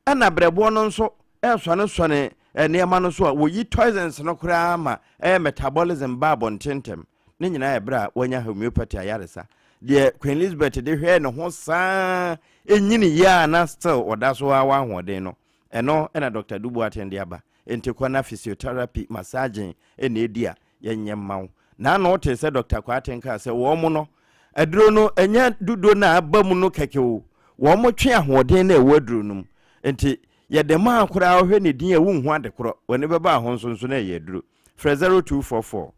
Ɛna brɛboɔ no nso ɛresɔnesɔne nneɛma no so a, wɔyi toxins no koraa ma ɛyɛ metabolism ba abɔnten ntɛm. Ne nyinaa yɛ berɛ a wanya homeopathy ayaresa. Deɛ Queen Elizabeth de hwɛɛ ne ho saa nyini yie a na still ɔda so ara wɔ ahoɔden no, ɛno na Dr. Adu Boateng de aba. Enti kɔ na physiotherapy, massaging na edi a, yɛnyɛ mma wo. Naano wotee sɛ Dɔkta Kwarteng kaa sɛ wɔn no, aduro no ɛnyɛ dodoɔ no a aba mu no kɛkɛ o, wɔn twe ahoɔden no a ɛwɔ aduro no mu. Enti yɛde maa koraa wohwɛ ne din a wonhu ade korɔ, w'ani bɛba ho nso nso na ɛyɛ aduro. Frɛ 0244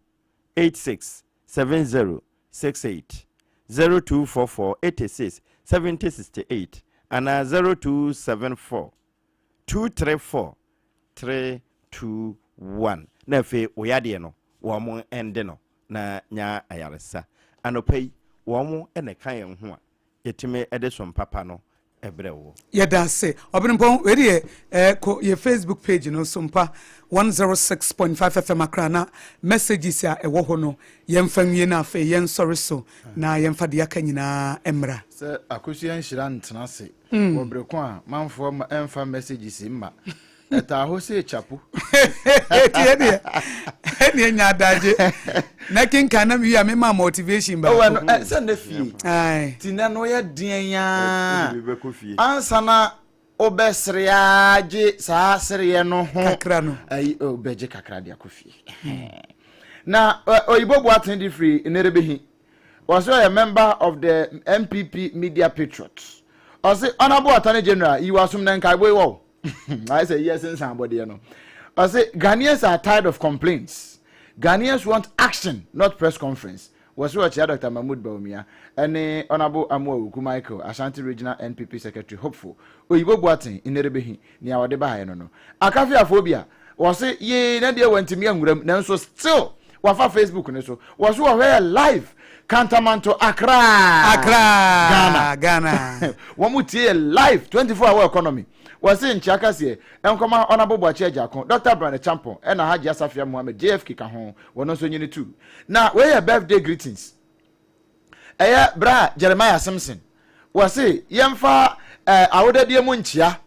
86 70 68, 0244 86 70 68 anaa 0274 234 3 2 1 na afei wo yadeɛ no wɔn nde no na nya ayaresa. Anɔpa yi wɔn na ɛka yɛn ho a yɛtumi de som papa no brɛ wo. Yɛda ase Ɔbenempɔn, wei deɛ eh, kɔ yɛ Facebook page no Sompa 106.5 FM Accra na messages a ɛwɔ hɔ no yɛmfa nwie na afei yɛnsɔre so na yɛmfa deɛ aka nyinaa mmra. Sɛ Akosua nhyira ntena ase Wɔ bere ko a manfoɔ mma ɛmfa messages mma. Ɛtaa hɔ sei chapo. Eti ɛdeɛ ɛdeɛ nya adagye na kenkan na mewie a mema motivation baako. Ɔwɔ no sɛ ne fie. Ti na no yɛ deɛn yaa. Ansa na wobɛsere aa gye saa sereɛ no ho. Kakra no. Ayi wobɛgye kakra de akɔ fie. Na Oyibo Boateng de firi Nnerebehi. Ɔse ɔyɛ member of the NPP Media Patriots. Ɔse Honourable Attorney General yi w'asom na nkaebɔ yi wɔ wo. Ayɛ sɛ yi ɛsensan abɔdeɛ no. Ɔse Ghanaians are tired of complaints. Ghanaians want action not press conference. Wɔse ɔkyea Dr. Mahmood Bawumia ɛne Honourable Amoah Awuku Michael Ashanti Regional NPP Secretary hopeful Oyibo Boateng Nnerebehi Nea ɔde baeɛ no no. Akafiafoɔ bi a, wɔse yee na deɛ wantumi anwura mu nanso still wafa Facebook no so. Wɔse wɔhwɛ yɛ live Kantamanto Accra Accra Ghana. Ghana. Wɔn tie yɛ live 24 hour economy. Wɔse nkyea kaseɛ nkɔma Honourable Boakye Agyarko, Doctor Brian Acheampong ɛna Hajia Safia Mohammed JFK ka ho. Wɔn nso nyini too. Na wei yɛ birthday greetings. Ɛyɛ berɛ a Jeremiah Simpson wɔse yɛmfa eh, awodadeɛ mu nkyea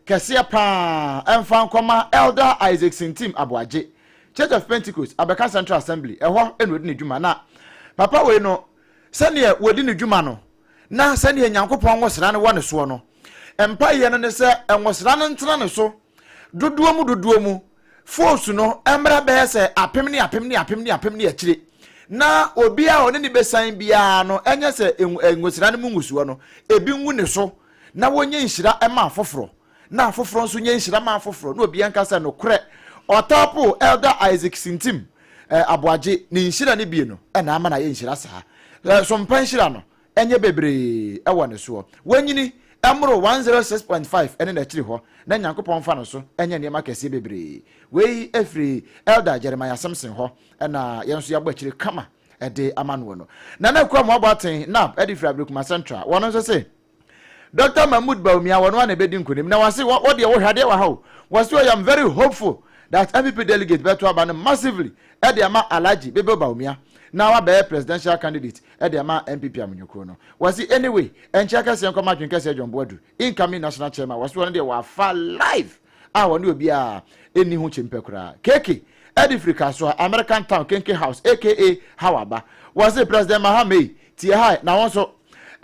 kɛseɛ paa ɛmfa nkɔma Elder Isaac Sintim Aboagye, Church of Pentecost, Abɛka Central Assembly, ɛhɔ na ɔdi ne dwuma. Na papa wei no, sɛdeɛ wɔdi ne dwuma no, na sɛdeɛ Nyankopɔn nwosra no wɔ ne soɔ no, mpaeɛ no ne sɛ nwosra no ntena ne so dodoɔ mu dodoɔ mu, foosu no mmra bɛyɛ sɛ apem ne apem ne apem ne apem ne akyire, na obiara a ɔne ne bɛsan biara no ɛnyɛ sɛ nwosra no mu ngusoɔ no ebi ngu ne so, na wɔnyɛ nhyira ma afoforɔ, na afoforɔ nso nyɛ nhyira ma afoforɔ, na obiara nka sɛ nokorɛ ɔtapo Elder Isaac Sintim eh, Aboagye ne nhyira no bie no ɛna ama no ayɛ nhyira saa. Eh, sompa nhyira no ɛnyɛ bebree ɛwɔ ne soɔ. Wanyini ɛmmoro 106.5 ɛne n'akyiri hɔ, na Nyankopɔn mfa no so ɛnyɛ nneɛma kɛseɛ bebree. Wei ɛfiri Elder Jeremiah Simpson hɔ, ɛna yɛn nso yɛabɔ akyire kama ɛde ama noɔ no. Nana Akua Moabo Aten, NAB, ɛde firi Ablekuma Central, wɔno nso se, Doctor Mahmood Bawumia wɔno ara na ɛbɛdi nkonim na wɔse wɔ deɛ wohwɛ adeɛ wɔ ha o, wɔse I am very hopeful that NPP delegate bɛto aba no massively ɛde ama Alhaji Bebel Bawumia na wabɛyɛ presidential candidate ɛde ama NPP amanyɔkuo no. Wɔse anyway ɛnkyɛ kɛseɛ nkɔma adwene kɛseɛ John Boadu incoming national chairman wɔse wɔno deɛ wafa live a wɔne obiara ɛnni ho kyempɛ koraa. KK ɛde firi Kasoa American Town Kenke House aka Hawa ba wɔse President Mahama ei tie ha na wo nso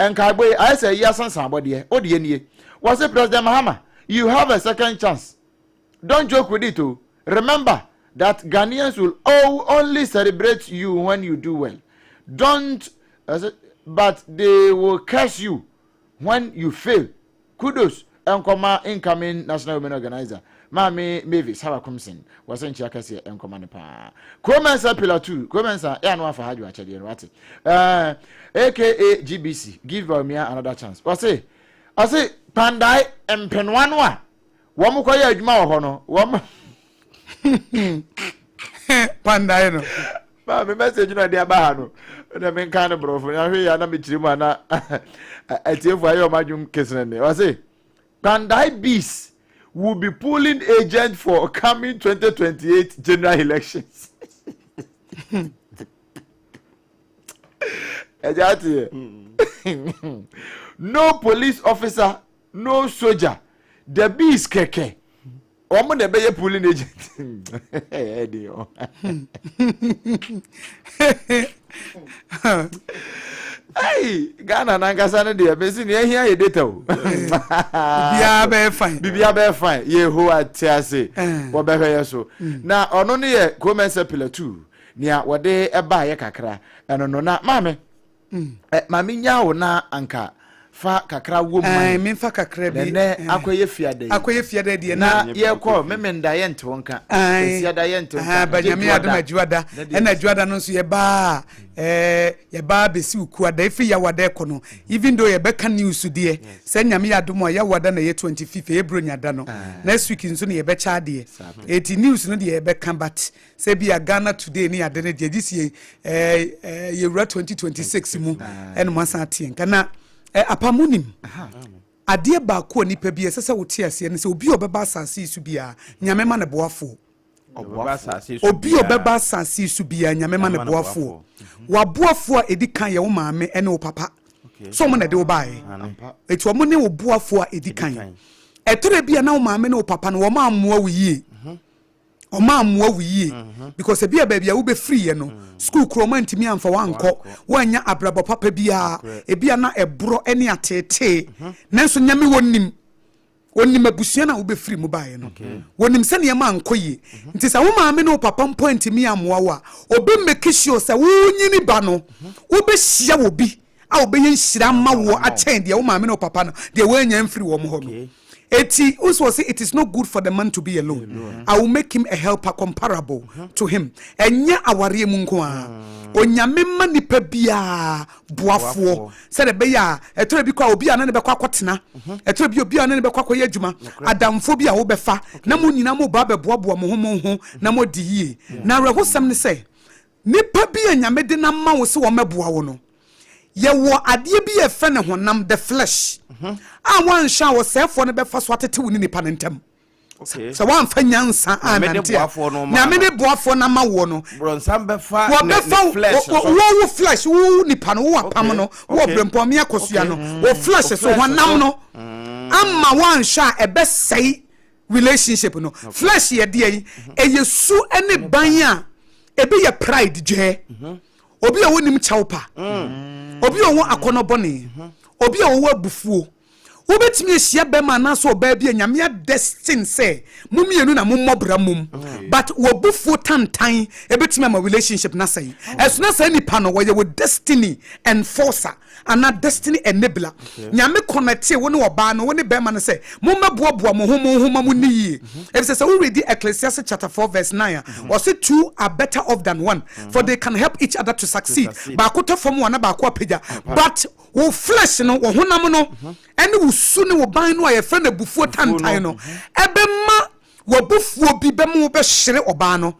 Nkaebɔ yi, ayɛ sɛ ayi asansan abɔdeɛ. Wo deɛ nie. Wɔse President Mahama, you have a second chance. Don't joke with it o. Remember that Ghanaians will only celebrate you when you do well. Don't, but they will curse you when you fail. Kudos nkɔma incoming National Women Organizer Maame Mavis Hawa Kumsin wɔ sɛ nkyia kɛseɛ nkɔma no paa. Kuromensa Pillar 2 Kuromensa yɛ ano afa ha dwo akyɛdeɛ no wate. Uh, aka GBC give Bawumia another chance. Wɔse ɔse Kpandae mpenoa no a wɔn kɔyɛ adwuma wɔ hɔ no wɔn Kpandae no. Maa me message na ɔde aba ha no na menka no borɔfo na ahwɛ yɛ na mekyerɛ mu a na atiefo ayɛ ɔma adwom kesene ne ɔse Kpandae bees will be polling agent for coming 2028 general elections. Ɛgya ateɛ. No police officer, no soldier, the bees kɛkɛ. Wɔn na ɛbɛyɛ polling agent. Ɛde o. Hey, Ghana nankasa no deɛ mesi nea ehia yɛ data o. Biribiara bɛyɛ fine. Biribiara bɛyɛ fine. Yehowa te ase. Eh. Wɔbɛhwɛ yɛ so. Mm. Na ɔno no yɛ Kuromensa Pillar 2 nea wɔde ɛbaayɛ kakra ɛno no na maame. Mm. Eh, maame nyaa wo na anka fa kakra wom ma eh, memfa kakra bi nɛ eh. akɔyɛ fiada yi akɔyɛ fiada deɛ na yɛkɔ memenda yɛnte wo nka fiada yɛnte wo nka banyame adom adwuada ɛna adwuada no nso yɛbaa eh, yɛbaa bɛsi wo kuada ɛfiri yɛawada ɛkɔ no even though yɛbɛka news deɛ sɛ nyame yɛ adom a yɛawada na ɛyɛ 25 ɛyɛ bronya da no next week nso na yɛbɛkyɛ adeɛ ɛti news no deɛ yɛbɛka but Sɛ bi a Ghana today ne ade no deɛ gye si yɛ yɛwura 2026 mu ɛna mo asan ateɛ nka na apa mo nim adeɛ baako a nipa bi ɛsɛ sɛ wote aseɛ ne sɛ obi a ɔbɛba asase yi so biara nyame ma ne boafoɔ obi a ɔbɛba asase yi so biara nyame ma ne boafoɔ waboafoɔ a ɛdi kan yɛ wo maame ɛne wo papa so ɔmo na ɛde wo baeɛ ɛti ɔmo ne wo boafoɔ a ɛdi kan ɛtɔrɔ bi a na wo maame ne wo papa no wɔn ammoa wo yie ɔma ammoa wo yie mhm. because ebi a baabi a wobɛfiri yɛ no mm. sukuu koro ɔma ntumi amfa wankɔ woanya abrabɔ papa biara ebi a na ɛborɔ ne ateetee mhm. nanso nyame wɔnim wɔnim abusua no a wobɛfiri mu baeɛ no wɔnim sɛ nneɛma ankɔ yie mhm. nti sɛ wo maame ne wo papa mpo antumi ammoa wo a ɔbɛ make sure sɛ wonyini ba no wobɛhyia wɔ bi a ɔbɛyɛ nhyira ama woɔ akyɛn deɛ wo maame ne wo papa no deɛ woanya mfiri wɔn hɔ no eti nso wɔ sɛ it is not good for the man to be alone mm. I will make him a helper comparable mm-hmm. to him ɛnyɛ awareɛ mu nko ara mm. onyame ma nipa biara boafoɔ sɛdeɛ ɛbɛyɛ a ɛtɔrɔ bi kɔ a obi a ne ne bɛkɔ akɔtena mm-hmm. ɛtɔrɔ bi obi a ne ne bɛkɔ akɔyɛ adwuma adamfo bi a wobɛfa na mo nyinaa mo ba bɛboaboa mo ho mo ho na mo di yie na awerɛhosɛm ne sɛ Nipa bi a Nyame de no ama wo sɛ ɔmmɛboa wo no, yɛwɔ adeɛ bi a yɛfrɛ no honam, the flesh, a woanhwɛ a ɔsɛefoɔ no bɛfa so atete wo ne nipa no ntam. Sɛ woamfa nyansa annante a, Nyame ne boafoɔ no ama woɔ no, wɔbɛfa wo wo flesh, wo nipa no, wo apam no, wo ɔbrɛmpɔn, me akosua no, wo flesh so, honam no. Ama woanhwɛ a ɛbɛsɛe relationship no. Flesh yɛ deɛ yi, ɛyɛ su ne ban a ebi yɛ pride dwɛɛ. Obi a wonim kyɛw pa, obi a ɔwɔ akɔnɔ bɔne, obi a ɔwɔ abufuo. Wobɛtumi ahyia bɛrima anaasɛ ɔbaa bi a Nyame adestine sɛ mo mmienu na mommɔ bra mmom, but w'abufuo tantan ɛbɛtumi ama relationship no asɛe. Ɛso na saa nipa no wɔyɛ wo destiny enforcer anaa destiny enabler. Nyame connectee wo ne ɔbaa no, wo ne bɛrima no sɛ mommɛboaboa mo ho mo ho ma monni yie. Efisɛ sɛ wo readi Ecclesiastes chapter 4 verse 9 a, ɔse two are better off than one, for they can help each other to succeed. Baako tɔ fam a na baako apagya. But wo flesh no, wo honam no, ɛne wo su ne wo ban no a yɛfrɛ no abufuo tantan no, ɛbɛma w'abufuo bi bɛma wobɛhyere ɔbaa no,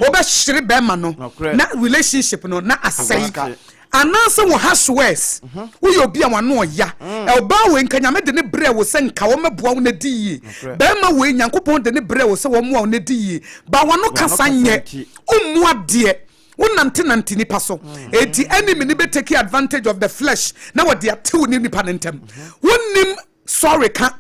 wobɛhyere bɛrima no, na relationship no na asɛe. Anaasɛ wo harsh words, woyɛ obi a w'ano ɔya. Ɔbaa wei nka Nyame de ne brɛɛ wo sɛ nka wɔmmɛboa wo na di yie. Bɛrima wei Nyankopɔn de ne brɛɛ wo sɛ wɔmmoa wo na di yie. Ba w'ano kasa nyɛ, wommu adeɛ. Wo nante nante nipa so. Eti enemy no bɛ take advantage of the flesh na wɔde atew ne nipa no ntɛm. Wonnim sorry ka.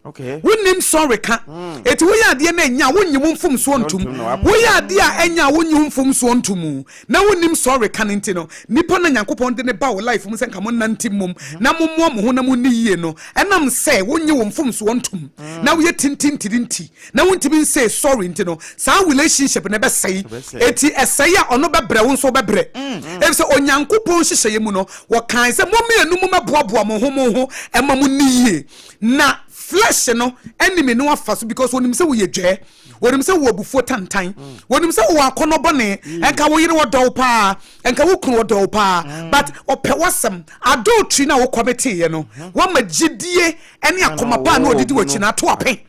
Wonnim sorry ka. Eti woyɛ adeɛ na ɛnya a wonnye wo mfomsoɔ ntom. Woyɛ adeɛ a ɛnya a wonnye wo mfomsoɔ ntom na wonnim sorry ka no nti no, nipa no a Nyankopɔn de no ba wo life mu sɛ nka mo nnante mmom na mommoa mo ho na monni yie no, ɛnam sɛ wonnye wo mfomsoɔ ntom na woyɛ tintintiri nti, na wontumi nsee sorry nti no, saa relationship no bɛsɛe. Enti ɛsɛe a, ɔno bɛbrɛ, wo nso wobɛbrɛ. Efisɛ Onyankopɔn nhyehyɛeɛ mu no, wɔkae sɛ, Mo mmienu mommɛboaboa mo ho mo ho mma monni yie. Na flesh no enemy no afa so because onim sɛ woyɛ dwɛɛ, onim sɛ wowɔ abufuo tantan, onim sɛ wowɔ akɔnnɔ bɔne. Nka wo yere ɔdɔ wo paa, nka wo kunu ɔdɔ wo paa, but ɔpɛ w'asɛm. Adultery no a wo kɔmiteeɛ no, woama gyidie ne akoma pa a na ɔde di w'akyi no ato ape.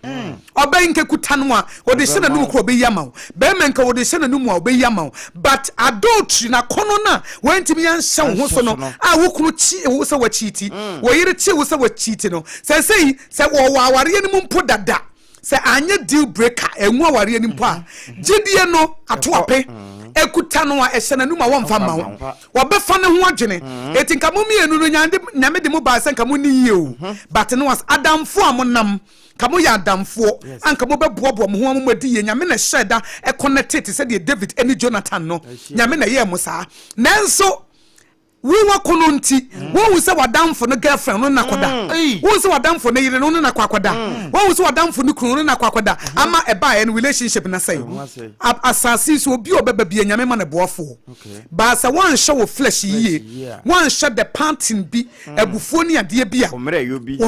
Ɔbaa yi nka kuta no a ɔde hyɛ n'anum kora ɔbɛyi ama wo. Barima nka ɔde hyɛ n'anum a ɔbɛyi ama wo. But adultery no akɔnnɔ no a wantumi anhyɛ wo ho so no a wo kunu kyi wo sɛ wakyiti, wo yere kyi wo sɛ wakyiti no, sɛsɛyi sɛ wɔwɔ awareɛ no mu mpo dada, sɛ anyɛ deal breaker ɛngu awareɛ no mpo a, gyidie no ato ape. Ɛkuta no a ɛhyɛ n'anum a wɔmfa mma wo. Wɔbɛfa ne ho adwene. Eti nka mo mmienu no Nyame de mo baa sɛ nka mo nni yie o. But no as adamfoɔ a monam, nka moyɛ adamfoɔ a nka mobɛboaboa mo ho ama moadi yie. Nyame na ɛhyɛɛ da connectee te sɛ deɛ David ne Jonathan no. Nyame na ɛyɛɛ mo saa. Nanso wo w'akɔnnɔ nti, woahu sɛ w'adamfo no girlfriend no ne no akɔda. Woahu sɛ w'adamfo no yere no ne no akɔ akɔda. Woahu sɛ w'adamfo no kunu no ne no akɔ akɔda. Ama ɛbaeɛ no relationship no asɛe. Asase yi so obi a ɔbɛba biara Nyame ma no boafoɔ. But sɛ woanhwɛ wo flesh yie, woanhwɛ the pattern bi, abufuo ne adeɛ bi a, wo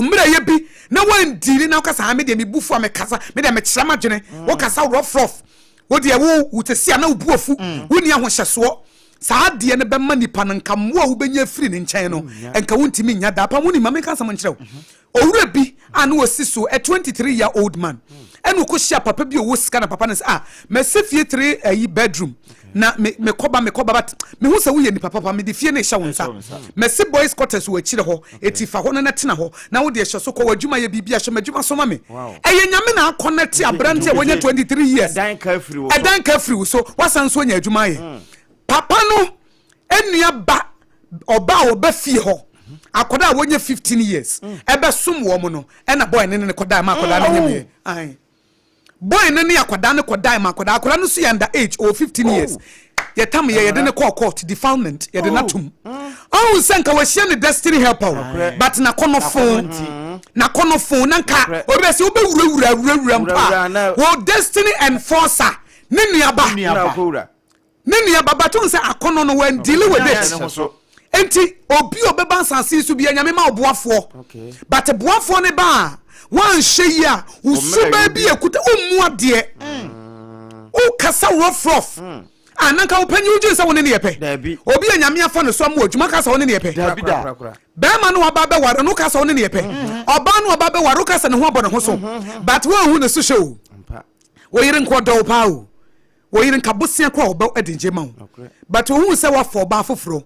mmerɛyɛ bi, na woandiili na wokasa, ah me deɛ me bu fu a mekasa, me deɛ mekyerɛ m'adwene, wokasa rough rough, wo deɛ wo wo te se a na wo bu afu, wonni ahohyɛsoɔ. Saa adeɛ no bɛma nipa no nka mmoa a wobɛnya afiri ne nkyɛn no, nka wontumi nnya da. Apa wonim, ma menka asɛm nkyerɛ wo. Owura bi a na ɔsi so, a 23 year old man, ɛna ɔkɔhyia papa bi a ɔwɔ sika na papa no sɛ, ah, masi fie 3 ayi bedroom na me mekɔba mekɔba but mehu sɛ woyɛ nipa papa, mede fie no rehyɛ wo nsa. Masi boys quarters wɔ akyire hɔ, eti fa hɔ no na tena hɔ na wo deɛ hyɛ so kɔ w'adwuma yɛ biribi a hyɛ m'adwuma so ma me. Ɛyɛ Nyame na akɔnɛte aberante a wanya 23 years. Ɛdan ka afiri wo so. Ɛdan ka afiri wo so, wasan nso anya adwuma ayɛ. Papa no nua ba ɔba a ɔba fie hɔ akwadaa a wɔnyɛ 15 years ɛbɛsom wɔn no ɛna boy no ne ne kɔdae ma akwadaa no nyemeɛ. Ae. Boy no ne akwadaa no kɔdae ma akwadaa akwadaa no so yɛ under age ɔwɔ 15 years. Yɛtam yɛ yɛde no kɔɔ court defilement yɛde no atom. Ɔhu sɛ nka wahyia ne destiny helper o but n'akɔnɔ fon n'akɔnɔ fon na nka obi bɛ sɛ wobɛwurawura wurawura mpo a wɔ destiny enforcer ne nuaba. Ne nua ba but wohu sɛ akɔnɔ no wan deal with it nti obi a ɔbɛba asase yi so bia Nyame ma wo boafoɔ but boafoɔ no ba a wanhyɛ yie a wo suban bi ekuta wommu adeɛ wokasa rough rough a na nka wo panyin wodwen sɛ wo ne ne yɛ pɛ obi a Nyame afa ne so ama adwuma ka sɛ wo ne ne yɛ pɛ bɛrima no waba bɛware no ka sɛ wo ne ne yɛ pɛ ɔbaa no waba bɛware wo ka sɛ ne ho abɔ ne ho so but woanhu ne so hyɛ o wo yere nka ɔdɔ wo paa o Wo yere nka bosea koraa ɔbɛ de ngye ma wo but ohuu sɛ wafa ɔbaa foforɔ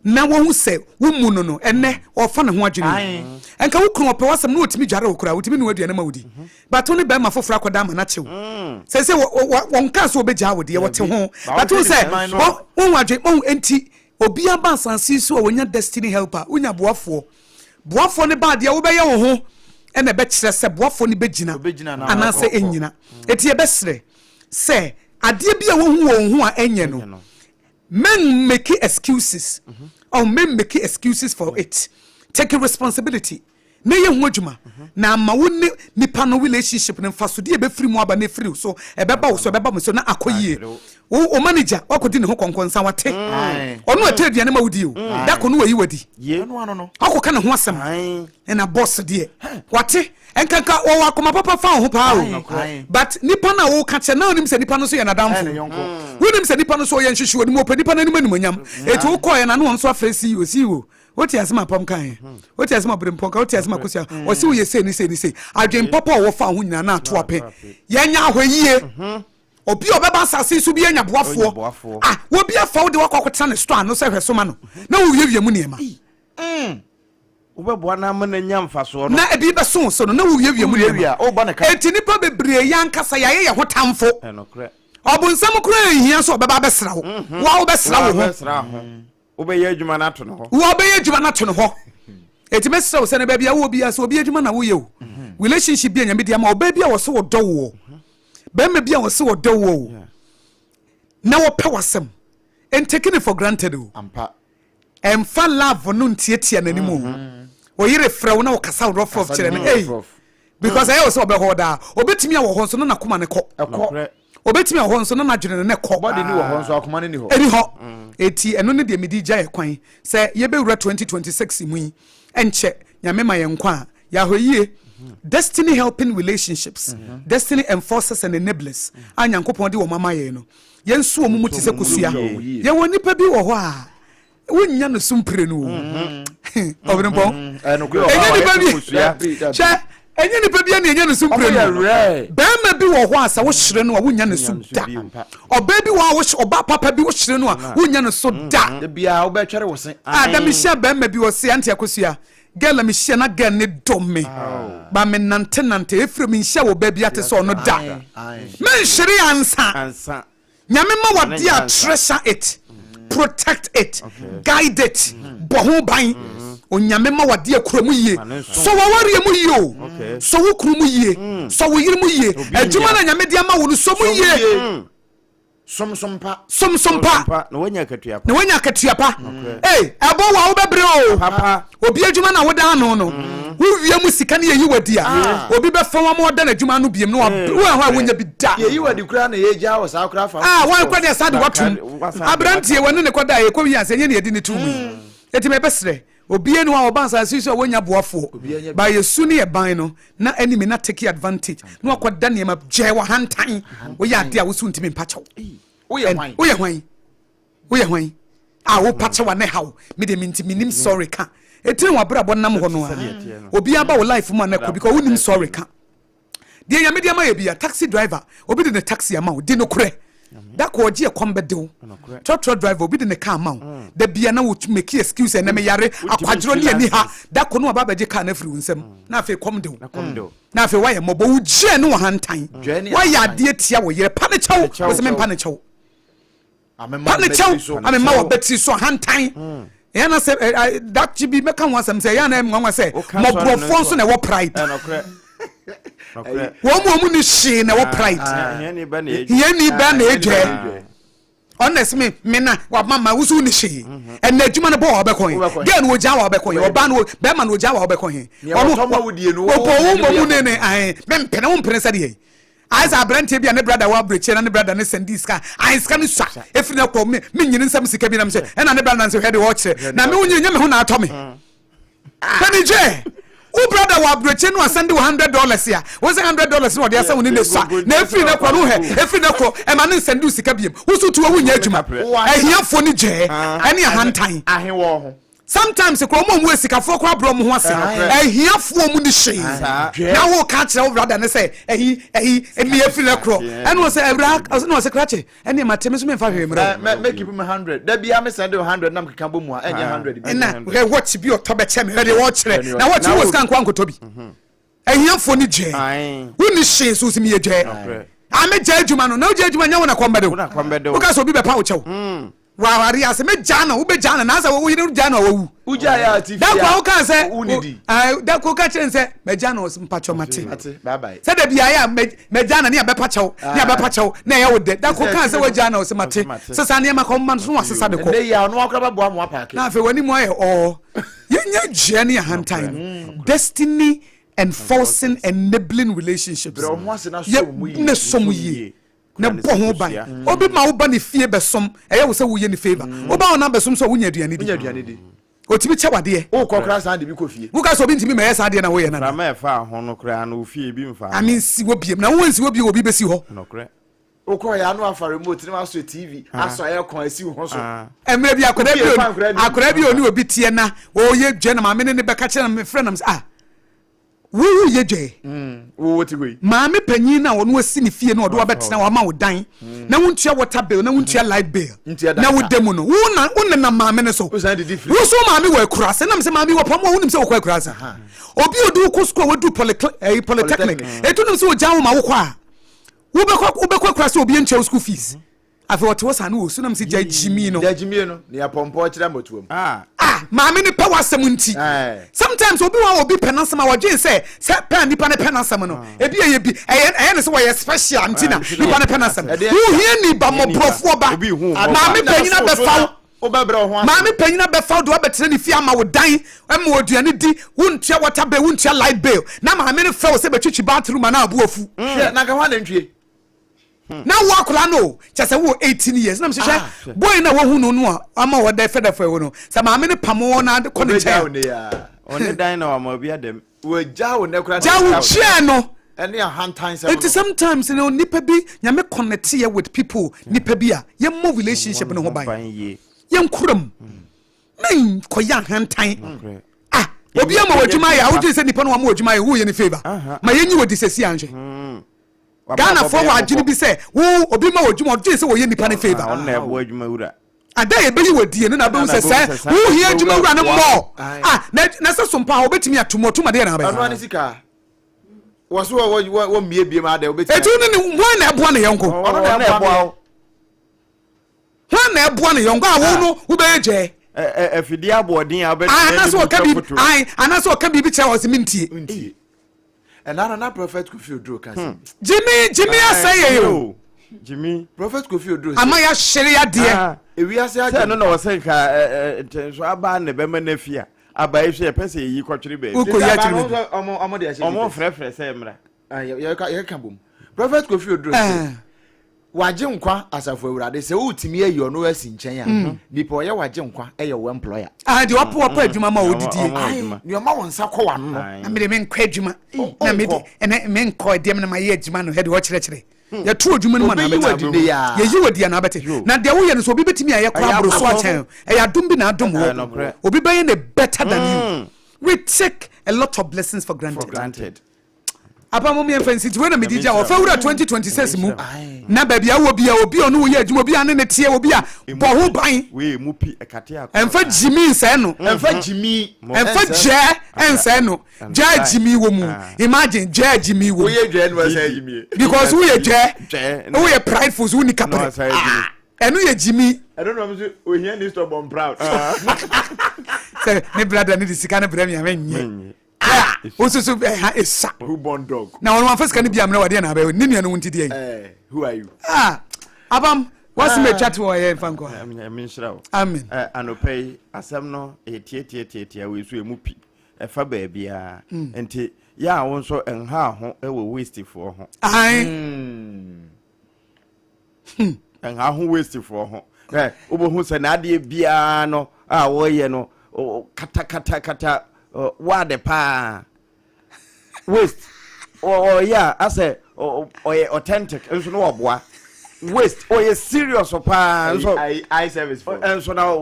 na wahu sɛ wo mmu no no ɛnɛ ɔfa ne ho adwene o nka wo kunu ɔpɛ w'asɛm na ɔtumi dware wo koraa ɔtumi noa aduane ma wo di but wo ne bɛrima foforɔ akɔda ama no akye wo sɛ sɛ wɔnkaa sɛ ɔbɛgyaa wo deɛ wɔte ho but wo sɛ wohu adwene wohu enti obiara ba asase yi so a wɔnya destiny helper wonya boafoɔ boafoɔ no ba adeɛ wobɛyɛ wo ho. ɛna ɛbɛkyerɛ sɛ boafoɔ no bɛgyina anaasɛ ɛnnyina. Enti yɛbɛsrɛ sɛ adeɛ bi a wohu wɔ wo ho a ɛnyɛ no, men make excuses or men make excuses for it. Take responsibility na yɛ ho adwuma na ama wo ne nipa no relationship no mfasodeɛ a ɛbɛfiri mu aba no afiri wo so, ɛbɛba wo so, ɛbɛba mo so na akɔ yie. Wo wo manager wakɔdi ne ho kɔnkɔnsa wate. Ɔno ɛtɔ aduane ma wodi o. Da ko no wayi wadi. Wakɔka ne ho asɛm. Ɛna boss deɛ wate. Nkanka wɔwɔ akoma papa fa wo ho paa o. But nipa no a woka kyerɛ na wonim sɛ nipa no nso yɛ n'adamfo. Wonim sɛ nipa no nso ɔyɛ nhwehwɛ onim ɔpɛ nipa no anim animuonyam. Eti wokɔɛ na ne wɔn nso afrɛ CEO CEO. Wote asɛm a Apam kaeɛ? Wote asɛm a Berempɔn ka? Wote asɛm a Akosua? Ɔse woyɛ sei ne sei ne sei. Adwen papa a ɔwɔ fa wo ho nyinaa na ato apɛ. Yɛnyɛ ahwɛyie. Obi a ɔbɛba asase yi so bi anya boafoɔ. Ah, obi afa wo de wakɔ akɔtena ne store ano sɛ hwɛ so ma no na wowiawia mu nneɛma. Mm. Wobɛboa no ama no anya mfasoɔ no. Na ebi bɛso wo so no na wowiawia mu nneɛma. Enti nnipa bebree yɛn ankasa yɛayɛ yɛn ho tamfo. Ɔbonsam koraa nhia sɛ ɔbɛba abɛsra wo. Wo ara wobɛsra wo ho. Wobɛyɛ adwuma no ato no hɔ. Wo wobɛyɛ adwuma no ato no hɔ. Eti mɛsrɛ wo sɛ no baabi a wowɔ biara sɛ obi adwuma na woyɛ o. Relationship bi a Nyame de ama ɔbaa bi a wɔse wɔdɔ woɔ. Bɛrima bi a wɔse wɔdɔ woɔ o. Na wɔpɛ w'asɛm. And taking it for granted o. Ampa. Ɛmfa love no ntiatia n'anim o. Oyere frɛ wo na ɔkasa wo rough rough kyerɛ no. Ei. Because ɛyɛ wo sɛ ɔbɛhɔ wo daa. Obetumi awɔ hɔ nso na n'akoma no kɔ. Ɛkɔ. Obetumi awɔ hɔ nso na n'adwene no na ɛkɔ. Body ni wɔ hɔ nso akoma no ni hɔ. Ɛni hɔ. Eti ɛno ne deɛ mede gya yɛ kwan sɛ yɛbɛwura 2026 mu yi ɛnkyɛ Nyame ma yɛn nkwa a yɛahwɛ yie. Destiny helping relationships, destiny enforcers and enablers a Nyankopɔn de wɔn ama yɛn no, yɛnso wɔn mu te sɛ kosua. Yɛwɔ nnipa bi wɔ hɔ a wonnya no so mprenu o. Ɔbenempɔn, ɛnyɛ nipa bi hwɛ ɛnyɛ nipa bi na ɛnya ne so mprenu. Bɛrima bi wɔ hɔ a sɛ wohyere no a wonnya ne so da. Ɔbaa bi wɔ hɔ a ɔbaa papa bi wohyere no a wonnya ne so da. A da mehyia bɛrima bi ɔse ante akosua girl a mehyia na girl ne dɔ me ba me nante nante efiri me nhyia wɔ baabi ate sɛ ɔno da. Menhyere ansa. Nyame ma wade a treasure it, protect it, guide it, bɔ ho ban. Onyame ma wade akura mu yie. Sɔ w'awareɛ mu yie o. Sɔ wo kunu mu yie. Sɔ wo yere mu yie. Adwuma na Nyame de ama wo no sɔ mu yie. Somsom pa. Somsom pa. Na wanya akatua pa. Na wanya akatua pa. Ee, ɛbɔ wo a wobɛbrɛ o. Obi adwuma na woda ano no. Wo wia mu sika ne yɛyi wadi a, obi bɛfa wo ama wada n'adwuma ano biem na wa wo ɛhɔ a wonya bi da. Yɛyi wadi koraa na yɛgyaa wɔ saa koraa fa. Ah, wɔn kɔ deɛ saa de watum. Aberanteɛ wɔne ne kɔda a yɛkɔ wi ansa ɛnyɛ ne yɛde ne tum yi. Eti mɛbɛsrɛ obi enu a ɔba asase so a wɔnya boafoɔ. Ba yɛsu ne yɛ ban no na enemy na take advantage na wakɔda nneɛma gyɛɛ wɔ hantan. Woyɛ adeɛ a wosu ntumi mpa kyɛw. Woyɛ hwan? Woyɛ hwan? Woyɛ hwan a wopa kyɛw a na ɛha wo? Me deɛ menti menim sorry ka. Ɛtiri w'abrabɔ nam hɔ no a obiara ba wo life mu a na ɛkɔ because wonim sorry ka. Deɛ Nyame de ama yɛ bia taxi driver obi de ne taxi ama wo di nokorɛ. Da ko ɔgye ɛkɔm bɛde wo. Trɔtrɔ driver obi de ne car ama wo. Da bia na wo make excuse ɛnɛ me yare akwadworɔ ne ani ha. Da ko no aba abɛgye car no afiri wo nsam na afei kɔm de wo. Na afei woayɛ mmɔbɔ wo gyeɛ ne wahantan. Woayɛ adeɛ tia wo yere pa ne kyɛw wo sɛ mempa ne kyɛw. Pa ne kyɛw amema wɔ bɛtiri so ahantan. Ɛyɛ na sɛ dakye bi mɛka ho asɛm sɛ ɛyɛ na ɛnwanwa sɛ mmɔborɔfoɔ nso na ɛwɔ pride. Wɔn mu wɔn ni hwee na ɛwɔ pride. Hiani bɛ na edwɛ. Ɔna ɛsɛ mi mi na wama ma wusu ni hwee. Ɛnna adwuma no bɔ wɔ ɔbɛkɔ he. Gɛɛ no ogya wɔ ɔbɛkɔ he. Ɔbaa no bɛrima no ogya wɔ ɔbɛkɔ he. Ɔno ɔpɔ wo mbɔ mu ne ne ahe. Mempene wo mpene sɛdeɛ. Ayɛ sɛ aberanteɛ bi a ne brada wɔ aburokyire na ne brada ne sɛndii sika ae sika no sua ɛfiri no kɔ me menyini nsɛm sika bi nam sɛ ɛna ne brada nso hwɛ de ɔkyerɛ na me wonyini nyɛ me ho na atɔ me sɛne gye wo brada wɔ aburokyire no asɛnde wɔ $100 a wo sɛ $100 na ɔde asɛ wo ne ne sua na ɛfiri no kɔ no hɛ ɛfiri no kɔ ɛma ne nsɛnde wo sika biem wo so tuo wonyɛ adwuma ahiafoɔ ne gyɛɛ ɛne ahantan. Sometimes koraa ɔmo a ɔmo yɛ sikafoɔ koraa brɛ ɔmo ho ase. Ahiafoɔ ɔmo ni hwee. Na wo ka kyerɛ wo brother ne sɛ ɛyi ɛyi ɛmi efiri na korɔ. Ɛna ɔsɛ awura ɛna ɔsɛ krakye ɛne ma te me so me nfa hwee mmerɛ. Mɛ mɛ keep me 100. Da bia me send wo 100 na mekeka bɔ mu a ɛnyɛ 100 bi. Ɛna hwɛ watch bi ɔtɔ bɛkyɛ me hwɛ deɛ ɔkyerɛ na watch wo sika nko ankɔtɔ bi. Ahiafoɔ ni gyɛɛ. Wo ni hwee so si mi yɛ gyɛɛ. Ame gyɛ adwuma no na wo gyɛ adwuma nyɛ wo na kɔm bɛde wo. Wo ka sɛ obi bɛpa wo kyɛw. Waware ase mɛgyaa no wobɛgyaa no naasɛ wo yere gyaa no a wawu. Wogyaa yɛ a ti fie a dako a wokaa sɛ wonidi. Dako ka kyerɛ no sɛ mɛgyaa no mpakyɛw mate. Sɛ da biara yɛ a mɛgyaa no ne abɛpa kyɛw ne abɛpa kyɛw na ɛyɛ wo dɛ dako kaa sɛ wagyaa no ɔsɛ mate sesa nneɛma kɔ mma no so na wasesa de kɔ. Ɛnɛ yi a ɔno akora bɛboa mo apaake. Na afei w'anim ayɛ ɔɔ yɛnyɛ gyeɛ ne ahantan no destiny enforcing enabling relationships Brɛ wo ho ase na sɔ mu yie. ne sɔ mu yie. na bɔ ho ban. Obi ma wo ba ne fie bɛsom, ɛyɛ wo sɛ woyɛ ne favour. Wo ba wo nan bɛsom so a, wonya aduane di. Wonya aduane di. Otumi kyɛ wadeɛ. Wokɔ koraa san de bi kɔ fie. Woka sɛ obi ntumi mɛyɛ saa adeɛ na woyɛ no anaa? Mframa a ɛfaa ho no koraa no, wo fie ebi mfaa ho. Ame nsi hɔ biom. Na wo nsi hɔ bio obi bɛsi hɔ. Nokorɛ. Wokɔ yɛ ano afa remote ne wasɔ TV, asɔ aircon asi wo ho so. Mmerɛ bi akwadaa bi akwadaa bi a ɔne obi teɛ na ɔyɛ dwa na maame ne ne bɛka kyerɛ no mefrɛ nam sɛ ah Wo wo yɛ dwɛ. Mm, wo wo te hɔ yi. Maame panyin na ɔno asi ne fie na ɔde wabɛtena wama wo dan mm. na wontua water bill na wontua mm. light bill na wo da mu no wo na wo nenam maame no so wo so maame wɔ akuraase nam sɛ maame wɔ pam a wonim sɛ wokɔ akuraase obi odi wo kɔ sukuu a wadu eh, polytechnic etu nim sɛ ogya wo ma wokɔ a wobɛkɔ wobɛkɔ akuraase obi ntua wo school fees. Mm -hmm. Afei ɔte hɔ saa na ɔsu nam sɛ gyae gyimii no. Gyae gyimie no, nea pɔmpɔ kyerɛ mmɔtoam. Ah maame no pɛ w'asɛm nti. Sometimes obi wɔ hɔ a obi pɛ n'asɛm a ɔdwen sɛ sɛ pɛ a nipa no pɛ n'asɛm no ebi ɛyɛ bi ɛyɛ ɛyɛ ne sɛ wɔyɛ special nti na nipa no pɛ n'asɛm. Wohia ni ba mmɔborɔfoɔ ba. Maame panyin abɛfa wo. Maame panyin abɛfa wo de wabɛtena ne fie ama wo dan ma wo aduane di wontua water bill wontua light bill na maame no frɛ wo sɛ bɛtwitwi bathroom anaa abu afu. Hwɛ na nka hwan na ntwie? Na wo akwadaa no o, kyɛ sɛ wowɔ 18 years. Na mesɛ hwɛ, ah. boy na wahu no no a, ama wɔda fɛdɛfɛ wo no. Sɛ maame no pamo wɔn na kɔ ne nkyɛn a. Ɔne dan na wama obi adam. Wɔgya wo nɛ koraa. Gya wo kyerɛ no. Ɛne ahantan sɛm no. Nti sometimes no nipa bi nyame connect yɛ with people nipa bi a yɛmmɔ relationship no ho ban. Yɛnkura mu. Menkɔyɛ ahantan. Ah, obi ama wɔ adwuma yɛ a wogye sɛ nipa no wama wɔ adwuma yɛ woyɛ ne favor. Ma yɛnyi wɔ di sɛsi anhwɛ. Ghana foɔ wɔ adwene bi sɛ wo obi ma wɔ adwuma ɔdwene sɛ wɔyɛ nipa ne favour. Ɔno na ɛboa adwuma wura. Ada a yɛbɛyi wɔ die no na abɛhu sɛ sɛ wohia adwuma wura no mmɔɔ ah na na sɛ sompa a wɔbɛtumi atom ɔtom adeɛ na abɛyɛ. Ɔno ane sika wɔ so wɔ wɔ wɔ mmie biem adɛ wobɛtumi. Eti wo ne ne hwan na ɛboa ne yɔnko? Ɔno na ɛboa me. Hwan na ɛboa ne yɔnko a wo no wobɛyɛ gyɛɛ? Afidie aboɔden a wobɛtumi anaasɛ ɔka biribi anaasɛ ɔka biribi kyerɛ wɔ sɛ mentie. Ntie. Ɛna no na Prophet Kofi Oduro ka sɛ. Jimmy Jimmy asɛ yɛ o. Jimmy. Prophet Kofi Oduro sɛ. Ama yɛahyere adeɛ. Ewiase agye. Sɛ no na ɔsɛ nka ntɛnso aba na ɛbɛma no afi a aba yi so yɛpɛ sɛ yɛyi kɔtwere baabi. Wokɔ yi akyere baabi. Ɔmo ɔmo de ahyɛ. Ɔmo frɛfrɛ sɛ mmra. Yɛka bom. Prophet Kofi Oduro sɛ. Wagye nkwa asafo awurade sɛ wotumi ayi ɔno asi nkyɛn a mm. nipa ɔyɛ wagye nkwa ɛyɛ wo employer. Ah, deɛ ɔpɛ ɔpɛ adwuma ma ɔdidie. Nea ɔma wo nsa kɔ w'ano no. Na mede menkɔ adwuma na mede ɛnɛ menkɔ ɛdeɛ na mayɛ adwuma no ɛde ɔkyerɛkyerɛ hmm. yɛto adwuma no mu anaa bɛte yɛyi wɔ di anaa bɛte na deɛ woyɛ no so obi bɛtumi ayɛ kora aboro so akyɛn ɛyɛ adom bi na adom wɔ obi bɛyɛ ne better than you hmm. we take a lot of blessings for granted. For granted. Aba mo mmiɛnfa nsi nti wei na mede gya ɔfɛ wura 2026 mu na baabi a wɔ bia obi a ɔne wo yɛ adwuma obi a ne ne teɛ obi a bɔ ho ban ɛmfa gyimi nsɛe no ɛmfa gyimi ɛmfa gyɛɛ ɛnsɛe no gyɛɛ gyimi wɔ mu imagine gyɛɛ gyimi wɔ mu woyɛ gyɛɛ no ɛsɛ gyimi because woyɛ gyɛɛ woyɛ prideful so wonni kapere ɛno yɛ gyimi ɛno na ɔmo sɛ ohia ni stubborn proud sɛ ne brada ne de sika no brɛ me a menyɛ Ah! Wosusu ɛha esa. Who born dog? Na wɔn wɔn sika no bi amena wadeɛ na abɛyɛ ne nua no nti deɛ yi. Eh, who are you? Ah, abam wasi ma etwa to ɔyɛ nfa nkɔ. Nyame nhyira wo. Amen. Eh, anɔpa yi asɛm no ɛyɛ tiatiatiatia wei so ɛmu pi ɛfa baabiara mm. nti yɛ a wo nso nha ho wɔ wastefoɔ ho. Ae. Mm. Hmm. Nha ho wastefoɔ ho. Ɛ wobɛhu sɛ n'adeɛ biara no a wɔyɛ no katakatakata wade paa waste ɔyɛ a asɛ ɔyɛ authentic nso na ɔboa waste ɔyɛ serious paa nso eye service fo nso na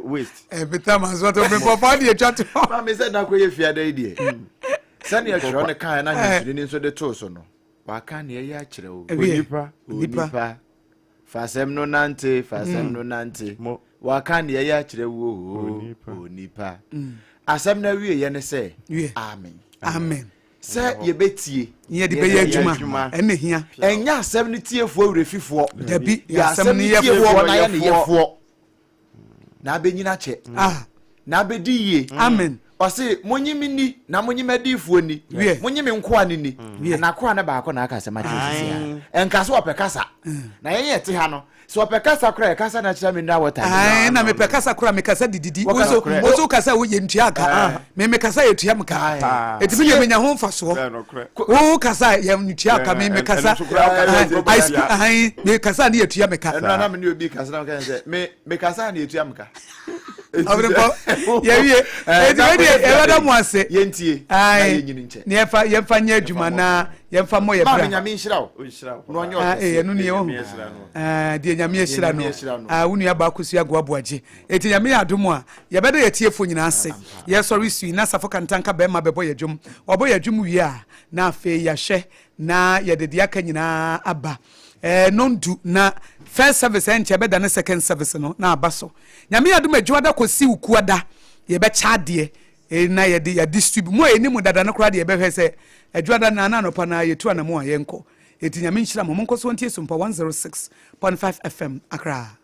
waste. ɛbita ma nso to bepɔ fa deɛ twa to. Maame sɛ dako yɛ fiada yi deɛ sɛdeɛ twerɛ no kae na hwɛsoni no nso de too so no. Waka nea ɛyɛ akyerɛ wo. Onipa. Onipa. Fa asɛm no nante, fa asɛm mm. no nante. Waka nea ɛyɛ akyerɛ wo o. Onipa. Mm. Asɛm no awieɛ ne sɛ. Amen. Amen. Sɛ yɛbɛtie. Yɛde bɛyɛ adwuma. Ɛna hia. Ɛnyɛ asɛm no tiefoɔ werɛfifoɔ. Dabi. Yɛ asɛm no tiefoɔ na yɛ ne yɛfoɔ. Na abɛnyini akyɛ. Ah. Na abɛdi yie. Amen. Ɔse, monye me ni, na monye m'adiyifoɔ ni. Monye me nkoa no ni. Na n'akoa no baako na aka asɛm akyerɛ sisi a. Ɛnka sɛ ɔpɛ kasa. Na yɛn yɛte ha no, sɛ ɔpɛ kasa koraa yɛkasa na kyerɛ mineral water. Ae, na mepɛ kasa koraa mekasa dididi. Wo nso, wo nso kasa wo yɛ ntua ka. Me mekasa yɛ tua me ka. Eti me deɛ menya ho mfasoɔ. Wo kasa yɛ ntua ka me mekasa. Ae, mekasa ne yɛ tua me ka. Ɛno na me ne obi kasa na meka sɛ me mekasa ne yɛ tua me ka. Ɔbɛnpɔ yɛwie eti wei deɛ yɛbɛda mo ase. Yɛntie na yɛnyini nkyɛ. Na yɛmfa yɛmfa nyɛ adwuma na yɛmfa mmɔ yɛ bra. Maame Nyame nhyira wo. Na ɔnyɛ ah, ɔkɛseɛ. Ɛno nie ohu. Deɛ Nyame ahyira no. Ah, wo nua baa Kosua Agoaboagye. Eti Nyame yɛ adom a yɛbɛda yɛ tiefo nyinaa ase. Yɛsɔre sui na Safo Kantanka bɛrima bɛbɔ yɛ dwom. Ɔbɔ yɛ dwom wie a na afei yɛahwɛ na yɛde deɛ aka nyinaa aba. Eh, nondu na first service ɛnkyɛ ɛbɛda ne second service no na aba so. Nyame yɛ adom adwuada kɔsi Wukuada yɛbɛkyɛ adeɛ eh, na yɛde yɛ distribute. Mo a yɛnim dada no koraa deɛ yɛbɛhwɛ sɛ adwuada no ana anɔpa no ara yɛtu anamo a yɛnkɔ. Enti Nyame nhyira mo. Monkɔ so ntie Sompa 106.5 FM Accra.